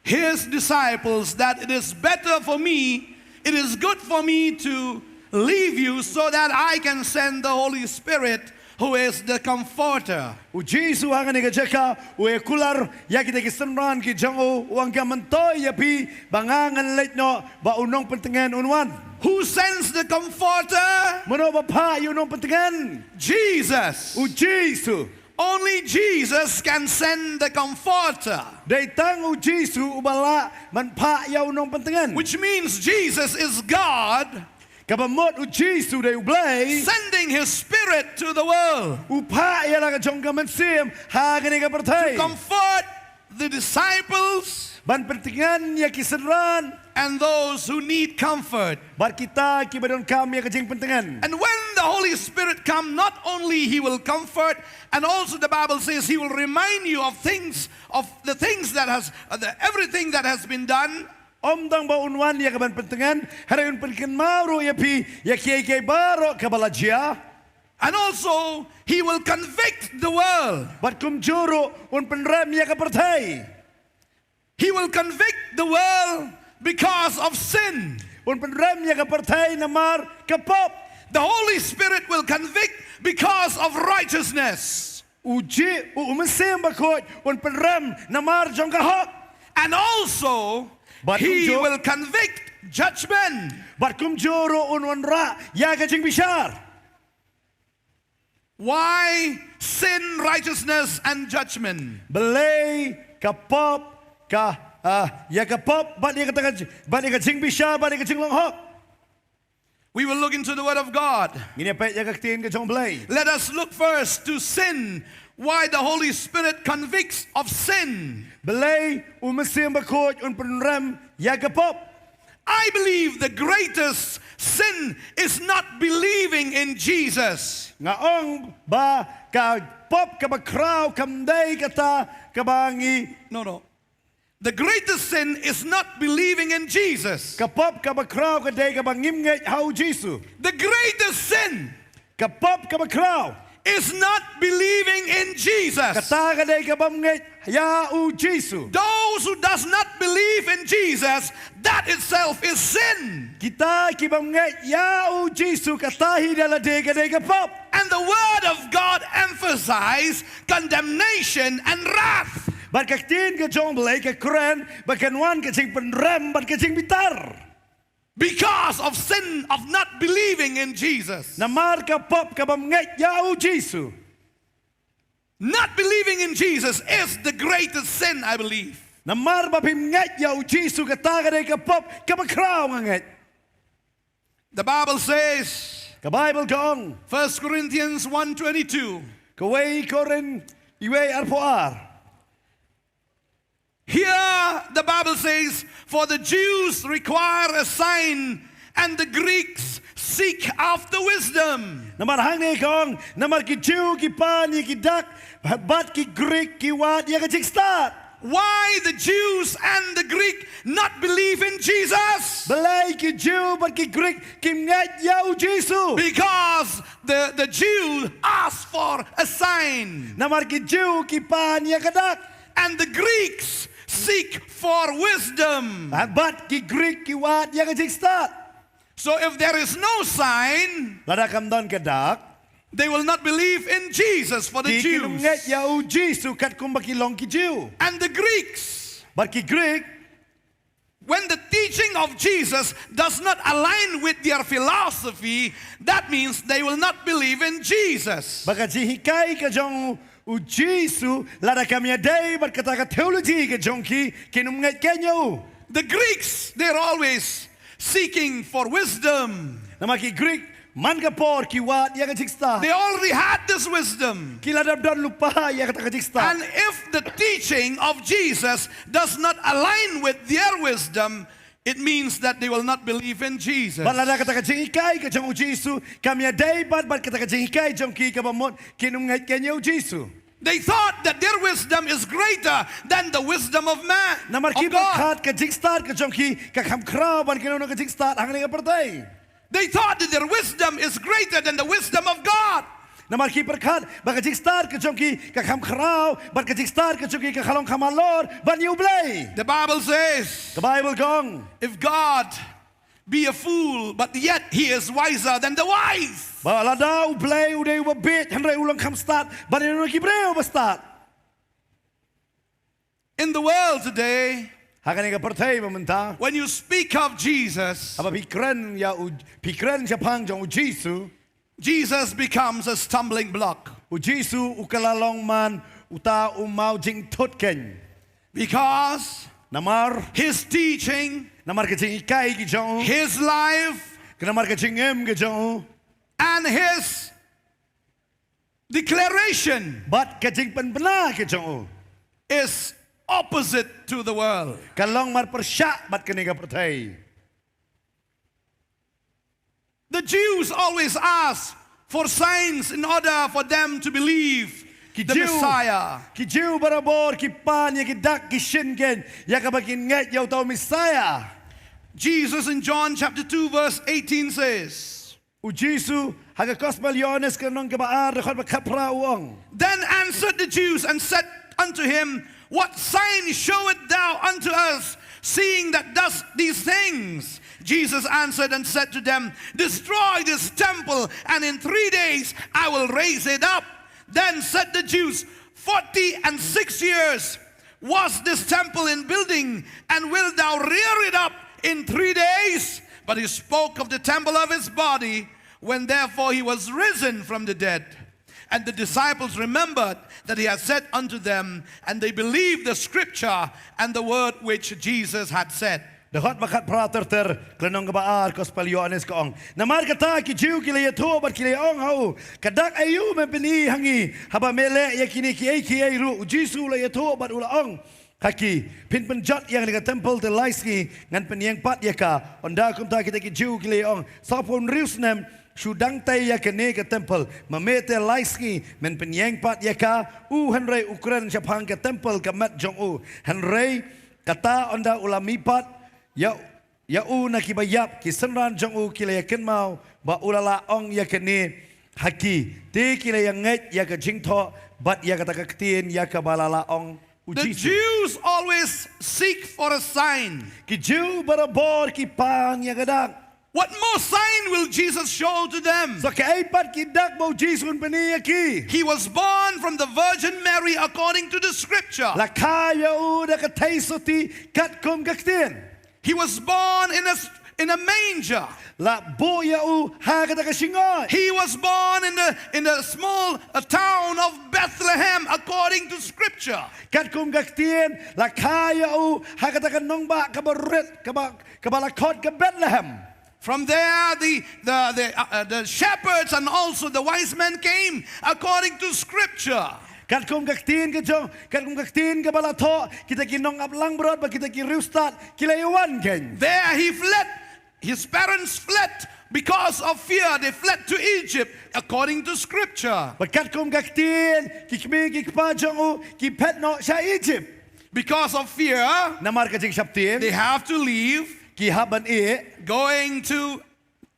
his disciples that it is better for me, it is good for me to leave you so that I can send the Holy Spirit, who is the Comforter. U Jisu ha kane ka jaka u ïa kular ïa kita ki synran ki jong u, u ong, ka myntoi ïa phi ba nga ngan leit noh, ba u nongpyntngen un wan. Who sends the Comforter? Mano ba phah ïa u nongpyntngen? Jesus. U Jisu. Only Jesus can send the Comforter. Dei tang u Jisu uba lah ban phah ïa u nongpyntngen. Which means Jesus is God. Kaba mut u Jisu dei U Blei. Sending his Spirit to the world. U phah ïa la ka jong ka mynsiem ha kane ka pyrthei. To comfort the disciples. Ban pyntngen ïa ki synran. And those who need comfort. Bad kita kiba donkam ïa ka jingpyntngen. And when the Holy Spirit come, not only he will comfort, and also the Bible says he will remind you of things, of the things that has, uh, the, everything that has been done. Ym tang ba un wan ïa ka ban pyntngen, hynrei un pynkynmaw ruh ïa phi ïa kiei kiei baroh kaba la jia. And also, he will convict the world. Bad kumjuh ruh un pynrem ïa ka pyrthei. He will convict the world because of sin. Un pynrem ïa ka pyrthei namar ka pop. The Holy Spirit will convict because of righteousness. U Ji, u, u Mynsiem Bakhuid un pynrem namar jong ka hok. And also, Bad he kumjuh. will convict judgment. Bad kumjuh ruh un wanrah ïa ka jingbishar. Why sin, righteousness, and judgment? Balei ka pop, ka, ah, ïa ka pop, bad ïa kata ka j-, bad ïa ka jingbishar, bad ïa ka jinglong hok. We will look into the Word of God. Ngin ïa peit ïa ka ktien ka jong U Blei. Let us look first to sin, why the Holy Spirit convicts of sin. Balei u Mynsiem Bakhuid un pynrem ïa ka pop. I believe the greatest sin is not believing in Jesus. Nga ong ba ka pop kaba khraw kam dei kata kaba ngi No, no. The greatest sin is not believing in Jesus. Ka pop kaba khraw ka dei kaba ngim ngeit ha U Jisu. The greatest sin Ka pop kaba khraw is not believing in Jesus. Kata ka dei ka bym ngeit ïa U Jisu. Those who does not believe in Jesus, that itself is sin. Kita ki bym ngeit ïa U Jisu, kata hi da lade ka dei ka pop. And the word of God emphasize condemnation and wrath. Bad ka ktien ka jong U Blei ka kren ba kan wan ka jingpynrem bad ka jingbitar. Because of sin of not believing in Jesus. Namar ka pop ka bym ngeit ïa U Jisu. Not believing in Jesus is the greatest sin, I believe. Namar ba phim ngeit ïa U Jisu, kata ka dei ka pop kaba khraw, nga ngeit. The Bible says, Ka Baibl ka ong, First Corinthians one twenty-two, kawei Korinth wei arphew ar. Here the Bible says, "For the Jews require a sign, and the Greeks seek after wisdom." Namar hangne ka ong, namar ki Jiw ki pan ïa ki dak, bad ki Grik ki wad ïa ka jingstad. Why the Jews and the Greek not believe in Jesus? Balei ki Jiw bad ki Grik kim ngeit ïa U Jisu? Because the, the Jew ask for a sign. Namar ki Jiw ki pan ïa ka dak. And the Greeks seek for wisdom. Bad ki Grik ki wad ïa ka jingstad. So if there is no sign, lada kam don ka dak, they will not believe in Jesus for the Jews. Ki kin ym ngeit ïa U Jisu katkum ba ki long ki Jiw. And the Greeks, bad ki Grik, when the teaching of Jesus does not align with their philosophy, that means they will not believe in Jesus. Ba ka jinghikai ka jong U Jisu lada kam ïadei bad kata ka theology ka jong ki, kin ym ngeit ïa U. The Greeks, they're always seeking for wisdom. Namar ki Grik man ka por ki wad ïa ka jingstad. They already had this wisdom. Ki la dep don lypa ïa kata ka jingstad. And if the teaching of Jesus does not align with their wisdom, it means that they will not believe in Jesus. Bad lada kata ka jinghikai ka jong U Jisu kam ïadei bad, bad kata ka jinghikai jong ki, ka mut kin ym ngeit ïa U Jisu. They thought that their wisdom is greater than the wisdom of man, of God. Namar ki pyrkhat ka jingstad ka jong ki ka kham khraw ban kano kano ka jingstad hangne ha pyrthei. They thought that their wisdom is greater than the wisdom of God. Namar ki pyrkhat ba ka jingstad ka jong ki ka kham khraw bad ka jingstad ka jong ki ka long kham halor ban ïa U Blei. The Bible says, Ka Baibl ka ong, "If God be a fool, but yet he is wiser than the wise." Ba lada U Blei u dei uba bieit, hynrei u long kham stad ban ïa ki briew ba stad. In the world today, ha kane ka pyrthei mynta, when you speak of Jesus, haba phi kren ïa U, phi kren shaphang jong U Jisu, Jesus becomes a stumbling block. U Jisu u kylla long man uta u maw jingthut keiñ. Because, namar, his teaching, namar ka jinghikai ka jong u, his life, namar ka jingim ka jong u, and his declaration, bad ka jingpynbna ka jong u, is opposite to the world. Ka long mar pyrshah bad kane ka pyrthei. The Jews always ask for signs in order for them to believe the Messiah. Ki Jiw, ki Jiw barabor ki pan ïa ki dak, ki shin keiñ ïa kaba kin ngeit ïa uta u Messiah. Jesus in John chapter two verse eighteen says, U Jisu ha ka Gospel Ïoannis ka lynnong kaba ar, dkhot ba khatphra u ong, "Then answered the Jews and said unto him, What sign showest thou unto us, Seeing that thus these things, Jesus answered and said to them, "Destroy this temple, and in three days I will raise it up." Then said the Jews, "Forty and six years was this temple in building, and wilt thou rear it up in three days?" But he spoke of the temple of his body. When therefore he was risen from the dead, and the disciples remembered that he had said unto them, and they believed the scripture and the word which Jesus had said. Dkhot ba khatphra ter ter, ka lynnong kaba ar, Gospel Ïoannis ka ong. Namar kata ki Jiw ki la ïathuh bad ki la ong ha u, ka dak aïu men pyni ha ngi, haba me leh ïa kine kiei kiei ruh? U Jisu u la ïathuh bad u la ong ha ki, phin pynjot ïa kane ka temple te lai sngi, ngan pynïeng pat ïa ka. Ynda kumta kita ki Jiw ki la ong, sawphew hynriew snem shu dang tei ïa kane ka temple, ma me te lai sngi men pynïeng pat ïa ka? U hynrei u kren shaphang ka temple ka met jong u. Hynrei kata ynda u la mih pat ïa ïa u na kiba ïap, ki synran jong u ki la ïa kynmaw ba u la lah ong ïa kane ha ki, te ki la ïa ngeit ïa ka jingthoh bad ïa kata ka ktien ïa kaba la lah ong u Jisu. The Jews always seek for a sign. Ki Jiw barabor ki pan ïa ka dak. What more sign will Jesus show to them? So kaei pat ki dak ba u Jisu un pyni ïa ki? He was born from the Virgin Mary according to the scripture. La kha ïa u da ka theisotti katkum ka ktien. He was born in a, in a manger. La buh ïa u ha kata ka shyngoid. He was born in the, in the small, uh, town of Bethlehem, according to scripture. Katkum ka ktien, la kha ïa u ha kata ka nongbah kaba rit, kaba, kaba la khot ka Bethlehem. From there, the, the, the, uh, uh, the shepherds and also the wise men came, according to scripture. Katkum ka ktien ka jong, katkum ka ktien kaba la thoh, kita ki nongap langbrot bad kita ki riewstad ki la ïa wan kein. There he fled. His parents fled because of fear. They fled to Egypt, according to scripture. Bad katkum ka ktien, ki kmie ki kpa jong u ki phet noh sha Egypt. Because of fear, namar ka jingsheptieng, they have to leave, ki hap ban ïeh, going to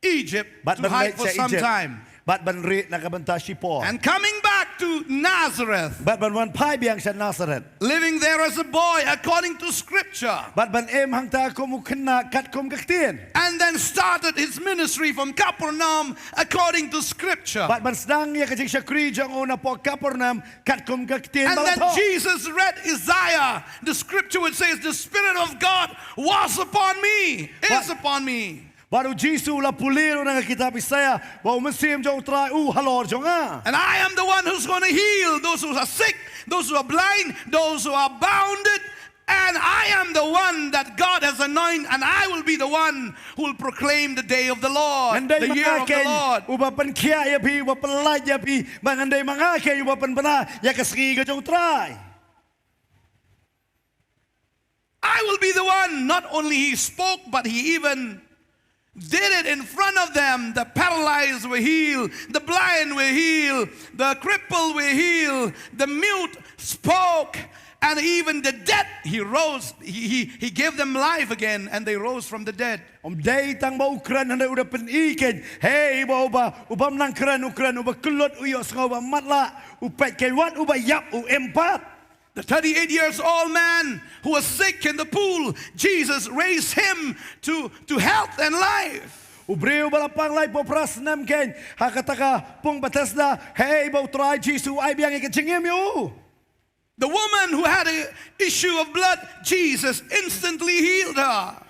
Egypt, bad to ban hide leit for sha some Egypt, time. Bad ban rieh na ka bynta shipor. And coming back to Nazareth, bad ban wan phai biang sha Nazareth, living there as a boy according to scripture. Bad ban im hangta kum u khynnah katkum ka ktien. And then started his ministry from Capernaum according to scripture. Bad ban sdang ïa ka jingshakri jong u napoh Capernaum katkum ka ktien ba la thoh. And then Jesus read Isaiah, the scripture which says, "The Spirit of God was upon me, is upon me." Bad u Jisu u la pule ruh na ka kitab Isaiah ba u Mynsiem jong u Trai u halor jong nga. And I am the one who's gonna heal those who are sick, those who are blind, those who are bounded. And I am the one that God has anointed, and I will be the one who will proclaim the day of the Lord, the year of the Lord. Ngan dei ma nga kein uba pynkhiah ïa phi, uba pynlait ïa phi, bad ngan dei ma nga kein uba pynbna ïa ka sngi ka jong u Trai. I will be the one. Not only he spoke, but he even did it in front of them. The paralyzed were healed, the blind were healed, the crippled were healed, the mute spoke, and even the dead, he rose, he, he, he gave them life again, and they rose from the dead. Ym dei tang ba u kren, hynrei u da pyni kein. Hei, uba, uba, u bym nang kren u kren, uba kyllut u ïohsngew, uba matlah u peit kein, wat uba ïap u im pat. The thirty-eight years old man who was sick in the pool, Jesus raised him to, to health and life. U briew ba la pang laiphew phra snem kein ha kata ka pung Bethesda, hei ba u Trai Jisu u ai biang ïa ka jingim ïa u. The woman who had a issue of blood, Jesus instantly healed her.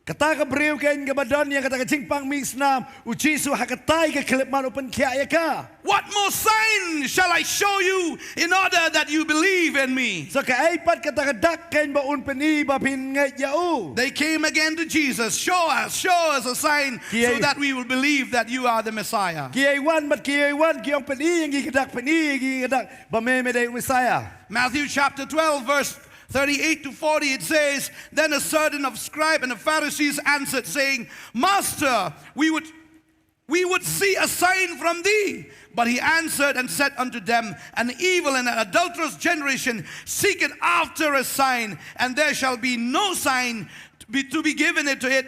Kata ka briew kein kaba don ïa kata ka jingpang mih snam, u Jisu ha katei ka khyllipmat u pynkhiah ïa ka. What more sign shall I show you in order that you believe in me? So kaei pat kata ka dak kein ba un pyni ba phin ngeit ïa u? They came again to Jesus. "Show us, show us a sign so that we will believe that you are the Messiah." Ki ïai wan bad ki ïai wan, ki ong, pyni ïa ngi ka dak, pyni ïa ngi ka dak ba me, me dei u Messiah. Matthew chapter twelve, verse thirty-eight to forty, it says, "Then a certain of scribe and the Pharisees answered, saying, 'Master, we would, we would see a sign from thee.' But he answered and said unto them, 'An evil and an adulterous generation seeketh after a sign, and there shall be no sign to be, to be given it to it,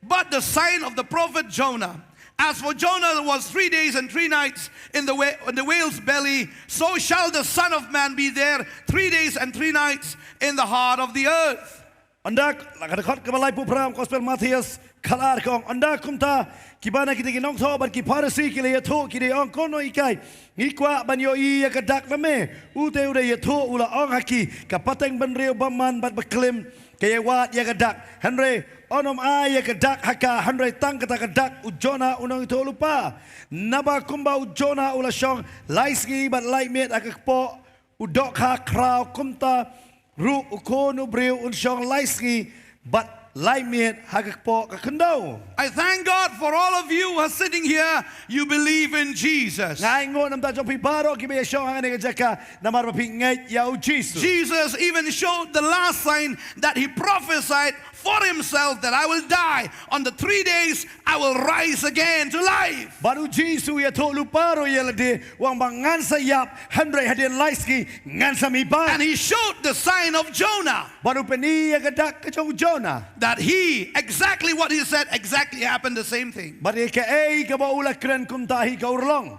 but the sign of the prophet Jonah. As for Jonah was three days and three nights in the wha-, in the whale's belly, so shall the Son of Man be there three days and three nights in the heart of the earth.'" Ynda la ka dkhot kaba laiphew phra, Gospel Mathaios khatar ka ong, ynda kumta kiba na kita ki nongthoh bad ki Pharisi ki la ïathuh, ki dei ong, ko nonghikai, ngi kwah ban ïohi ïa ka dak na me. U te u dei ïathuh u la ong ha ki, ka pateng bynriew bymman bad baklim ka ïai wad ïa ka dak, hynrei un ym ai ïa ka dak ha ka, hynrei tang kata ka dak u Jonah u nongïathuhlypa. Naba kumba u Jonah u la shong lai sngi bad lai miet ha ka kpoh u dohkha khraw, kumta ruh u Khun u briew un shong lai sngi bad lai miet ha ka kpoh ka khyndew. I thank God for all of you who are sitting here. You believe in Jesus. Nga ai nguh namar jong phi baroh kiba ïa shong ha kane ka jaka namar ba phi ngeit ïa u Jisu. Jesus even showed the last sign that he prophesied for himself, that I will die, on the three days I will rise again to life. Bad u Jisu u ïathuhlypa ruh ïa lade, u ong ba ngan sa ïap, hynrei hadien lai sngi ngan sa mihpat. And he showed the sign of Jonah. Bad u pyni ïa ka dak ka jong u Jonah. That he, exactly what he said, exactly happened, the same thing. Bad ïa kaei kaba u la kren kumta hi ka urlong.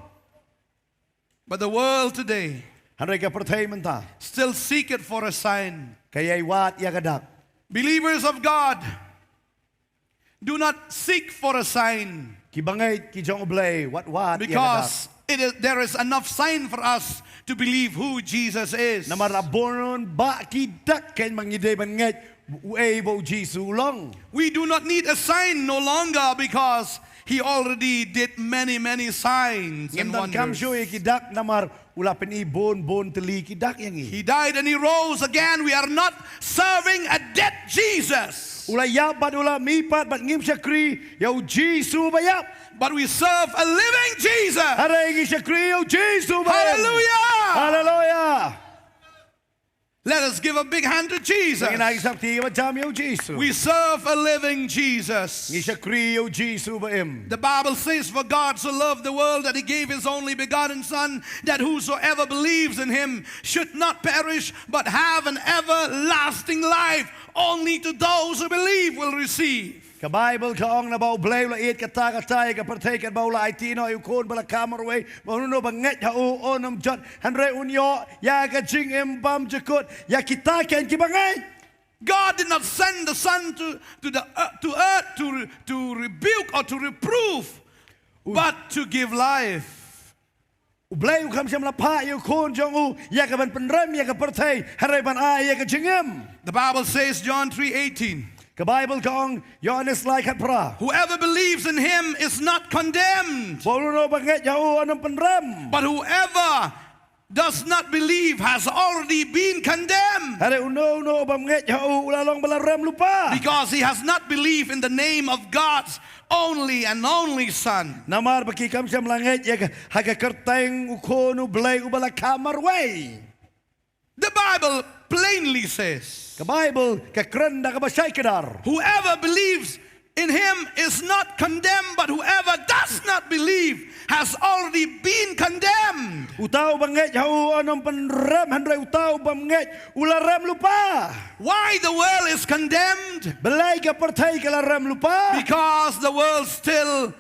But the world today, hynrei ka pyrthei mynta, still seek it for a sign. Ka ïai wad ïa ka dak. Believers of God, do not seek for a sign. Kiba ngeit ki jong u Blei, wat wad ïa ka dak. Because it is, there is enough sign for us to believe who Jesus is. Namar la bun bah ki dak keiñ ba ngi dei ban ngeit uei ba u Jisu u long. We do not need a sign no longer because he already did many, many signs and wonders. Ngim donkam shuh ïa ki dak namar u la pyni bun bun tylli ki dak ïa ngi. He died and he rose again. We are not serving a dead Jesus. U la ïap bad u la mihpat bad ngim shakri ïa u Jisu ba ïap. But we serve a living Jesus. Hynrei ngi shakri ïa u Jisu ba im. Hallelujah. Hallelujah. Let us give a big hand to Jesus. Ngin ai ki sopti ba jam ïa u Jisu. We serve a living Jesus. Ngi shakri ïa u Jisu ba im. The Bible says, "For God so loved the world that he gave his only begotten Son, that whosoever believes in him should not perish, but have an everlasting life. Only to those who believe will receive." Ka Baibl ka ong, naba u Blei u la ïeit katta katta ïa ka pyrthei katba u la aiti noh ïa u Khun ba la kha marwei, ba uno uno ba ngeit ha u un ym jot, hynrei un ïoh ïa ka jingim bymjukut. Ïa kita keiñ kiba ngeit. God did not send the Son to, to the, uh, to earth to re-, to rebuke or to reprove, but to give life. U Blei u kham shym la phah ïa u Khun jong u ïa ka ban pynrem ïa ka pyrthei, hynrei ban ai ïa ka jingim. The Bible says, John three eighteen, ka Baibl ka ong, Ïoannis lai khatphra, "Whoever believes in him is not condemned." Ba uno uno ba ngeit ha u un ym pynrem. But whoever does not believe has already been condemned. Hynrei uno uno bym ngeit ha u u la long ba la rem lypa. Because he has not believed in the name of God's only and only Son. Namar ba ki kham shym la ngeit ïa ka, ha ka kyrteng u Khun u Blei uba la kha marwei. The Bible plainly says, ka Baibl ka kren da kaba shai kdar, "Whoever believes in him is not condemned, but whoever does not believe has already been condemned." Uta uba ngeit ha u un ym pynrem, hynrei uta u bym ngeit u la rem lypa. Why the world is condemned? Balei ka pyrthei ka la rem lypa? Because the world still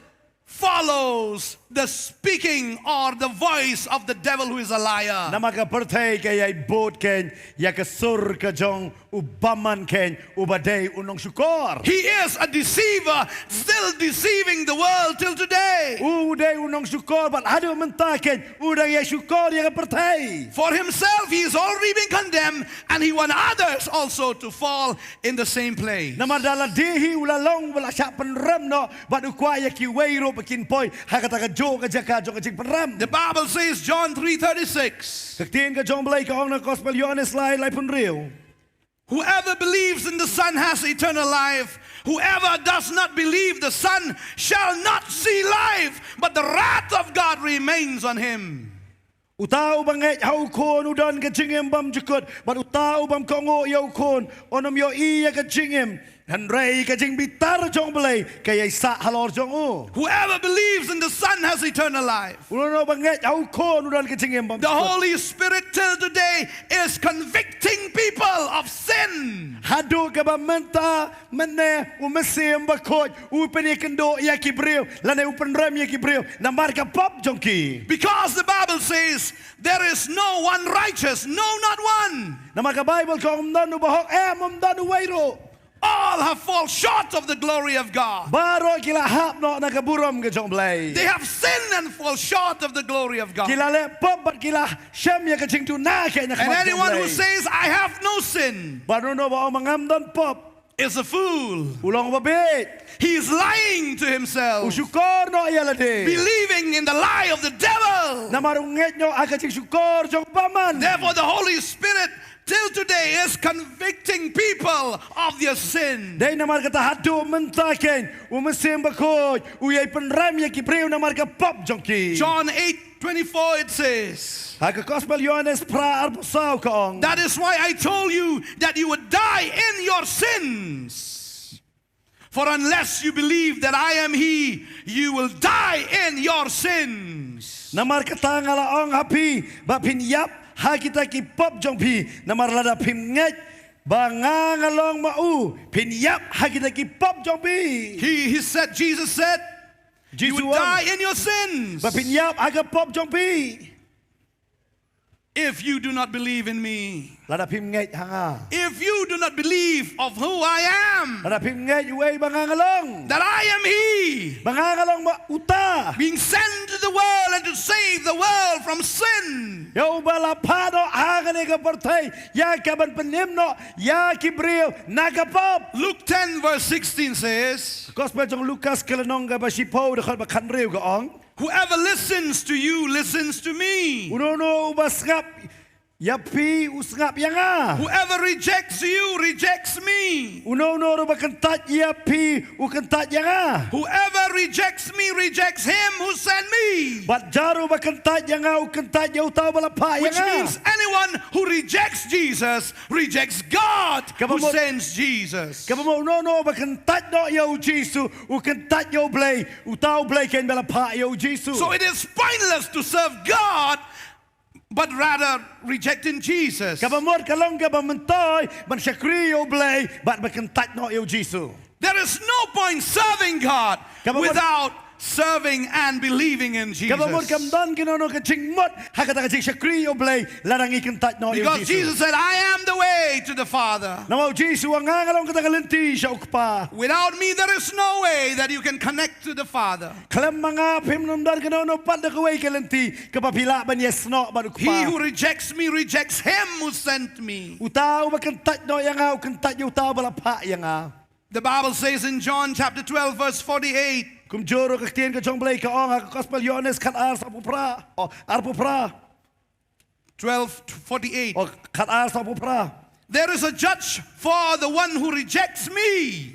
follows the speaking or the voice of the devil, who is a liar. Namar ka pyrthei ka ïai bud keiñ ïa ka sur ka jong u bymman keiñ uba dei u nongshukor. He is a deceiver, still deceiving the world till today. U dei u nongshukor bad haduh mynta keiñ u dang ïai shukor ïa ka pyrthei. For himself, he is already being condemned, and he want others also to fall in the same place. Namar da lade hi u la long ba la shah pynrem noh, bad u kwah ïa kiwei ruh ba kin poi ha kata kajuh ka jaka jong ka jingpynrem. The Bible says, John three thirty-six, ka ktien ka jong u Blei ka ong na Gospel Ïoannis lai, laiphew hynriew, "Whoever believes in the Son has eternal life. Whoever does not believe the Son shall not see life, but the wrath of God remains on him." Uta uba ngeit ha u Khun u don ka jingim bymjukut, bad uta u bym kohnguh ïa u Khun un ym ïohi ïa ka jingim, hynrei ka jingbitar jong u Blei ka ïai sah halor jong u. Whoever believes in the Son has eternal life. Uno uno ba ngeit ha u Khun u don ka jingim bymjukut. The Holy Spirit till today is convicting people of sin. Haduh kaba mynta mynne u Mynsiem Bakhuid u pynïakynduh ïa ki briew, lane u pynrem ïa ki briew namar ka pop jong ki. Because the Bible says, "There is no one righteous, no, not one." Namar ka Baibl ka ong, ym don uba hok, em, ym don uwei ruh. all have fall short of the glory of God. Baroh ki la hap noh na ka burom ka jong U Blei. They have sinned and fall short of the glory of God. Ki la leh pop bad ki la shem ïa ka jingduna ka na ka And anyone who says, "I have no sin," bad uno uba ong ba ngam don pop, is a fool. U long uba bieit. He is lying to himself. U shukor noh ïa lade. Believing in the lie of the devil. Namar u ngeit noh ha ka jingshukor jong u bymman. Therefore, the Holy Spirit till today is convicting people of their sin. Dei namar kata haduh mynta kein, u Mynsiem Bakhuid u ïai pynrem ïa ki briew namar ka pop jong ki. John eight twenty-four, it says, Ha ka Gospel Ïohannes phra arphew saw ka ong. That is why I told you that you would die in your sins. For unless you believe that I am He, you will die in your sins. Namar kata nga la ong ha phi ba phin ïap ha kita ki pop jong phi, namar lada phim ngeit ba nga nga long ma u, phin ïap ha kita ki pop jong phi. He, he said, Jesus said, "You Jisu will ong die in your sins." Ba phin ïap ha ka pop jong phi. If you do not believe in me, lada phim ngeit ha nga, if you do not believe of who I am, lada phim ngeit uei ba nga nga long, that I am He, ba nga nga long ma uta, being sent to the world and to save the world from sin. Ïa uba la phah noh ha kane ka pyrthei ïa kaban pynim noh ïa ki briew na ka pop. Luke ten verse sixteen says, Gospel jong Lukas ka lynnong kaba shiphew dkhot ba khathynriew ka ong. Whoever listens to you listens to me. Uno uno uba sngap ïa phi u sngap ïa nga. Whoever rejects you rejects me. Uno uno ruh uba kyntait ïa phi u kyntait ïa nga. Whoever rejects me rejects him who sent me. Bad jar uba kyntait ïa nga u kyntait ïa uta uba la phah ïa nga. Which means anyone who rejects Jesus rejects God who sends Jesus. Kaba mut uno uno uba kyntait noh ïa u Jisu u kyntait ïa U Blei, uta U Blei kein ba la phah ïa u Jisu. So it is pointless to serve God but rather rejecting Jesus. Kaba mut ka long kaba myntoi ban shakri ïa U Blei bad ba kyntait noh ïa u Jisu. There is no point serving God without serving and believing in Jesus. Kaba mut kam don kano kano ka jingmut ha kata ka jingshakri ïa U Blei lada ngi kyntait noh ïa u Jisu. Because Jesus said, "I am the way to the Father." Namar u Jisu u ong nga nga long kata ka lynti sha u Kpa. Without me, there is no way that you can connect to the Father. Khlem ma nga phim don kano kano pat da kawei ka lynti kaba phi lah ban ïasnoh bad u Kpa. He who rejects me rejects him who sent me. Uta uba kyntait noh ïa nga u kyntait ïa uta uba la phah ïa nga. The Bible says in John chapter twelve verse forty-eight. Kumjuh ruh ka ktien ka jong U Blei ka ong ha ka Gospel Ïohannes khatar sawphew phra. Oh, arphew phra. Twelve forty-eight. Oh, khatar sawphew phra. There is a judge for the one who rejects me.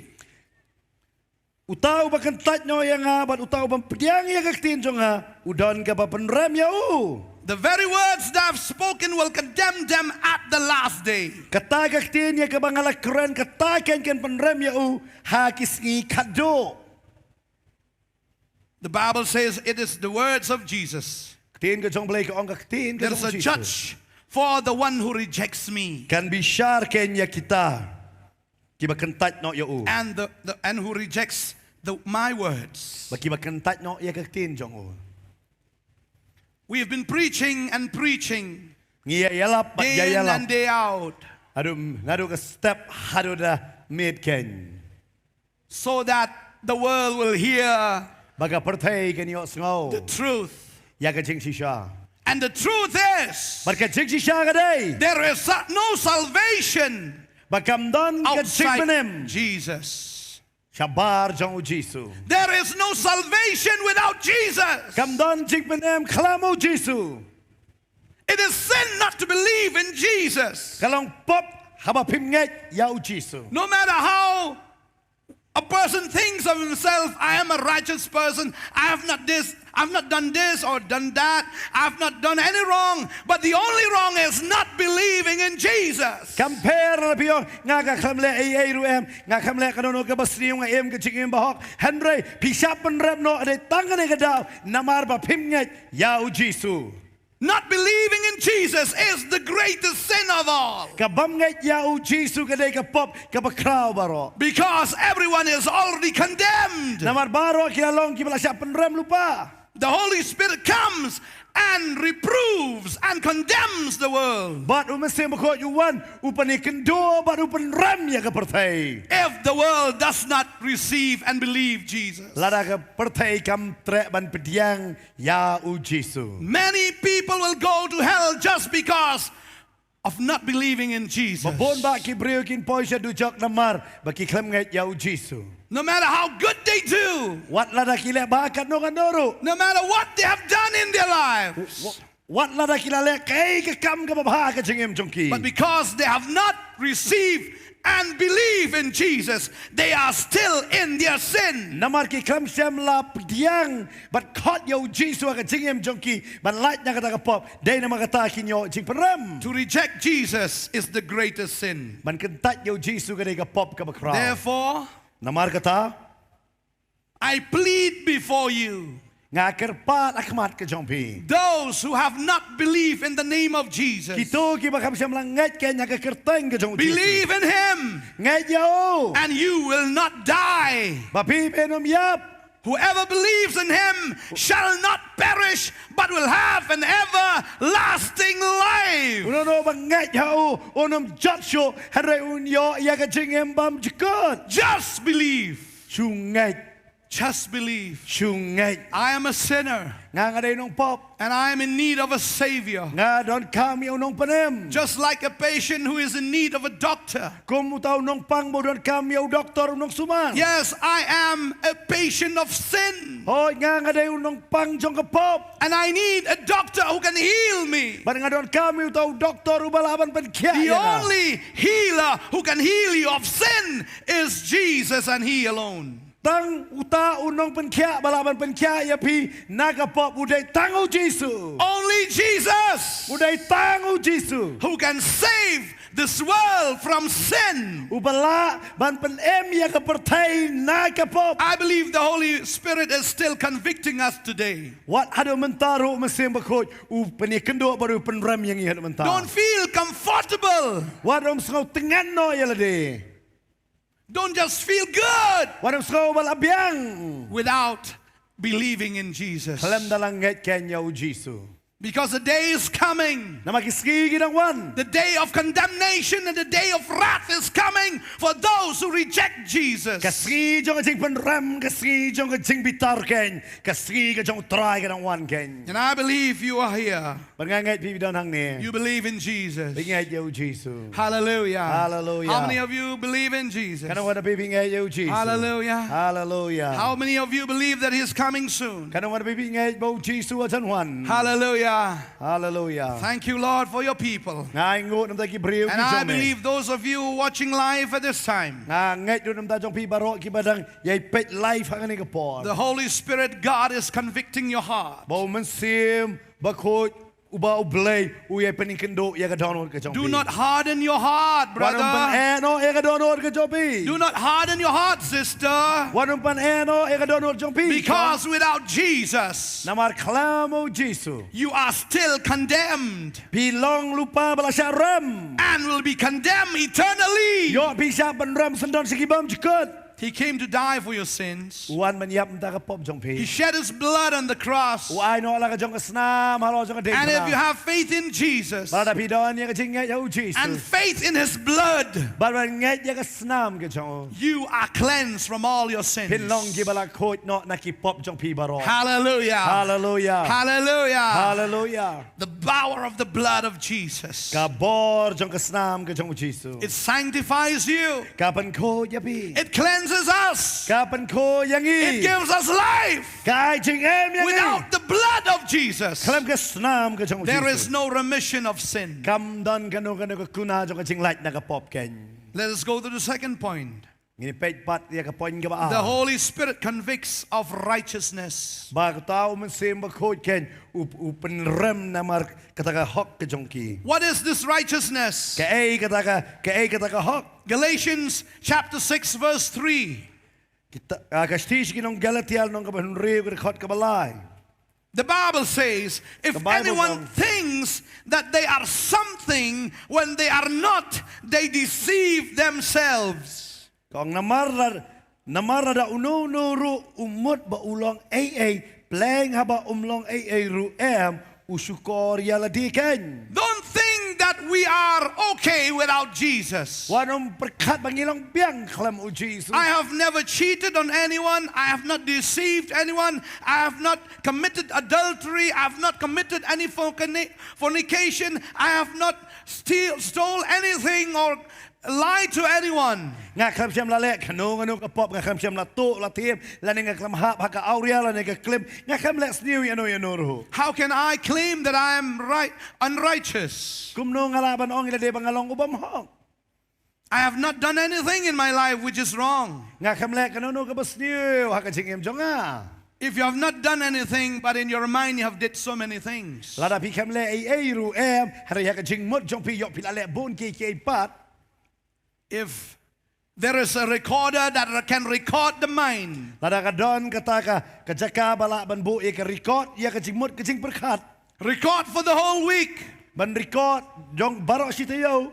Uta uba kyntait noh ïa nga bad uta uba pdiang ïa ka ktien jong nga u don kaba pynrem ïa u. The very words that I've spoken will condemn them at the last day. Kata ka ktien ïa kaba nga la kren kata kan kan pynrem ïa u ha ki sngi khadduh. The Bible says it is the words of Jesus. Ktien ka jong U Blei ka ong ka ktien ka jong U Jisu. There's a judge for the one who rejects me. Kan bishar kan ïa kita kiba kyntait noh ïa u. And the, the and who rejects the, my words. Bad kiba kyntait noh ïa ka ktien jong u. We have been preaching and preaching. Ngi ïa ïalap bad ïa ïalap. Day in and day out. Haduh, naduh ka step haduh da miet kan. So that the world will hear. Ba ka pyrthei kan ïohsngew. The truth. Ïa ka jingshisha. And the truth is. Bad ka jingshisha ka dei. There is sa-, no salvation. Ba kam don ka jingpynim. Outside Jesus. Shabar jong u Jisu. There is no salvation without Jesus. Kam don jingpynim khlem u Jisu. It is sin not to believe in Jesus. Ka long pop haba phim ngeit ïa u Jisu. No matter how a person thinks of himself, "I am a righteous person, I have not this, I've not done this or done that, I've not done any wrong," but the only wrong is not believing in Jesus. Kam pher lada phi ong nga kam leh ei ei ruh em, nga kam leh kano kano kaba sniew, nga im ka jingim ba hok. Hynrei phi shah pynrem noh dei tang kane ka daw namar ba phim ngeit ïa u Jisu. Not believing in Jesus is the greatest sin of all. Ka bym ngeit ïa u Jisu ka dei ka pop kaba khraw baroh. Because everyone is already condemned. Namar baroh ki la long kiba la shah pynrem lypa. The Holy Spirit comes and reproves and condemns the world. Bad u Mynsiem Bakhuid u wan, u pynïakynduh bad u pynrem ïa ka pyrthei. If the world does not receive and believe Jesus, Lada ka pyrthei kam treh ban pdiang ïa u Jisu. Many people will go to hell just because of not believing in Jesus. Ba bun bah ki briew kin poi sha dujok namar ba ki khlem ngeit ïa u Jisu. No matter how good they do, Wat lada ki leh bha katno katno ruh. No matter what they have done in their lives, Wat lada ki la leh kaei ka kam kaba bha ha ka jingim jong ki. But because they have not received and believe in Jesus, they are still in their sin. Namar ki khlem shym la pdiang bad khot ïa u Jisu ha ka jingim jong ki ban lait na kata ka pop. Dei namar kata ki ïoh jingpynrem. To reject Jesus is the greatest sin. Ban kyntait ïa u Jisu ka dei ka pop kaba khraw. Therefore, Namar kata, I plead before you, nga kyrpad ha khmat ka jong phi. Those who have not believed in the name of Jesus, Kito kiba kham shym la ngeit keiñ ha ka kyrteng ka jong u Jisu. Believe in him, Ngeit ïa u. And you will not die. Ba phi phim ïap. Whoever believes in him shall not perish, but will have an everlasting life. Uno uno ba ngeit ha u, um jot shuh, hynrei un ïoh ïa ka jingim bymjukut. Just believe. Shu ngeit. Just believe. Shu ngeit. I am a sinner. Nga nga dei u nongpop. And I am in need of a savior. Nga donkam ïa u nongpynim. Just like a patient who is in need of a doctor. Kum uta u nongpang ba u donkam ïa u doktor, u nongsumar. Yes, I am a patient of sin. Hooid, nga nga dei u nongpang jong ka pop. And I need a doctor who can heal me. Bad nga donkam ïa uta u doktor uba lah ban pynkhiah ïa nga. The only healer who can heal you of sin is Jesus and he alone. Tang uta u nongpynkhiah ba lah ban pynkhiah ïa phi na ka pop u dei tang u Jisu. Only Jesus U dei tang u Jisu. Who can save this world from sin. Uba lah ban pynim ïa ka pyrthei na ka pop. I believe the Holy Spirit is still convicting us today. Wat haduh mynta ruh u Mynsiem Bakhuid u pynïakynduh bad u pynrem ïa ngi haduh mynta. Don't feel comfortable. Wat ym sngew tngen noh ïa lade. Don't just feel good. Wat ym sngew ba la biang. Without believing in Jesus. Khlem da la ngeit keiñ ïa u Jisu. Because the day is coming. Namar ki sngi ki dang wan. The day of condemnation and the day of wrath is coming for those who reject Jesus. Ka sngi jong ka jingpynrem, ka sngi jong ka jingbitar keiñ, ka sngi ka jong u Trai ka dang wan keiñ. And I believe you are here. Bad nga ngeit phi don hangne. You believe in Jesus. Phi ngeit ïa u Jisu. Hallelujah. Hallelujah. How many of you believe in Jesus? Katno ngut na phi phi ngeit ïa u Jisu. Hallelujah. Hallelujah. How many of you believe that he is coming soon? Katno ngut na phi phi ngeit ba u Jisu u jan wan. Hallelujah. Hallelujah. Thank you, Lord, for your people. Nga ainguh namar ki briew ki jong me. And I believe those of you watching live at this time, Nga ngeit ruh namar jong phi baroh kiba dang ïai peit live ha kane ka por. The Holy Spirit, God, is convicting your heart. Ba u Mynsiem Bakhuid uba u Blei u ïai pynïakynduh ïa ka dohnud ka jong phi. Do not harden your heart, brother. Wat ym pyneh noh ïa ka dohnud ka jong phi. Do not harden your heart, sister. Wat ym pyneh noh ïa ka dohnud jong phi. Because without Jesus, Namar khlem u Jisu. You are still condemned. Phi long lypa ba la shah rem. And will be condemned eternally. Ïoh phi shah pynrem syndon sha ki bymjukut. He came to die for your sins. U wan ban ïap namar ka pop jong phi. He shed his blood on the cross. U ai noh la ka jong ka snam halor jong ka diengphna. And if you have faith in Jesus, Bad lada phi don ïa ka jingngeit ha u Jisu. And faith in his blood, Bad lada phi ngeit ïa ka snam ka jong u. You are cleansed from all your sins. Phin long kiba la khuid noh na ki pop jong phi baroh. Hallelujah. Hallelujah. Hallelujah. Hallelujah. The power of the blood of Jesus. Ka bor jong ka snam ka jong u Jisu. It sanctifies you. Ka pynkhuid ïa phi. It cleanses us. Ka pynkhuid ïa ngi. It gives us life. Ka ai jingim ïa ngi. Without the blood of Jesus, Khlem ka snam ka jong u Jisu. There is no remission of sin. Kam don kano kano ka kuna jong ka jinglait na ka pop keiñ. Let us go to the second point. Ngin peit pat ïa ka point kaba ar. The Holy Spirit convicts of righteousness. Ba kata u Mynsiem Bakhuid keiñ u, u pynrem namar kata ka hok ka jong ki. What is this righteousness? Kaei kata ka, kaei kata ka hok. Galatians chapter six verse three. Kita, ah, ka shithi sha ki nong Galatia lynnong kaba hynriew ka dkhot kaba lai. The Bible says, if anyone thinks that they are something when they are not, they deceive themselves. Ka ong namar lada, namar lada uno uno ruh u mut ba u long ei ei, pleng haba um long ei ei ruh em, U shukor ïa lade kein. Don't think that we are okay without Jesus. Wat nym pyrkhat ba ngi long biang khlem u Jisu. I have never cheated on anyone. I have not deceived anyone. I have not committed adultery. I have not committed any fornication. I have not steal, stole anything or lie to anyone. Nga khlem shym la leh kano kano ka pop, nga khlem shym la tuh la thiem, lane nga khlem hap ha ka awria lane ka klim, nga khlem leh sniew ïano ïano ruh. How can I claim that I am right, unrighteous? Kumno nga lah ban ong ïa lade ba nga long u bymhok? I have not done anything in my life which is wrong. Nga khlem leh kano kano kaba sniew ha ka jingim jong nga. If you have not done anything, but in your mind you have did so many things. Lada phi khlem leh ei ei ruh em, hynrei ha ka jingmut jong phi ïoh phi la leh bun kiei kiei pat. If there is a recorder that can record the mind, Lada ka don kata ka, ka jaka ba lah ban buh ïa ka record ïa ka jingmut ka jingpyrkhat. record for the whole week. Ban record jong baroh shi taïew.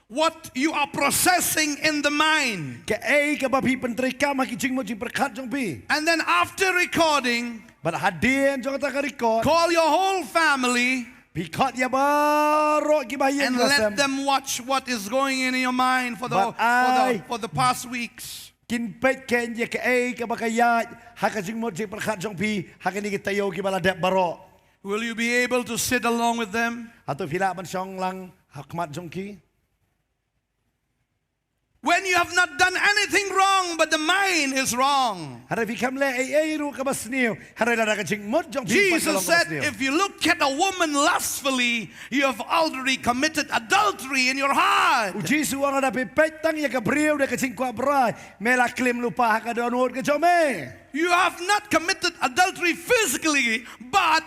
What you are processing in the mind. Kaei kaba phi pyntreikam ha ki jingmut jingpyrkhat jong phi. And then after recording, Bad hadien jong kata ka record, call your whole family phi khot ïa baroh kiba ha ïing and la let sem. them watch what is going in your mind for the, But for I- the, for the past weeks. Kin peit kein ïa kaei kaba ka ïaid ha ka jingmut jingpyrkhat jong phi ha kine ki taïew kiba la dep baroh. Will you be able to sit along with them? Hato phi lah ban shong lang ha khmat jong ki? When you have not done anything wrong, but the mind is wrong. Hynrei phi khlem leh ei ei ruh kaba sniew, hynrei lada ka jingmut jong phi pat ka long Jesus kaba said, sniew. "If you look at a woman lustfully, you have already committed adultery in your heart." U Jisu u ong lada phi peit tang ïa ka briew da ka jingkwah brai, me la klim lypa ha ka dohnud ka jong me. You have not committed adultery physically, but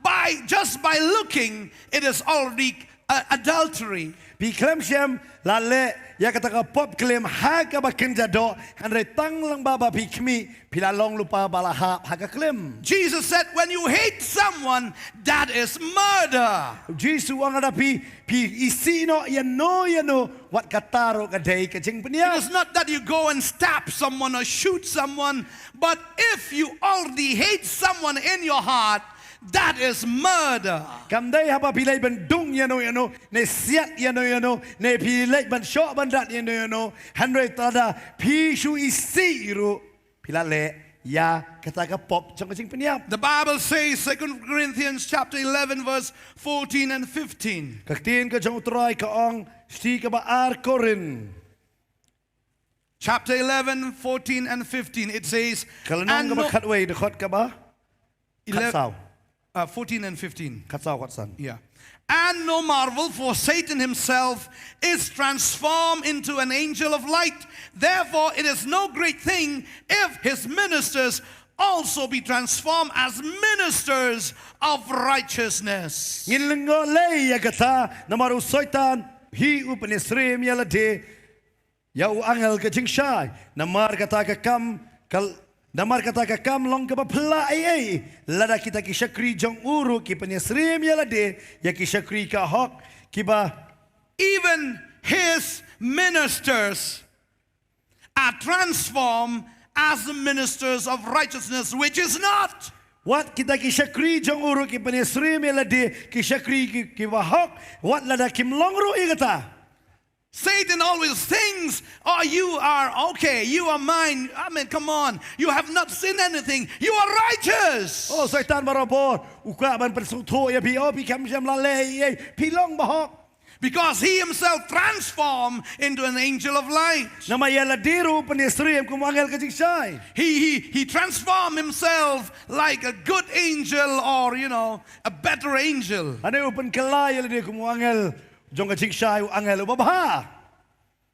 by just by looking, it is already uh, adultery. Phi khlem shym la leh ïa kata ka pop klim ha kaba kynja doh, hynrei tang lyngba ba phi khmih phi la long lypa ba la hap ha ka klim. Jesus said, "When you hate someone, that is murder." U Jisu u ong lada phi, phi isih noh ïano ïano, wat kata ruh ka dei ka It jingpynïap. is not that you go and stab someone or shoot someone, but if you already hate someone in your heart, that is murder. Kam dei haba phi leit ban dung ïano ïano, ne siat ïano ïano, ne phi leit ban shoh ban dat ïano ïano, hynrei lada phi shu isih ruh phi la leh ïa kata ka pop jong ka jingpynïap. The Bible says, Second Corinthians chapter eleven, verse fourteen and fifteen. Ka ktien ka jong U Trai ka ong, shithi kaba ar Korinth, Chapter eleven, fourteen and fifteen. It says, ka lynnong "And kaba no-" khatwei, dkhot kaba Eleven- khatsaw. Uh, fourteen and fifteen. Khatsaw khatsan. Yeah. "And no marvel, for Satan himself is transformed into an angel of light. Therefore, it is no great thing if his ministers also be transformed as ministers of righteousness." Ngin lyngngoh lei ïa kata, namar u Soitan hi u pynïasyriem ïa lade ïa u angel ka jingshai. Namar kata ka kam, ka, namar kata ka kam long kaba phylla ei ei, lada kita ki shakri jong u ruh ki pynïasyriem ïa lade ïa ki shakri ka hok, kiba... Even his ministers are transformed as the ministers of righteousness, which is not. Wat kita ki shakri jong u ruh ki pynïasyriem ïa lade ki shakri ki, kiba hok, wat lada kim long ruh ïa kata. Satan always thinks, "Oh, you are okay, you are mine. I mean, come on, you have not sinned anything, you are righteous." Oh, Soitan barabor u kwah ban pynsngewthuh ïa phi, oh, phi khlem shym la leh ei ei, phi long bahok. Because he himself transformed into an angel of light. Namar ïa lade ruh u pynïasyriem kum u angel ka jingshai. He, he, he transformed himself like a good angel or, you know, a better angel. Hynrei u pynkylla ïa lade kum u angel jong ka jingshai, u angel uba bha.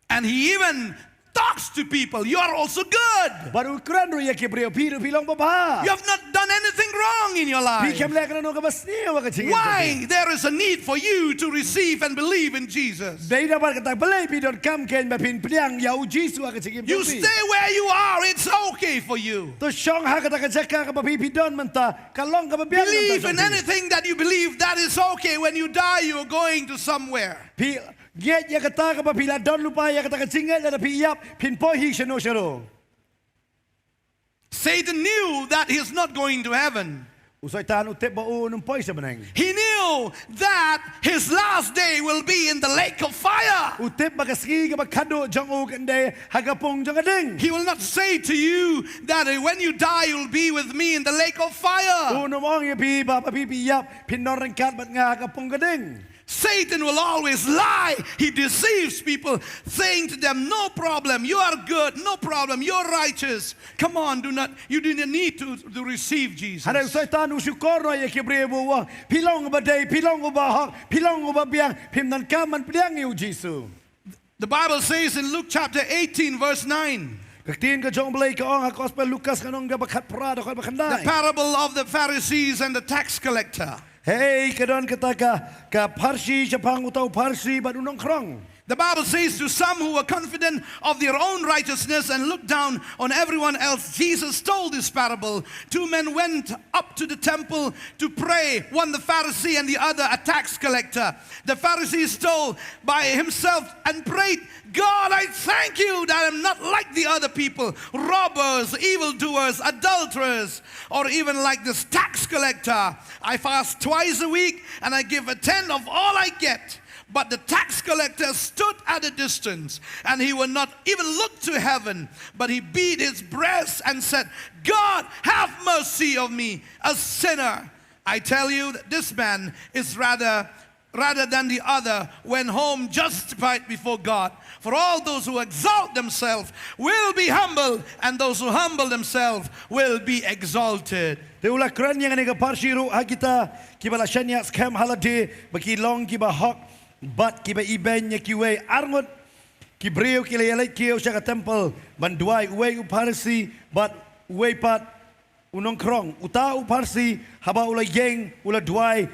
And he even talks to people, "You are also good. Bad u kren ruh ïa ki briew, phi ruh phi long babha. You have not done anything wrong in your Phi life. khlem leh kano kaba sniew ha ka jingim jong phi. Why there is a need for you to receive and believe in Jesus? Dei namar kata balei phi donkam kein ba phin pdiang ïa u Jisu ha ka jingim You jong phi. Stay where you are, it's okay for you. To shong ha kata ka jaka kaba phi phi don mynta, ka long kaba biang mynta. Believe in anything that you believe, that is okay. When you die, you are going to somewhere. Phi ngeit ïa kata kaba phi la don lypa, ïa kata ka jingngeit, lada phi ïap phin poi hi shano shano. Satan knew that he's not going to heaven. U Soitan u tip ba u un ym poi sha bneng. He knew that his last day will be in the lake of fire. U tip ba ka sngi kaba khadduh jong u kan dei ha ka pung jong ka ding. He will not say to you that, uh, when you die, you'll be with me in the lake of fire. Un ym ong ïa phi ba, ba phi phi ïap phin don ryngkat bad nga ha ka pung ka ding. Satan will always lie. He deceives people, saying to them, "No problem, you are good, no problem, you're righteous. Come on, do not, you do not need to, to receive Jesus." Hynrei u Soitan u shukor noh ïa ki briew, u ong, "Phi long uba dei, phi long uba hok, phi long uba biang, phim donkam ban pdiang ïa u Jisu." The Bible says in Luke chapter eighteen, verse nine, Ka ktien ka jong u Blei ka ong ha Gospel Lukas ka lynnong kaba khatphra, dkhot ba khyndai. The parable of the Pharisees and the tax collector. Hei, ka don kata ka, ka pharshi shaphang uta u pharshi bad u nongkhrong. The Bible says, to some who were confident of their own righteousness and looked down on everyone else, Jesus told this parable. Two men went up to the temple to pray, one the Pharisee and the other a tax collector. The Pharisee stole by himself and prayed, "God, I thank you that I'm not like the other people, robbers, evildoers, adulterers, or even like this tax collector. I fast twice a week and I give a tenth of all I get." But the tax collector stood at a distance, and he would not even look to heaven, but he beat his breast and said, "God, have mercy of me, a sinner." I tell you that this man is rather, rather than the other, went home justified before God. For all those who exalt themselves will be humbled, and those who humble themselves will be exalted. Te u la kren ïa kane ka pharshi ruh ha kita kiba la shaniah skhem ha lade ba ki long kiba hok bad kiba ibeiñ ïa kiwei. Arngut ki briew ki la ïaleit kiew sha ka temple ban duwai, uwei u pharshi bad uwei pat u nongkhrong. Uta u pharshi haba u la ïeng u la duwai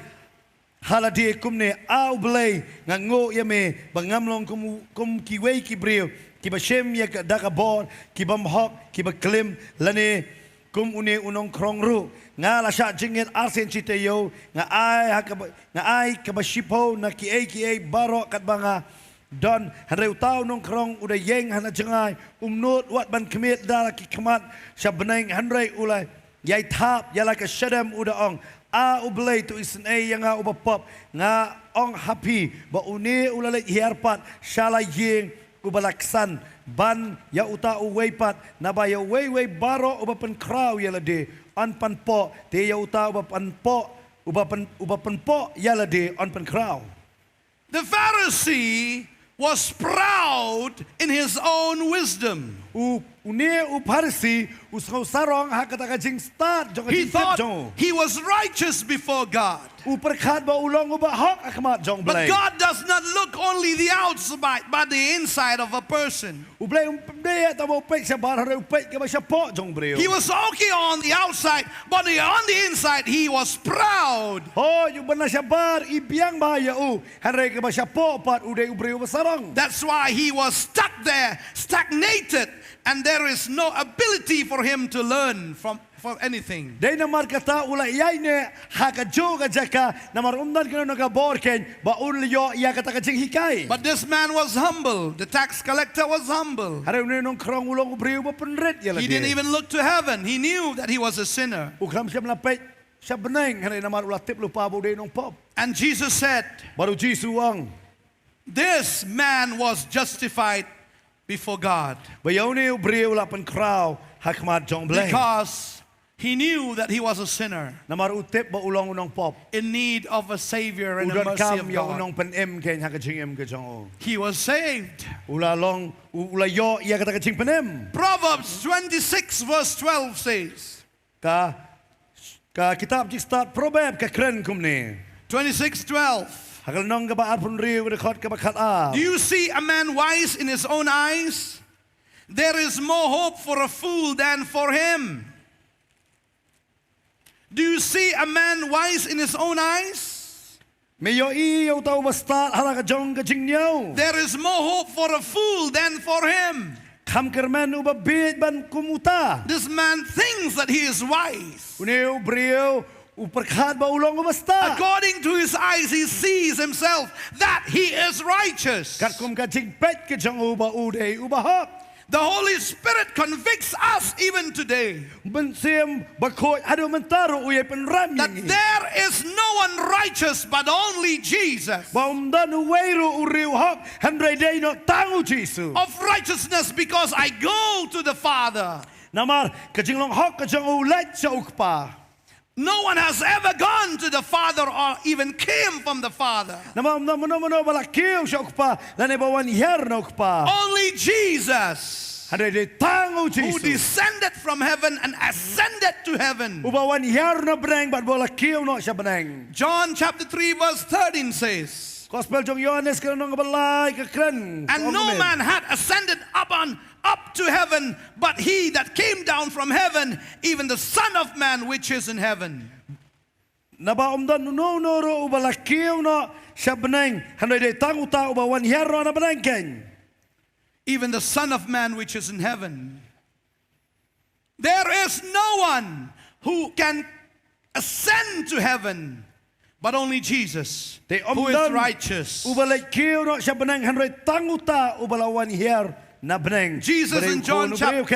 ha lade kumne, "A U Blei, nga nguh ïa me ba ngam long kum, kum kiwei ki briew kiba shim ïa ka, da ka bor, kibym hok, kiba klim, lane kum une u nongkhrong ruh. Nga la shah jingngeit arsien shi taïew, nga ai ha kaba, nga ai kaba shiphew na kiei kiei baroh katba nga don." Hynrei uta u nongkhrong u da ïeng ha na jngai, um nud wat ban khmied da la ki khmat sha bneng, hynrei u la ïai thap ïa la ka shadem, u da ong, "A U Blei, to isynei ïa nga uba pop. Nga ong ha phi ba une u la leit hiar pat sha la ïing uba la ksan, ban ïa uta uwei pat, naba ïa uwei uwei baroh uba pynkhraw ïa lade yn pynpoh, te ïa uta uba pynpoh, uba pyn, uba pynpoh ïa lade yn pynkhraw." The Pharisee was proud in his own wisdom. U, une u Pharisi u sngew sarong ha kata ka jingstad jong ka jingtip jong u. He thought he was righteous before God. U pyrkhat ba u long uba hok ha khmat jong U Blei. But God does not look only the outside, but the inside of a person. U Blei um peit ïa kaba u peit shabar, hynrei u peit kaba shapoh jong u briew. He was okay on the outside, but on the inside he was proud. Hooid, u ban la shabar i biang bha ïa u, hynrei kaba shapoh pat u dei u briew ba sarong. That's why he was stuck there, stagnated, and there is no ability for him to learn from, from anything. Dei namar kata u la ïaineh ha kajuh ka jaka, namar um don kano kano ka bor keiñ ba un ïoh ïa kata ka jinghikai. But this man was humble. The tax collector was humble. Hynrei une u nongkhrong u long u briew ba pynrit ïa lade. He didn't even look to heaven. He knew that he was a sinner. U khlem shym la peit sha bneng, hynrei namar u la tip lypa ba u dei u nongpop. And Jesus said, Bad u Jisu u ong, "This man was justified before God." Ba ïa une u briew u la pynkhraw ha khmat jong U Blei. Because he knew that he was a sinner. Namar u tip ba u long u nongpop. In need of a savior and a mercy of God. U donkam ïa u nongpynim keiñ ha ka jingim ka jong u. He was saved. U la long, u, u la ïoh ïa kata ka jingpynim. Proverbs twenty-six verse twelve says, Ka, ka kitab Jingstad Proverb ka kren kumne. Twenty-six twelve. Ha ka lynnong kaba arphew hynriew, ka dkhot kaba khatar. Do you see a man wise in his own eyes? There is more hope for a fool than for him. Do you see a man wise in his own eyes? Me ïohi ïa uta uba stad ha la ka jong ka jingñiew? There is more hope for a fool than for him. Kham kyrmen uba bieit ban kum uta. This man thinks that he is wise. Une u briew u pyrkhat ba u long uba stad. According to his eyes, he sees himself that he is righteous. Katkum ka jingpeit ka jong u ba u dei uba hok. The Holy Spirit convicts us even today. Mynsiem Bakhuid haduh mynta ruh u ïai pynrem ïa ngi. That there is no one righteous but only Jesus. Ba ym don uwei ruh u riewhok hynrei dei noh tang u Jisu. Of righteousness because I go to the Father. Namar ka jinglong hok ka jong u leit sha u Kpa. No one has ever gone to the Father or even came from the Father. Namar ym don mano mano ba la kiew sha u Kpa lane ba wan hiar na u Kpa. Only Jesus. Hynrei dei tang u Jisu. Who descended from heaven and ascended to heaven. Uba wan hiar na bneng bad ba la kiew noh sha bneng. John chapter three verse thirteen says, Gospel jong Ïohannes ka lynnong ba lai ka kren. And no man had ascended up on up to heaven, but he that came down from heaven, even the Son of Man which is in heaven. Naba ym don uno uno ruh uba la kiew noh sha bneng, hynrei dei tang uta uba wan hiar noh na bneng keiñ. Even the Son of Man which is in heaven. There is no one who can ascend to heaven, but only Jesus, who is righteous. Te ym don uba leit kiew noh sha bneng hynrei tang uta uba la wan hiar na bneng. Jesus in John chap-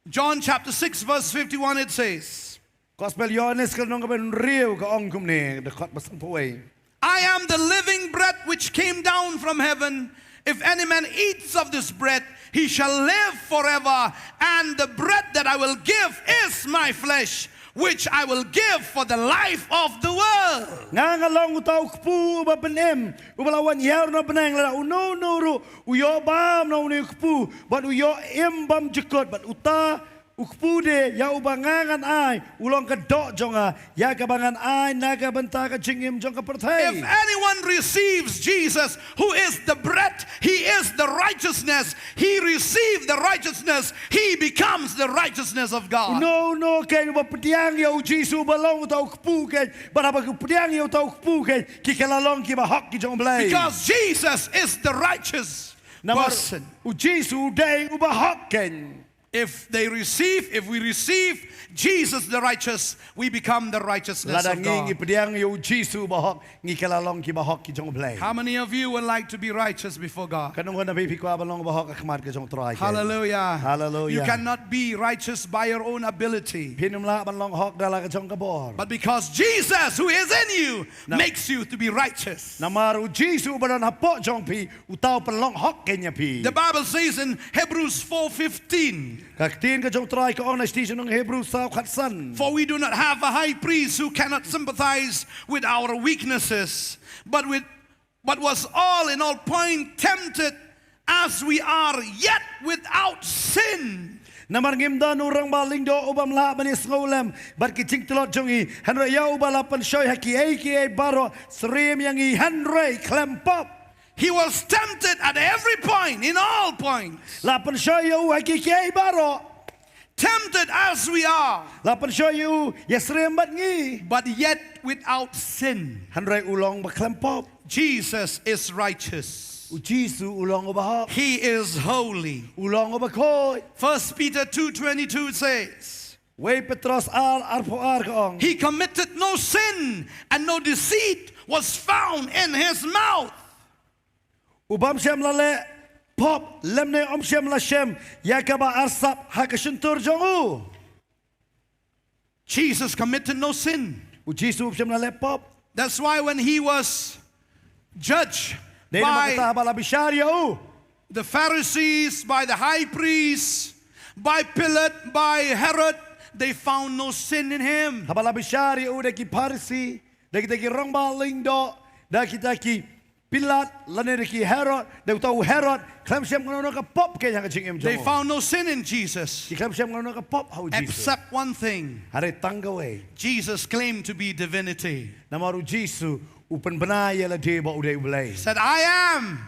John chapter six verse fifty-one, it says, Gospel Ïohannes ka lynnong kaba hynriew ka ong kumne, dkhot ba sanphew wei. I am the living bread which came down from heaven. If any man eats of this bread, he shall live forever. And the bread that I will give is my flesh, which I will give for the life of the world. Nga nga long uta u kpu uba pynim, uba la wan hiar na bneng, lada uno uno ruh u ïoh bam na une u kpu bad u ïoh im bymjukut, bad uta u kpu de ïa uba nga ngan ai u long ka doh jong nga ïa kaba ngan ai na ka bynta ka jingim jong ka pyrthei. If anyone receives Jesus, who is the bread, he is the righteousness, he received the righteousness, he becomes the righteousness of God. Uno uno keiñ uba pdiang ïa u Jisu uba long uta u kpu keiñ, bad haba ki pdiang ïa uta u kpu keiñ, ki kylla long kiba hok ki jong U Blei. Because Jesus is the righteous person. Namar u Jisu u dei uba hok keiñ. If they receive, if we receive Jesus the righteous, we become the righteousness of God. Lada ngi ngi pdiang ïa u Jisu uba hok, ngi kylla long kiba hok ki jong U Blei. How many of you would like to be righteous before God? Katno ngut na phi phi kwah ban long uba hok ha khmat ka jong U Trai keiñ? Hallelujah. Hallelujah. You cannot be righteous by your own ability. Phin ym lah ban long hok da la ka jong ka bor. But because Jesus who is in you makes you to be righteous. Namar u Jisu uba don hapoh jong phi, uta u pynlong hok keiñ ïa phi. The Bible says in Hebrews four fifteen, Ka ktien ka jong U Trai ka ong na shiti sha nong Hebru saw khatsan. For we do not have a high priest who cannot sympathize with our weaknesses, but with, but was all in all point tempted as we are, yet without sin. Namar ngim don u rangbah lyngdoh u bym lah ban ïasngewlem bad ki jingtlot jong ngi, hynrei ïa uba la pynshoi ha kiei kiei baroh, syriem ïa ngi hynrei khlem pop. He was tempted at every point, in all points. La pynshoi ïa u ha kiei kiei baroh. Tempted as we are. La pynshoi ïa u ïasyriem bad ngi. But yet without sin. Hynrei u long ba khlem pop. Jesus is righteous. U Jisu u long uba hok. He is holy. U long uba khuid. First Peter two twenty-two says, Wei Petros ar, arphew ar ka ong. He committed no sin, and no deceit was found in his mouth. U bym shym la leh pop lymne um shym la shem ïa kaba arsap ha ka shyntur jong u. Jesus committed no sin. U Jisu um shym la leh pop. That's why when he was judged by the Pharisees, by the high priests, by Pilate, by Herod, they found no sin in him. Haba la bishar ïa u da ki Pharisi, da kita ki rangbah lyngdoh, da kita ki Pilat, lane da ki Herod, da uta u Herod, khlem shem kano kano ka pop keiñ ha ka jingim jong u. They found no sin in Jesus. Ki khlem shem kano kano ka pop ha u Jisu. Except one thing. Hynrei tang kawei. Jesus claimed to be divinity. Namar u Jisu u pynbna ïa lade ba u dei U Blei. Said, "I am."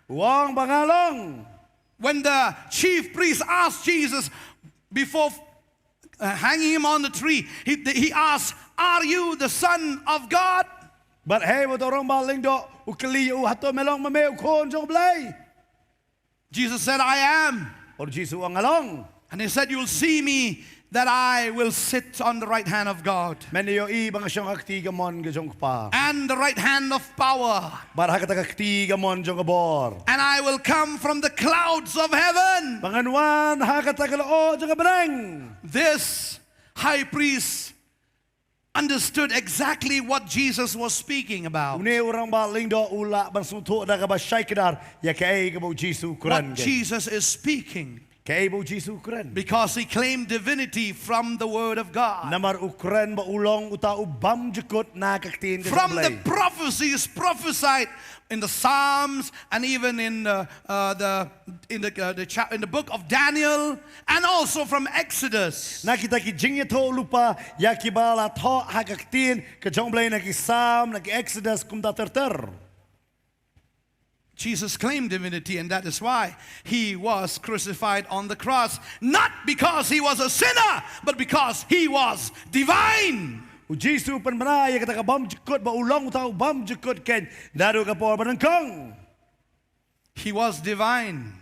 U ong ba nga long. When the chief priest asked Jesus before, uh, hanging him on the tree, he, he asked, "Are you the Son of God?" Bad hei ba uta u rangbah lyngdoh u kylli ïa u, "Hato me long ma me u Khun jong U Blei?" Jesus said, "I am." Bad u Jisu u ong, "Nga long." And he said, "You'll see me, that I will sit on the right hand of God, mynta ïohi ba nga shong ha ka kti kamon ka jong u Kpa, and the right hand of power. Bad ha kata ka kti kamon jong ka bor. And I will come from the clouds of heaven." Ba ngan wan ha kata ka lyoh jong ka bneng. This high priest understood exactly what Jesus was speaking about. Une u rangbah lyngdoh u lah ban sngewthuh da kaba shai kdar ïa kaei kaba u Jisu u kren. What Jesus is speaking. Kaei ba u Jisu u kren. Because he claimed divinity from the word of God. Namar u kren ba u long uta u bymjukut na ka ktien ka jong U Blei. From the prophecies prophesied in the Psalms and even in uh, uh, the in the, uh, the cha- in the book of Daniel and also from Exodus. Na kita ki jingïathuhlypa ïa kiba la thoh ha ka ktien ka jong U Blei na ki Psalm, na ki Exodus, kumta ter ter. Jesus claimed divinity, and that is why he was crucified on the cross, not because he was a sinner, but because he was divine. U Jisu u pynbna ïa kata ka bymjukut ba u long uta u bymjukut keiñ naduh ka por banyngkong. He was divine.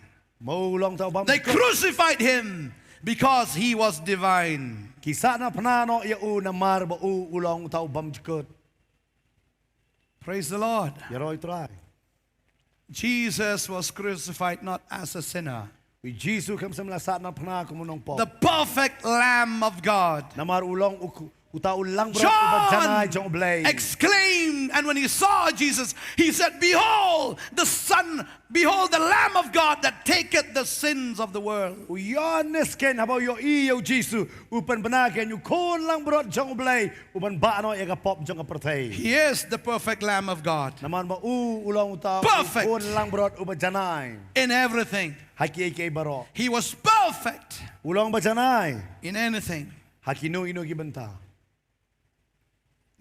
Ba u long uta u bymjukut. They crucified him because he was divine. Ki sahnarphna noh ïa u namar ba u u long uta u bymjukut. Praise the Lord. Ïaroh ïa u Trai. Jesus was crucified not as a sinner. U Jisu kam shym la sahnarphna kum u nongpop. The perfect Lamb of God. Namar u long u, uta u langbrot uba janai jong U Blei. John exclaimed, and when he saw Jesus, he said, "Behold, the Son, behold, the Lamb of God that taketh the sins of the world." U Ïoannis keiñ haba u ïohi ïa u Jisu, u pynbna keiñ u khun langbrot jong U Blei, u ban bah noh ïa ka pop jong ka pyrthei. He is the perfect Lamb of God. Namar ba u u long uta u khun langbrot uba janai. Perfect in everything. Ha kiei kiei baroh. He was perfect. U long ba janai. In anything. Ha kino kino ki bynta.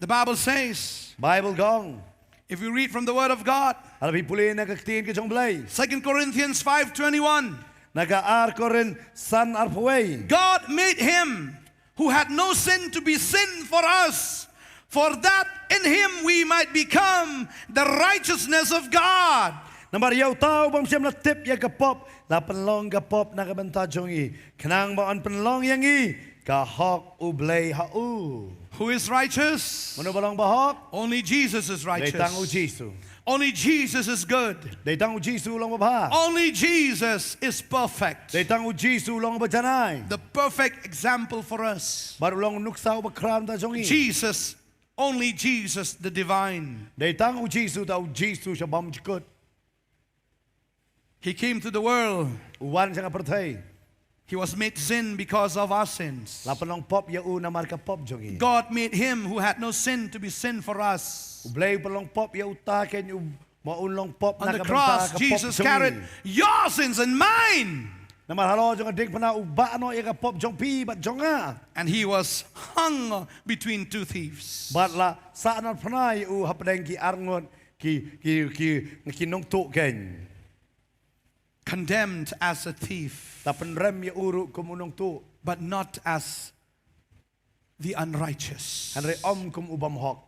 The Bible says, Bible ka ong, if we read from the Word of God, lada phi pule na ka ktien ka jong U Blei. Second Corinthians five twenty-one. Na ka ar Korinth san arphew wei. God made him who had no sin to be sin for us, for that in him we might become the righteousness of God. Namar ïa uta u bym shym la tip ïa ka pop, la pynlong ka pop na ka bynta jong ngi, khnang ba yn pynlong ïa ngi ka hok U Blei ha u. Who is righteous? Mano ba long bahok? Only Jesus is righteous. Dei tang U Jisu. Only Jesus is good. Dei tang U Jisu u long babha. Only Jesus is perfect. Dei tang U Jisu u long ba janai. The perfect example for us. Bad u long nuksa uba khraw na ka bynta jong ngi. Jesus, only Jesus the divine. Dei tang U Jisu, uta U Jisu sha bymjukut. He came to the world. U wan sha ka pyrthei. He was made sin because of our sins. La pynlong pop ïa u namar ka pop jong ngi. God made him who had no sin to be sin for us. U Blei u pynlong pop ïa uta keiñ u, ba un long pop na ka bynta ka pop jong ngi. On the cross, Jesus carried your sins and mine. Namar halor jong ka diengphna u bah noh ïa ka pop jong phi bad jong nga. And he was hung between two thieves. Bad la sahnarphna ïa u hapdeng ki arngut ki, ki, ki, ki nongtuh keiñ. Condemned as a thief. La pynrem ïa u ruh kum u nongtuh. But not as the unrighteous. Hynrei ym kum u bymhok.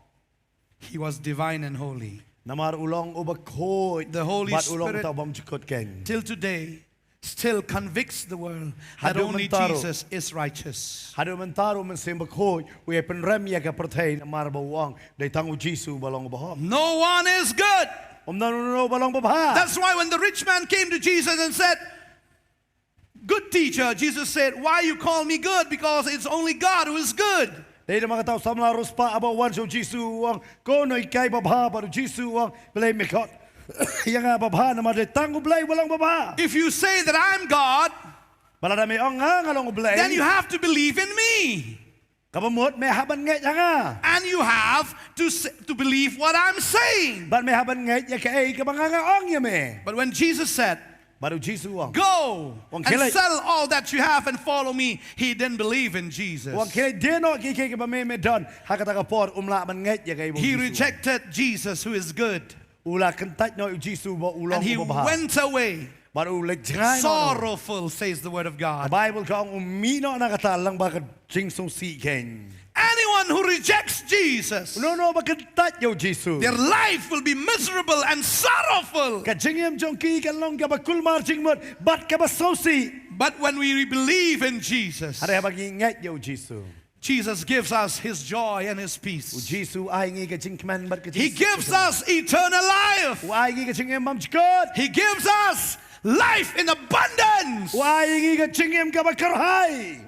He was divine and holy. Namar u long uba khuid bad u long uta u bymjukut keiñ. The Holy Spirit, till today, still convicts the world that only Jesus is righteous. Haduh mynta ruh, haduh mynta ruh u Mynsiem Bakhuid u ïai pynrem ïa ka pyrthei namar ba u ong dei tang U Jisu uba long uba hok. No one is good. Ym don uno uno uba long babha. That's why when the rich man came to Jesus and said, "Good teacher," Jesus said, "Why you call me good? Because it's only God who is good." Dei namar kata u samla riewspah haba u wan sha U Jisu u ong, "Ko nonghikai babha?" Bad U Jisu u ong, "Balei me khot ïa nga babha? Namar dei tang U Blei uba long babha." If you say that I'm God, bad lada me ong nga nga long U Blei, then you have to believe in me. Kaba mut me hap ban ngeit ha nga. And you have to s- to believe what I'm saying. Bad me hap ban ngeit ïa kaei kaba nga nga ong ïa me. But when Jesus said, bad U Jisu u ong, "Go and sell all that you have and follow me," he didn't believe in Jesus. U ong khie leit die noh ïa kaei kaei kaba me me don. Ha kata ka por um lah ban ngeit ïa kaei ba U Jisu u ong. He rejected Jesus, who is good. U la kyntait noh ïa U Jisu ba u long uba bha. And he went away. Bad u leit jngai noh. Sorrowful, says the word of God. Ka Baibl ka ong u mih noh na kata lyngba ka jingsngewsih keiñ. Anyone who rejects Jesus, uno uno uba kyntait ïa U Jisu, their life will be miserable and sorrowful. Ka jingim jong ki kan long kaba kulmar jingmut bad kaba sngewsih. But when we believe in Jesus, Hynrei haba ngi ngeit ïa u Jisu, Jesus gives us his joy and his u peace. Jisu u ai ngi ka jingkmen bad ka He jingsuh. Gives us eternal life. U ai ngi ka jingim bymjukut. He gives us life in abundance. U ai ngi ka jingim kaba kyrhai.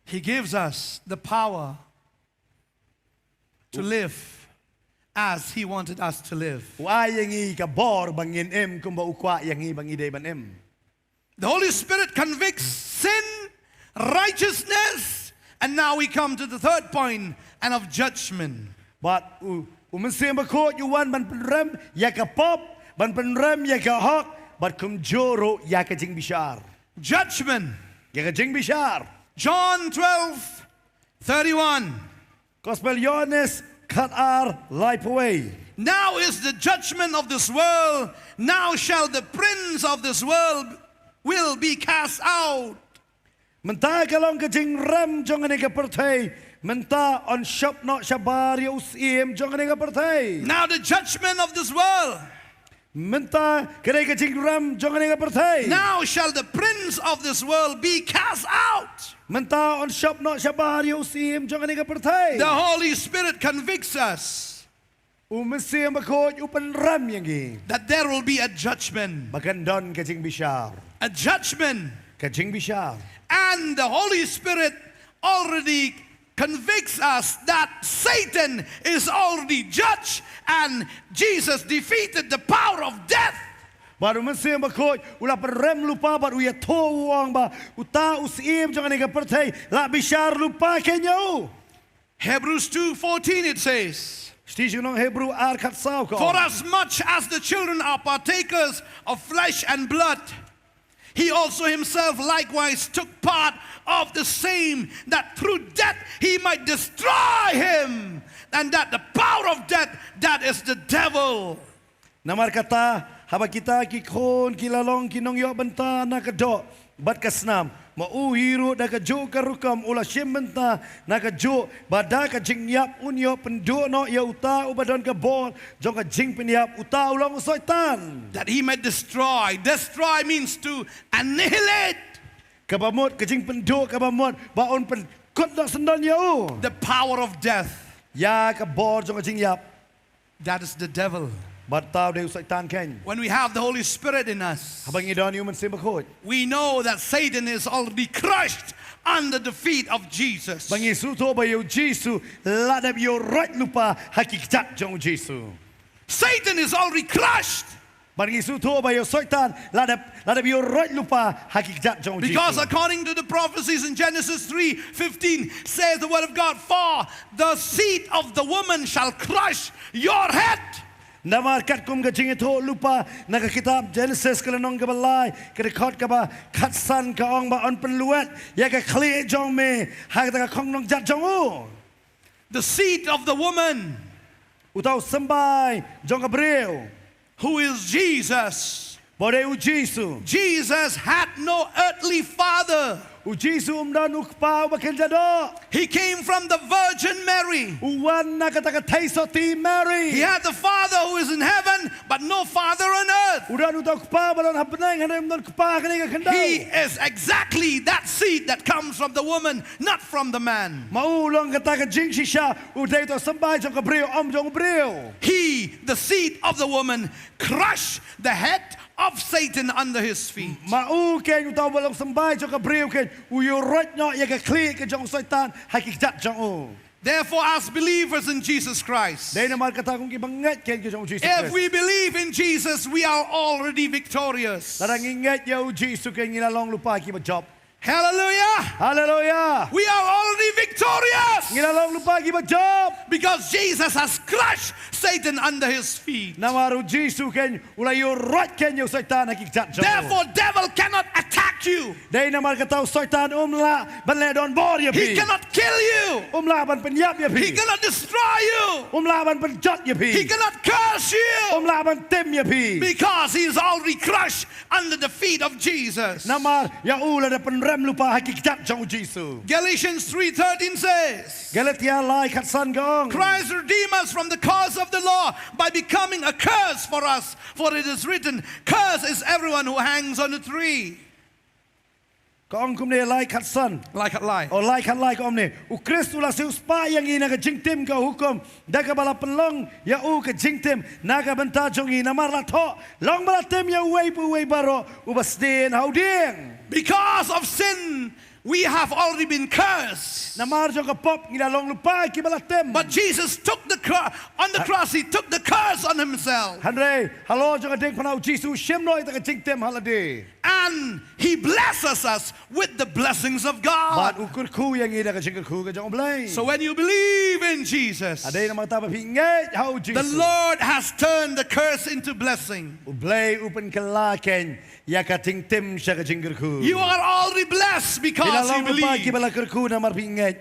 He gives us the power to live as he wanted us to live. U ai ïa ngi ka bor ba ngin im kumba u kwah ïa ngi ba ngi dei ban im. The Holy Spirit convicts sin, righteousness, and now we come to the third point, and of judgment. Bad u, u Mynsiem Bakhuid u wan ban pynrem ïa ka pop, ban pynrem ïa ka hok, bad kumjuh ruh ïa ka jingbishar. Judgment. Ïa ka jingbishar. John twelve thirty-one. Gospel Ïohannes khat ar laiphew wei. Now is the judgment of this world. Now shall the prince of this world will be cast out. Mynta ka long ka jingrem jong kane ka pyrthei. Mynta yn shop noh shabar ïa u syiem jong kane ka pyrthei. Now the judgment of this world. Mynta ka dei ka jingrem jong kane ka pyrthei. Now shall the prince of this world be cast out. Mynta yn shop noh shabar ïa u syiem jong kane ka pyrthei. The Holy Spirit convicts us U Mynsiem Bakhuid u pynrem ïa ngi that there will be a judgment. ba kan don ka jingbishar. A judgment. Ka jingbishar. And the Holy Spirit already convicts us that Satan is already judged and Jesus defeated the power of death. Bad u Mynsiem Bakhuid u la pynrem lypa bad u ïathuh, u ong ba uta u syiem jong kane ka pyrthei la bishar lypa kein ïa u. Hebrews two fourteen, it says, Shithi shnong Hebru ar khat saw ka "For ong, as much as the children are partakers of flesh and blood, he also himself likewise took part of the same, that through death he might destroy him, and that the power of death, that is the devil." Namar kata, haba kita ki khun ki la long ki nongïoh bynta na ka doh bad ka snam, ma u hi ruh da kajuh ka rukom u la shim bynta na kajuh, ba da ka jingïap un ïoh pynduh noh ïa uta uba don ka bor jong ka jingpynïap, uta u long u Soitan. That he might destroy. Destroy means to annihilate. Kaba mut, ka jingpynduh kaba mut, ba un pynkut noh syndon ïa u. The power of death. Ïa ka bor jong ka jingïap. That is the devil. Bad uta u dei u Soitan kein. When we have the Holy Spirit in us, Haba ngi don ïa u Mynsiem Bakhuid, we know that Satan is already crushed under the feet of Jesus. ba ngi sngewthuh ba ïa u Jisu la dep ïaroit lypa ha ki kjat jong u Jisu. Satan is already crushed Ba ngi sngewthuh ba ïa u Soitan la dep, la dep ïaroit lypa ha ki kjat jong u because, Jisu. According to the prophecies in Genesis three fifteen, says the word of God, "For the seed of the woman shall crush your head." Namar katkum ka jingïathuh lypa na ka kitab Genesis ka lynnong kaba lai, ka dkhot kaba khatsan ka ong ba yn pynlwet ïa ka khlieh jong me ha kata ka khong nongjat jong u. The seed of the woman, Uta u symbai jong ka briew, who is Jesus. ba u dei u Jisu. Jesus had no earthly father. U Jisu um don u kpa uba kynja doh. He came from the Virgin Mary. U wan na kata ka theisotti Mary. He had the Father who is in heaven, but no father on earth. U don uta u kpa ba don ha bneng, hynrei um don kpa ha kane ka khyndew. He is exactly that seed that comes from the woman, not from the man. Ma u long kata ka jingshisha, u dei uta u symbai jong ka briew, ym jong u briew. He, the seed of the woman, crushed the head of Satan under his feet. Ma u kein uta uba long symbai jong ka briew kein, u ïaroit noh ïa ka khlieh ka jong u Soitan ha ki kjat jong u. Therefore, as believers in Jesus Christ, Dei namar kata kum ki bangeit kein ki jong u Jisu if Khrist. We believe in Jesus, we are already victorious. Lada ngi ngeit ïa u Jisu kein ngi la long lypa kiba jop. Hallelujah. Haleluya. We are already victorious. Ngi la long lypa kiba jop. Because Jesus has crushed Satan under his feet. Namar u Jisu kein u la ïaroit kein ïa u Soitan ha ki kjat jong u. Therefore, devil cannot attack you. Dei namar kata u Soitan um lah ban leh donbor ïa phi. He cannot kill you. Um lah ban pynïap ïa phi. He cannot destroy you. Um lah ban pynjot ïa phi. He cannot curse you. Um lah ban tim ïa phi. Because he is already crushed under the feet of Jesus. Namar ïa u la da pynrem lypa ha ki kjat jong u Jisu. Galatians three thirteen says, Galatia lai khatsan ka ong. Christ redeemed us from the curse of the law by becoming a curse for us. For it is written, "Curse is everyone who hangs on a tree." Ka ong kumne lai khatsan. Lai khatlai. O lai khatlai ka ong ne. U Khrist u la siewspah ïa ngi na ka jingtim ka hukum. Da kaba la pynlong ïa u ka jingtim na ka bynta jong ngi namar la thoh. Long ba la tim ïa uwei pa uwei baroh uba sdien ha u dieng. Because of sin, we have already been cursed. Namar jong ka pop ngi la long lypa kiba la tim. But Jesus took the cro- on the cross, he took the curse on himself. Hynrei halor jong ka diengphna u Jisu u shim noh ïa ka jingtim ha lade. And he blesses us with the blessings of God. Bad u kyrkhu ïa ngi da ka jingkyrkhu ka jong u Blei. So when you believe in Jesus, Hynrei namar kata ba phi ngeit ha u Jisu. The Lord has turned the curse into blessing. U Blei u pynkylla keiñ ïa ka jingtim sha ka jingkyrkhu. You are already blessed Phi la because you long lypa believe. Kiba la kyrkhu namar phi ngeit.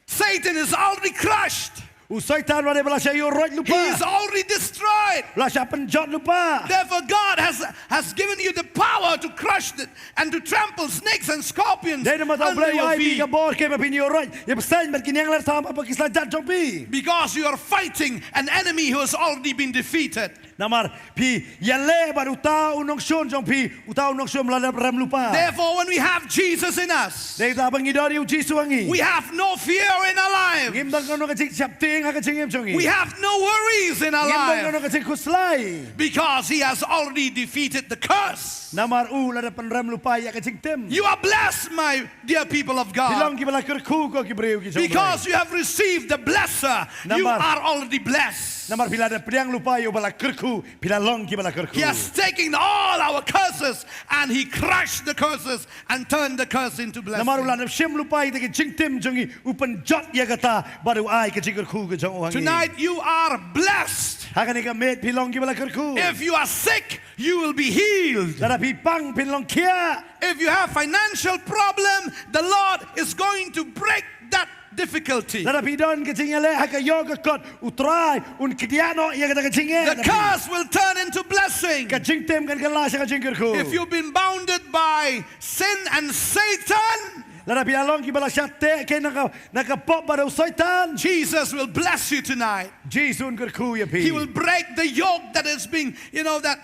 Satan is already crushed. U Soitan u la dei ba la shah ïuh roit lypa. He is already destroyed. La shah pynjot lypa. Therefore, God has, has given you the power to crush it and to trample snakes and scorpions Dei namar kata u under Blei u your ai phi feet. Ka bor kaba phin ïuh roit ïa bseiñ bad ki niangler tam ha ki slajat jong phi. Because you are fighting an enemy who has already been defeated. Namar phi ïaleh bad uta u nongshun jong phi, uta u nongshun u la dep rem lypa. Therefore, when we have Jesus in us, Dei namar ba ngi don ïa u Jisu ha ngi. We have no fear in our lives. Ngim don kano ka jingsheptieng ha ka jingim jong ngi. We have no worries in our Ngim don kano lives. Ka jingkhuslai. Because he has already defeated the curse. Namar u la dep pynrem lypa ïa ka jingtim. You are blessed, my dear people of Phi long God. Kiba la kyrkhu ko ki briew ki jong u Blei. Because you have received the blesser, you Namar- are already blessed. Namar phi la dep pdiang lypa ïa uba la kyrkhu, phi la long kiba la kyrkhu. He has taken all our curses and he crushed the curses and turned the curse into blessing. Namar u la dep shim lypa ïa ka jingtim jong ngi, u pynjot ïa kata bad u ai ka jingkyrkhu ka jong u ha ngi. Tonight you are blessed. Ha kane ka miet phi long kiba la kyrkhu. If you are sick, you will be healed. Lada phi pang phin long khiah. If you have financial problem, the Lord is going to break that difficulty. Lada phi don ka jingïaleh ha ka ïoh ka kot, U Trai un kdiah noh ïa kata ka jingeh. The curse will turn into blessing. Ka jingtim kan kylla sha ka jingkyrkhu. If you've been bounded by sin and Satan, Lada phi la long kiba la shah teh keiñ na ka, na ka pop bad u Soitan. Jesus will bless you tonight. Jisu un kyrkhu ïa phi. He will break the yoke that is being, you know, that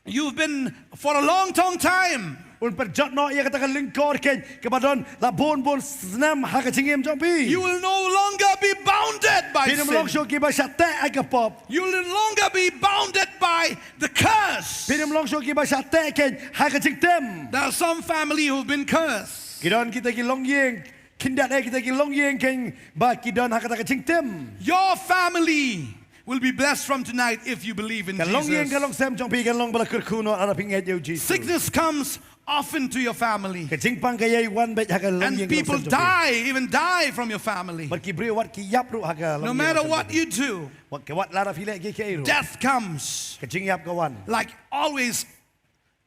you've been for a long, long time. Un pynjot noh ïa kata ka lyngkor keiñ kaba don la bun bun snem ha ka jingim jong phi. You will no longer be bounded by Phin ym long sin. shuh kiba shah teh ha ka pop. You will no longer be bounded by the curse. Phin ym long shuh kiba shah teh keiñ ha ka jingtim. There are some family who've been cursed. Ki don kita ki longïing, khyndiat eh kita ki longïing keiñ ba ki don ha kata ka jingtim. Your family will be blessed from tonight if you believe in Ka longïing ka Jesus. longsem jong phi kan long ba la kyrkhu noh lada phi ngeit ïa u Jisu. Sickness comes often to your family. Ka jingpang ka ïai wan beit ha ka longïing And ka people longsem jong phi. Die, even die from your family. Bad ki briew wat ki ïap ruh ha ka longïing. No matter Ka longsem what jong phi. You do, Wat ka wat lada phi leh kiei kiei ruh. Death comes. Ka jingïap ka wan. Like always,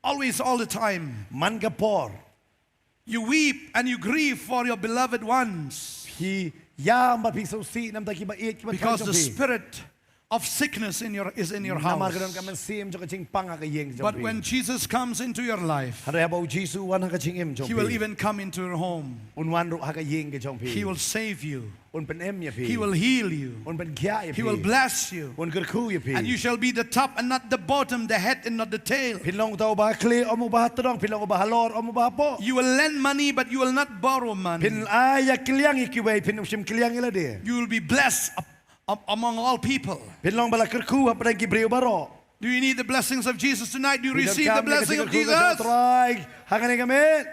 always, all the time. Man ka por. You weep and you grieve for your beloved ones. Phi ïam bad phi sngewsih namar kiba ïeit kiba Because thaw the jong phi. Spirit of sickness in your, is in your Namar ka don ka house. mynsiem jong ka jingpang ha ka ïing jong phi. But when Jesus comes into your life, Hynrei haba u Jisu u wan ha ka jingim jong phi. He will even come into your home. Un wan ruh ha ka ïing ka jong phi. He will save you. Un pynim ïa phi. He will heal you. Un pynkhiah ïa phi. He will bless you. Un kyrkhu ïa phi. And you shall be the top and not the bottom, the head and not the tail. Phin long uta uba ha khlieh ym uba ha tdong, phin long uba halor ym uba hapoh. You will lend money, but you will not borrow money. Phin ai ïa kylliang ïa kiwei, phin ym shim kylliang ïa lade. You will be blessed up, up among all people. Phin long ba la kyrkhu hapdeng ki briew baroh. Do you need the blessings of Jesus tonight? Do you Phi receive the donkam ïa ka blessing of jingkyrkhu ka jong u Jesus? Trai ha kane ka miet.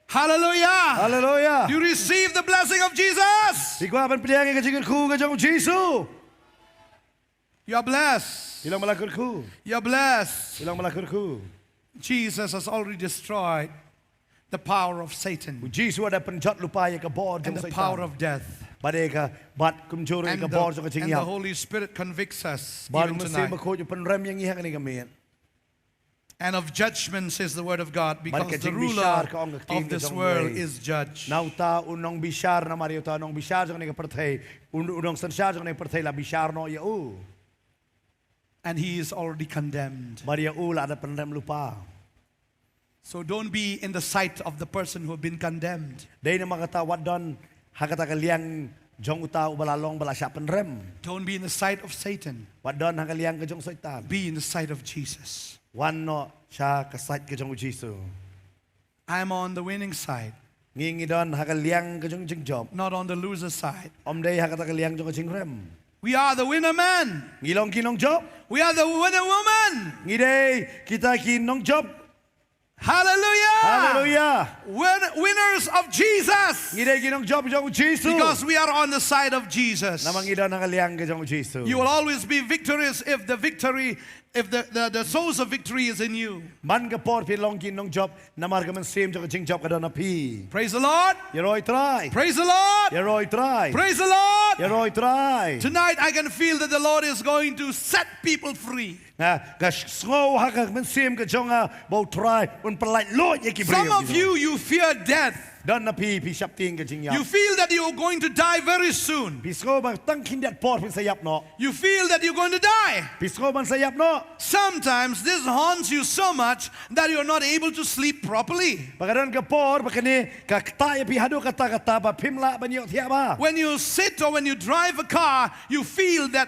Hallelujah. Hallelujah. Do you receive the blessing of Jesus? Phi kwah ban pdiang ïa ka jingkyrkhu ka jong u Jisu. You are blessed. Phi long ba la kyrkhu. You are blessed. Phi long ba la kyrkhu. Jesus has already destroyed the power of Satan U Jisu u da pynjot lypa ïa ka bor and jong the power Soitan. Of death. Bad ïa ka, bad kumjuh ruh ïa And ka the, bor jong ka and the jingïap. Holy Spirit convicts us Bad u even Mynsiem tonight. Bakhuid u pynrem ïa ngi ha kane ka miet. And of judgment, says the word of God, because the ruler of this world is judged. Na uta u nongbishar, namar ïa uta u nongbishar jong kane ka pyrthei, u, u nongsynshar jong kane ka pyrthei la bishar noh ïa u. And he is already condemned. Bad ïa u la da pynrem lypa. So don't be in the sight of the person who have been condemned. Dei namar kata wat don ha kata ka liang jong uta uba la long ba la shah pynrem. Don't be in the sight of Satan. Wat don ha ka liang ka jong Soitan. Be in the sight of Jesus. Wan noh sha ka side ka jong u Jisu. I am on the winning side. Ngi ngi don ha ka liang ka jong jingjop. Not on the loser side. Ym dei ha kata ka liang jong ka jingrem. We are the winner man. Ngi long ki nongjop. We are the winner woman. Ngi dei kita ki nongjop. Hallelujah. Hallelujah. Win- winners of Jesus. Ngi dei ki nongjop jong u Jisu. Because we are on the side of Jesus. Namar ngi don ha ka liang ka jong u Jisu. You will always be victorious if the victory, if the, the, the source of victory is in you. Man ka por phi long ki nongjop, namar ka mynsiem jong ka jingjop ka don ha phi. Praise the Lord. Ïaroh Trai. Praise the Lord. Ïaroh Trai. Praise the Lord. Ïaroh Trai. Tonight I can feel that the Lord is going to set people free. Nga, nga sngew ha ka mynsiem ka jong nga ba u Trai un pyllait luid ïa ki briew. Some of you, you fear death. Don na phi, phi sheptieng ka jingïap. You feel that you are going to die very soon. Phi sngew ba tang khyndiat por phin sa ïap noh. You feel that you're going to die. Phi sngew ban sa ïap noh. Sometimes this haunts you so much that you're not able to sleep properly. Ba ka don ka por ba kane ka ktah ïa phi haduh katta katta ba phim lah ban ïohthiah bha. When you sit or when you drive a car, you feel that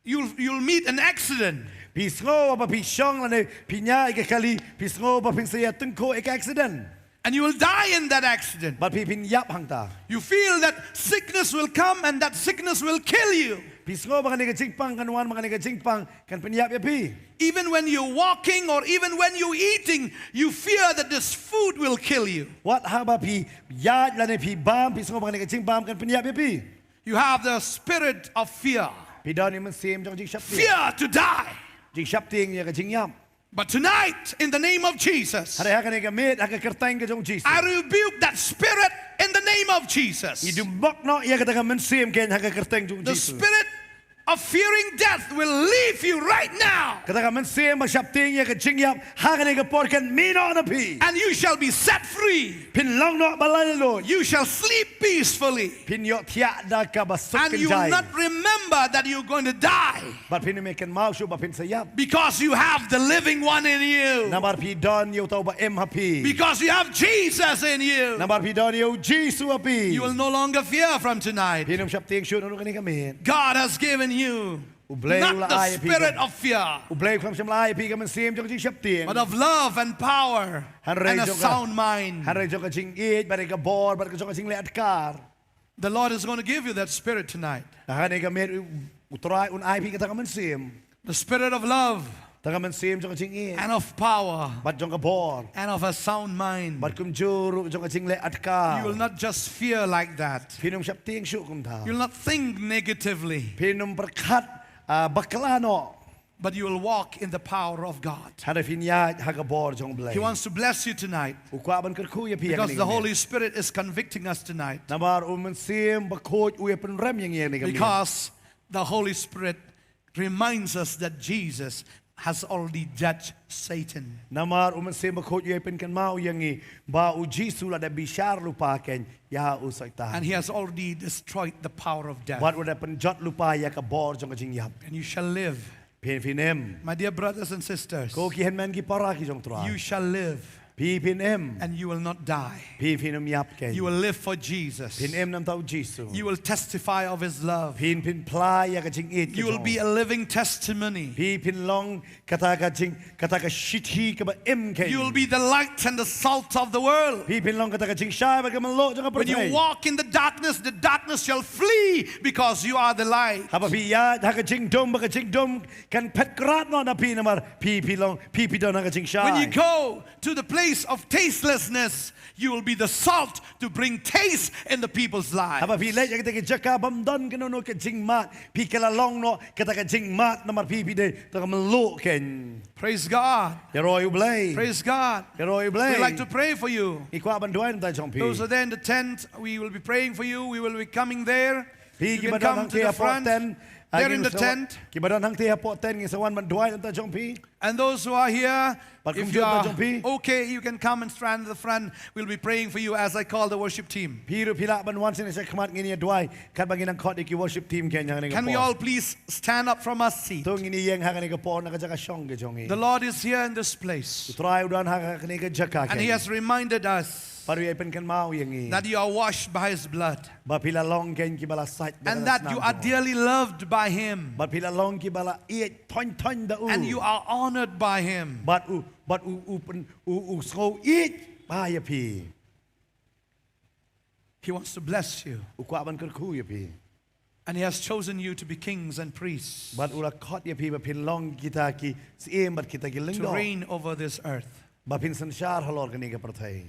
you'll, you'll meet an accident. Phi sngew ba phi shong lane phi ñiah ïa ka kali, phi sngew ba phin sa ïa tyngkhuh ïa ka accident. And you will die in that accident. Bad phi phin ïap hangta. You feel that sickness will come and that sickness will kill you. Phi sngew ba kane ka jingpang kan wan, ba kane ka jingpang kan pynïap ïa phi. Even when you're walking or even when you're eating, you fear that this food will kill you. Wat haba phi ïaid lane phi bam, phi sngew ba kane ka jingbam kan pynïap ïa phi. You have the spirit of fear. Phi don ïa ka mynsiem jong ka jingsheptieng. Fear to die. Jingsheptieng ïa ka jingïap. But tonight, in the name of Jesus, hynrei ha kane ka miet, ha ka kyrteng ka jong u Jisu, I rebuke that spirit in the name of Jesus. Ngi dummok noh ïa kata ka mynsiem keiñ ha ka kyrteng jong u Jisu. The spirit of fearing death will leave you right now. Kata ka mynsiem ba sheptieng ïa ka jingïap ha kane ka por kan mih noh na phi. And you shall be set free. Phin long noh ba la ïaluid. You shall sleep peacefully. Phin ïohthiah da kaba suk kynjai. And you will not remember that you're going to die. Bad phin ym ïa kynmaw shuh ba phin sa ïap. Because you have the living one in you. Namar phi don ïa uta uba im ha phi. Because you have Jesus in you. Namar phi don ïa u Jisu ha phi. You will no longer fear from tonight. Phin ym sheptieng shuh naduh kane ka miet. God has given you not the spirit of fear, u Blei u la ai ïa phi ka, u Blei u kham shym la ai ïa phi ka mynsiem jong ka jingsheptieng, but of love and power and a sound mind. Hynrei jong ka jingïeit bad ka bor bad ka jong ka jingleh adkar. The Lord is going to give you that spirit tonight. Te ha kane ka miet u, u Trai un ai phi kata ka mynsiem. The spirit of love. Kata ka mynsiem jong ka jingïeit. And of power. Bad jong ka bor. And of a sound mind. Bad kumjuh ruh jong ka jingleh adkar. You will not just fear like that. Phin ym sheptieng shuh kumta. You will not think negatively. Phin ym pyrkhat, ah, bakla noh. But you will walk in the power of God. Hynrei phin ïaid ha ka bor jong u Blei. He wants to bless you tonight. U kwah ban kyrkhu ïa phi ha kane ka miet. Because the Holy Spirit is convicting us tonight. Namar u Mynsiem Bakhuid u ïa pynrem ïa ngi ha kane ka miet. Because the Holy Spirit reminds us that Jesus has already judged Satan. Namar u Mynsiem Bakhuid u ïa pynkynmaw ïa ngi ba u Jisu la dep bishar lypa keiñ ïa u Soitan. And he has already destroyed the power of death. Bad u la dep pynjot lypa ïa ka bor jong ka jingïap. And you shall live. Phin, phin im. My dear brothers and sisters, ko ki hynmen ki para ki jong u Trai, you shall live. Phi, phin im. And you will not die. Phi, phin ym ïap keiñ. You will live for Jesus. Phin im namar u Jisu. You will testify of his love. Phin, phin phla ïa ka jingïeit ka jong u. You will be a living testimony. Phi, phin long kata ka jing, kata ka shithi kaba im keiñ. You will be the light and the salt of the world. Phi, phin long kata ka jingshai bad ka mylluk jong ka pyrthei. When you walk in the darkness, the darkness shall flee because you are the light. Haba phi ïaid ha ka jingdum, ba ka jingdum kan phet krat noh na phi namar phi, phi long, phi, phi don ha ka jingshai. When you go to the place of tastelessness, you will be the salt to bring taste in the people's lives. Haba phi leit ha kata ka jaka bym don kano kano ka jingmad, phi ka la long noh kata ka jingmad namar phi, phi dei kata ka mylluk keiñ. Praise God. Ïaroh ïa u Blei. Praise God. Ïaroh ïa u Blei. We'd like to pray for you. Ngi kwah ban duwai na ka bynta jong phi. Those are there in the tent, we will be praying for you. We will be coming there. Phi kiba don hangtei hapoh tent, There in the tent. Kiba don hangtei hapoh tent, ngin sa wan ban duwai na bynta jong phi. And those who are here, if you are okay, you can come and stand at the front. We'll be praying for you as I call the worship team. Phi ruh phi lah ban wan sha khmat, ngin ïa duwai katba ngi nang khot ïa ki worship team kein ha kane ka por. Can we all please stand up from our seat? To ngin ïeng ha kane ka por na ka jaka shong ka jong ngi. The Lord is here in this place. U Trai u don ha kane ka jaka kein. And he has reminded us Bad u ïai pynkynmaw ïa ngi that you are washed by his blood. Ba phi la long kein kiba la sait da ka snam jong u. And that you are dearly loved by him. Bad phi la long kiba la ïeit thoiñ thoiñ da u. And you are honored by him. Bad u, bad u, u pyn, u, u sngew ïeit bha ïa phi. He wants to bless you. U kwah ban kyrkhu ïa phi. And he has chosen you to be kings and priests. Bad u la khot ïa phi ba phin long kita ki syiem bad kita ki lyngdoh. To reign over this earth. Ba phin synshar halor kane ka pyrthei.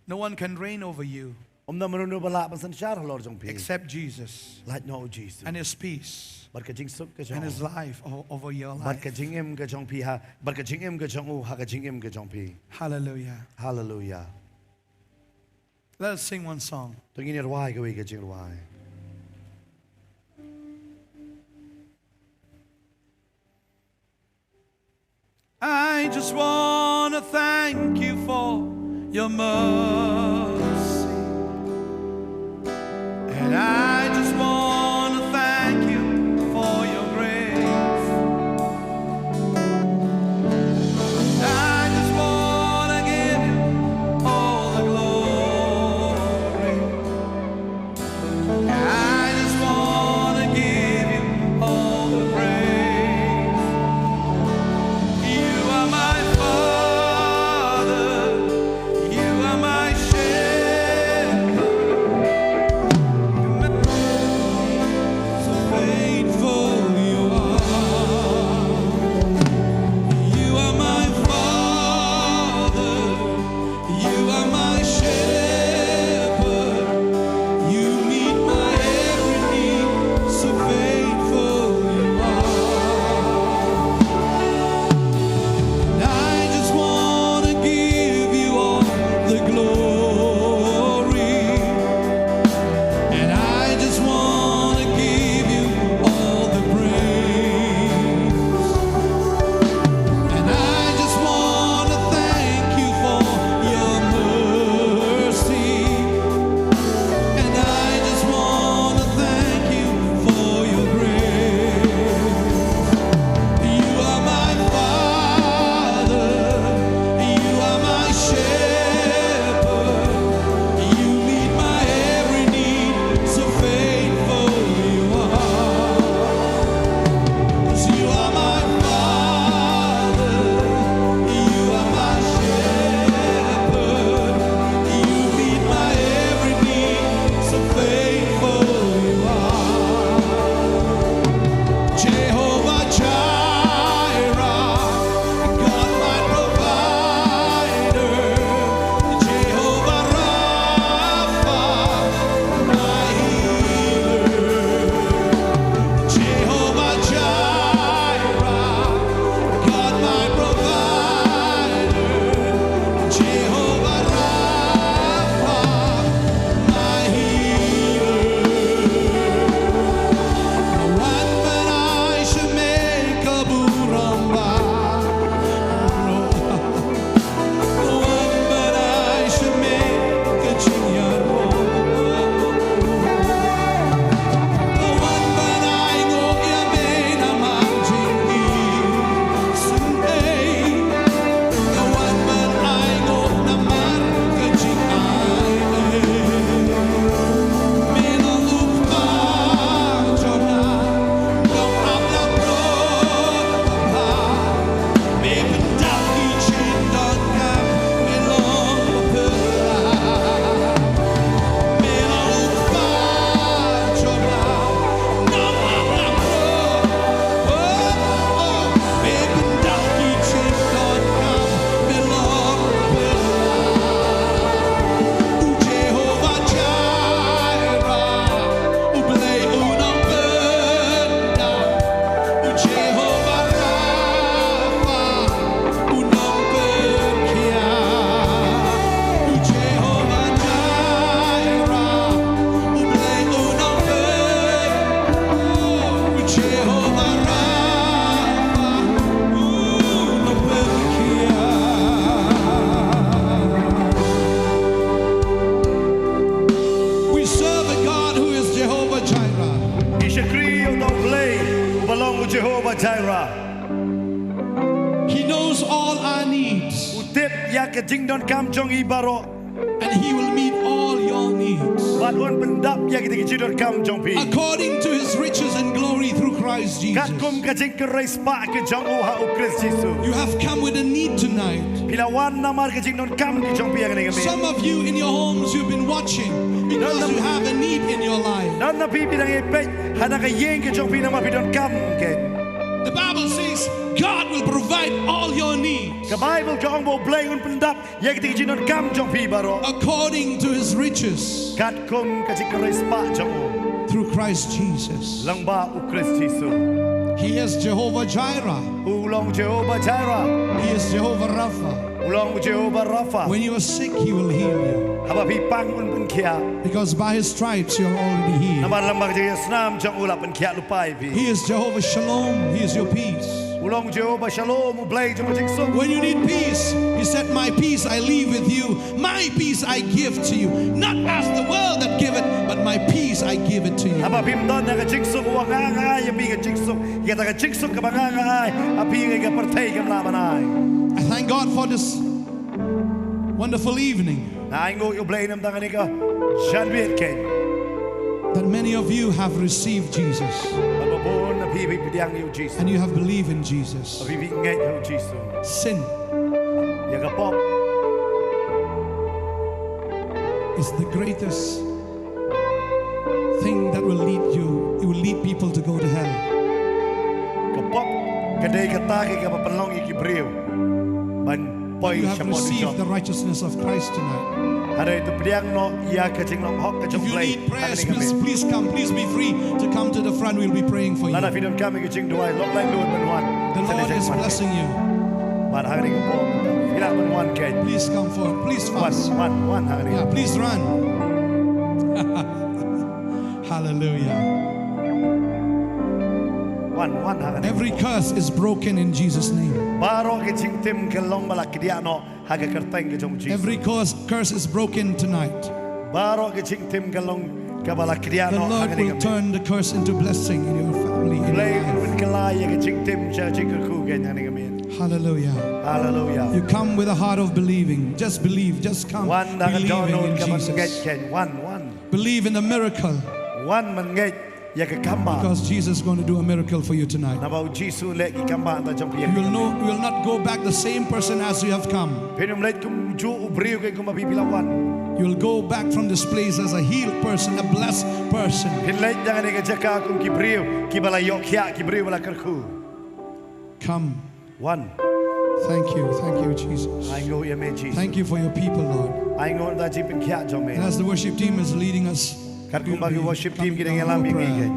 No one can reign over you. Ym don mano mano ba lah ban synshar halor jong phi. Except Jesus. Lait noh u Jisu. And his peace. Bad ka jingsuk ka jong u. And his life o-, over your life. Bad ka jingim ka jong phi ha, bad ka jingim ka jong u ha ka jingim ka jong phi. Hallelujah. Hallelujah. Let us sing one song. To ngin ïa rwai kawei ka jingrwai. I just wanna thank you for your mercy. And I just wanna thank you for your grace. I just wanna give you all the glory. I just wanna give you all the praise. You are my Father, you are my Shepherd. needs. U tip ïa ka jingdonkam jong i baroh. And he will meet all your needs. Bad un pyndap ïa kita ki jingdonkam jong phi. According to his riches and glory through Christ Jesus. Katkum ka jingkyrhai spah ka jong u ha u Khrist Jisu. You have come with a need tonight. Phi la wan namar ka jingdonkam ka jong phi ïa kane ka miet. Some of you in your homes, you've been watching because you have a need in your life. Don na phi phi dang ïa peit ha na ka ïing ka jong phi namar phi donkam ka. The Bible says God will provide all your needs. Ka Baibl ka ong ba u Blei un pyndap ïa kita ki jingdonkam jong phi baroh. According to his riches. Katkum ka jingkyrhai spah jong u. Through Christ Jesus. Lyngba u Khrist Jisu. He is Jehovah Jireh. U long Jehovah Jireh. He is Jehovah Rapha. U long Jehovah Rapha. When you are sick, he will heal you. Haba phi pang un pynkhiah. Because by his stripes you are already healed. Namar lyngba ka jingïasnam jong u la pynkhiah lypa ïa phi. He is Jehovah Shalom. He is your peace. U long Jehovah Shalom, u Blei jong ka jingsuk. When you need peace, he said, "My peace I leave with you, my peace I give to you. Not as the world that give it, but my peace I give it to you." Haba phim don ïa ka jingsuk, u ong nga nga ai ïa phi ka jingsuk. Ïa kata ka jingsuk kaba nga nga ai ha phi, ïa ka pyrthei kam lah ban ai. I thank God for this wonderful evening. Nga ainguh ïa u Blei namar kane ka janmiet kane. That many of you have received Jesus. Ba bun na phi phi pdiang ïa u Jisu. And you have believed in Jesus. Phi phi ngeit ïa u Jisu. Sin. Ïa ka pop. Is the greatest thing that will lead you, it will lead people to go to hell. Ka pop ka dei kata ka kaba pynlong ïa ki briew ban poi sha mawdijong. You have received the righteousness of Christ tonight. Hynrei to pdiang noh ïa ka jinglong hok ka jong u Blei. If you need prayers, please, please come. Please be free to come to the front. We'll be praying for you. Lada phi donkam ïa ka jingduwai, lok lait lut ban wan. The Lord is blessing you. Bad ha kane ka por phi lah ban wan keiñ. Please come forward. Please fast. Wan, wan, wan ha kane. Yeah, please run. Hallelujah. Wan, wan ha kane. Every curse is broken in Jesus' name. Baroh ka jingtim ka long ba la kdiah noh ha ka kyrteng ka jong u Jisu. Every curse, curse is broken tonight. Baroh ka jingtim ka long kaba la kdiah noh ha kane ka miet. The Lord will turn the curse into blessing in your family, in your life. U Blei un kylla ïa ka jingtim sha ka jingkyrkhu keiñ ha kane ka miet. Hallelujah. Hallelujah. You come with a heart of believing. Just believe, just come. Wan da ka dohnud kaba ngeit keiñ. Wan, wan. Believing in Jesus. Believe in the miracle. Wan ban ngeit ïa ka kambah. Because Jesus is going to do a miracle for you tonight. Naba u Jisu u leh ki kambah na ka bynta jong phi. You will no, you will not go back the same person as you have come. Phin ym leit kumjuh u briew keiñ kumba phi phi la wan. You will go back from this place as a healed person, a blessed person. Phin leit na kane ka jaka kum ki briew kiba la ïoh khiah, ki briew ba la kyrkhu. Come. Wan. Thank you, thank you, Jesus. Ainguh ïa me Jisu. Thank you for your people, Lord. Ainguh na ka jingpynkhiah jong me. And as the worship team is leading us, kat kumba ki worship team ki dang ïalam ïa ngi keiñ.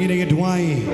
Ngi duwai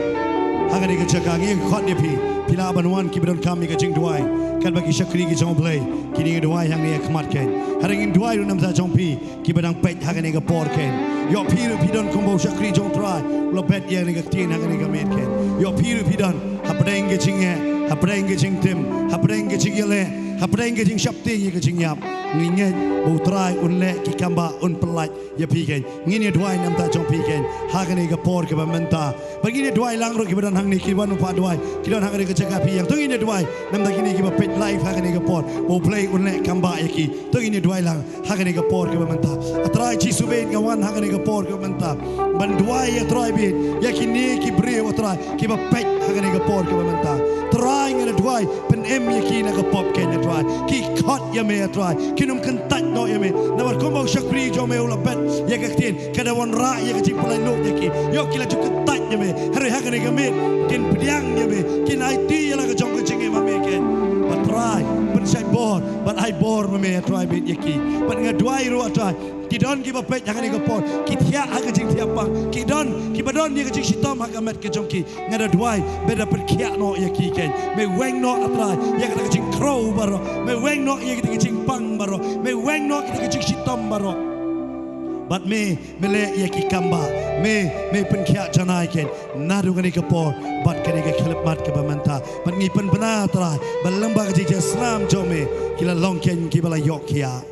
ha kane ka jaka, ngi khot ïa phi, phi lah ban wan kiba donkam ïa ka jingduwai. Katba ki shakri ki jong U Blei, kine ngi duwai hangne ha khmat kein. Hynrei ngin duwai ruh namar jong phi kiba dang peit ha kane ka por kein. Ïoh phi ruh phi don kum u shakri jong U Trai, u la bet ïa kane ka ktien ha kane ka miet kein. Ïoh phi ruh phi don hapdeng ka jingeh, hapdeng ka jingtim, hapdeng ka jingïaleh, hapdeng ka jingsheptieng ïa ka jingïap. Ngi ngeit ba U Trai un leh ki kam ba un pyllait ïa phi kein. Ngin ïa duwai namar jong phi kein ha kane ka por kaba mynta. Ba ngin ïa duwai lang ruh kiba don hangne, kiba wan pat duwai, ki don ha kane ka jaka phi ïeng. To ngin ïa duwai namar kine kiba peit live ha kane ka por, ba U Blei un leh kam ba ïa ki. To ngin ïa duwai lang ha kane ka por kaba mynta. A Trai Jisu beit, nga wan ha kane ka por kaba mynta ban duwai, A Trai beit, ïa kine ki briew, A Trai, kiba peit ha kane ka por kaba mynta. Trai, nga la duwai, pynim ïa ki na ka pop kein, A Trai. Ki khot ïa me, A Trai, kin ym kyntait noh ïa me. Namar kumba u shakri jong me u la bet ïa ka ktien, ka da wanrah ïa ka jingpyllait noh ïa ki. Ïoh ki la ju kyntait ïa me, hynrei ha kane ka miet kin pdiang ïa me, kin aiti ïa la ka jong ka jingim ha me kein. Bad Trai, pynshai bor bad ai bor ma me, A Trai beit, ïa ki. Bad nga duwai ruh, A Trai, ki don kiba peit ha kane ka por, ki thiah ha ka jingthiah pang, ki don kiba don ïa ka jingshitom ha ka met ka jong ki. Nga da duwai ba da pynkhiah noh ïa ki kein. Me weng noh, A Trai, ïa kata ka jingkhrew baroh. Me weng noh ïa kata ka jingpang baroh. Me weng noh ïa kata ka jingshitom baroh. Bad me, me leh ïa ki kam ba, me, me pynkhiah janai kein. Naduh kane ka por bad kane ka khyllipmat kaba mynta. Bad ngi pynbna, A Trai, ba lyngba ka jingïasyrdoh jong me, ki la long kein kiba la ïoh khiah.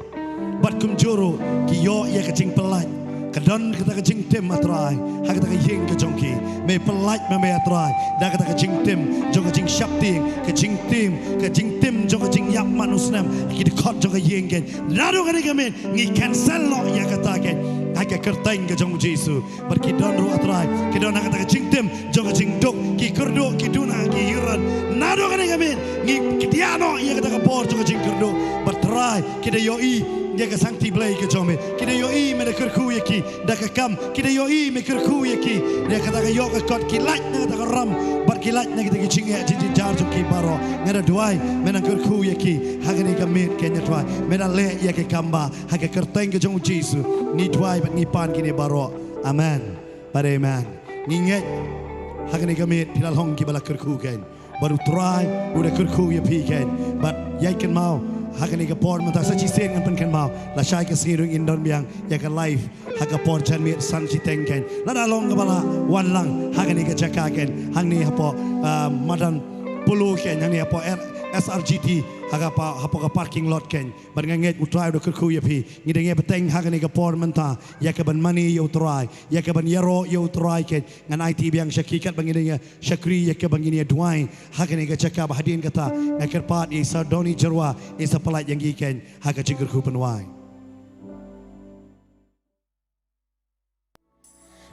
Bad kumjuh ruh ki ïoh ïa ka jingpyllait. Ka don kata ka jingtim, A Trai, ha kata ka ïing ka jong ki. Me pyllait ma me, A Trai, da kata ka jingtim jong ka jingsheptieng, ka jingtim, ka jingtim jong ka jingïap man u snem, ki dkhot jong ka ïing kein. Naduh kane ka miet ngi cancel noh ïa kata kein ha ka kyrteng ka jong U Jisu. Bad ki don ruh, A Trai, ki don ha kata ka jingtim jong ka jingduk, ki kyrduh, ki duna, ki ïaroh. Naduh kane ka miet ngi kdiah noh ïa kata ka bor jong ka jingkyrduh. Bad Trai, ki da ïohi ïa ka sangti Blei ka jong me. Ki da ïohi me da kyrkhu ïa ki da ka kam. Ki da ïohi me kyrkhu ïa ki da kata ka ïoh ka kot, ki lait na kata ka ram bad ki lait na kita ki jingeh jingjynjar jong ki baroh. Nga da duwai me nang kyrkhu ïa ki ha kane ka miet kein, A Trai. Me da leh ïa ka kam ba, ha ka kyrteng ka jong U Jisu ngi duwai bad ngi pan kine baroh. Amen bad amen. Ngi ngeit ha kane ka miet phi la long kiba la kyrkhu kein. Bad U Trai u da kyrkhu ïa phi kein. Bad ïai kynmaw, ha kane ka por mynta sa shisien ngan pynkynmaw, lashai ka sngi ruh ngin don biang ïa ka live ha ka por janmiet san shiteng kein. Lada long kaba la wan lang ha kane ka jaka kein, hangne hapoh, ah, madan Polo kein, hangne hapoh S R G T, ha ka pa, hapoh ka parking lot kein. Bad nga ngeit U Trai u da kyrkhu ïa phi. Ngi da ngeit bteng ha kane ka por mynta ïa kaban mane ïa U Trai, ïa kaban ïaroh ïa U Trai kein. Ngan aiti biang sha ki katba ngin ïa shakri, ïa kaba ngin ïa duwai ha kane ka jaka. Bad hadien kata nga kyrpad ïa i Sir Donny Jyrwa, i sa pyllait ïa ngi kein ha ka jingkyrkhu pynwai.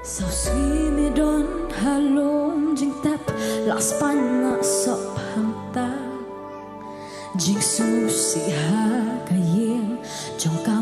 Saw sngi me don ha lum jingtep, la span la sop hangta. Jingsngewsih ha ka ïing jong ka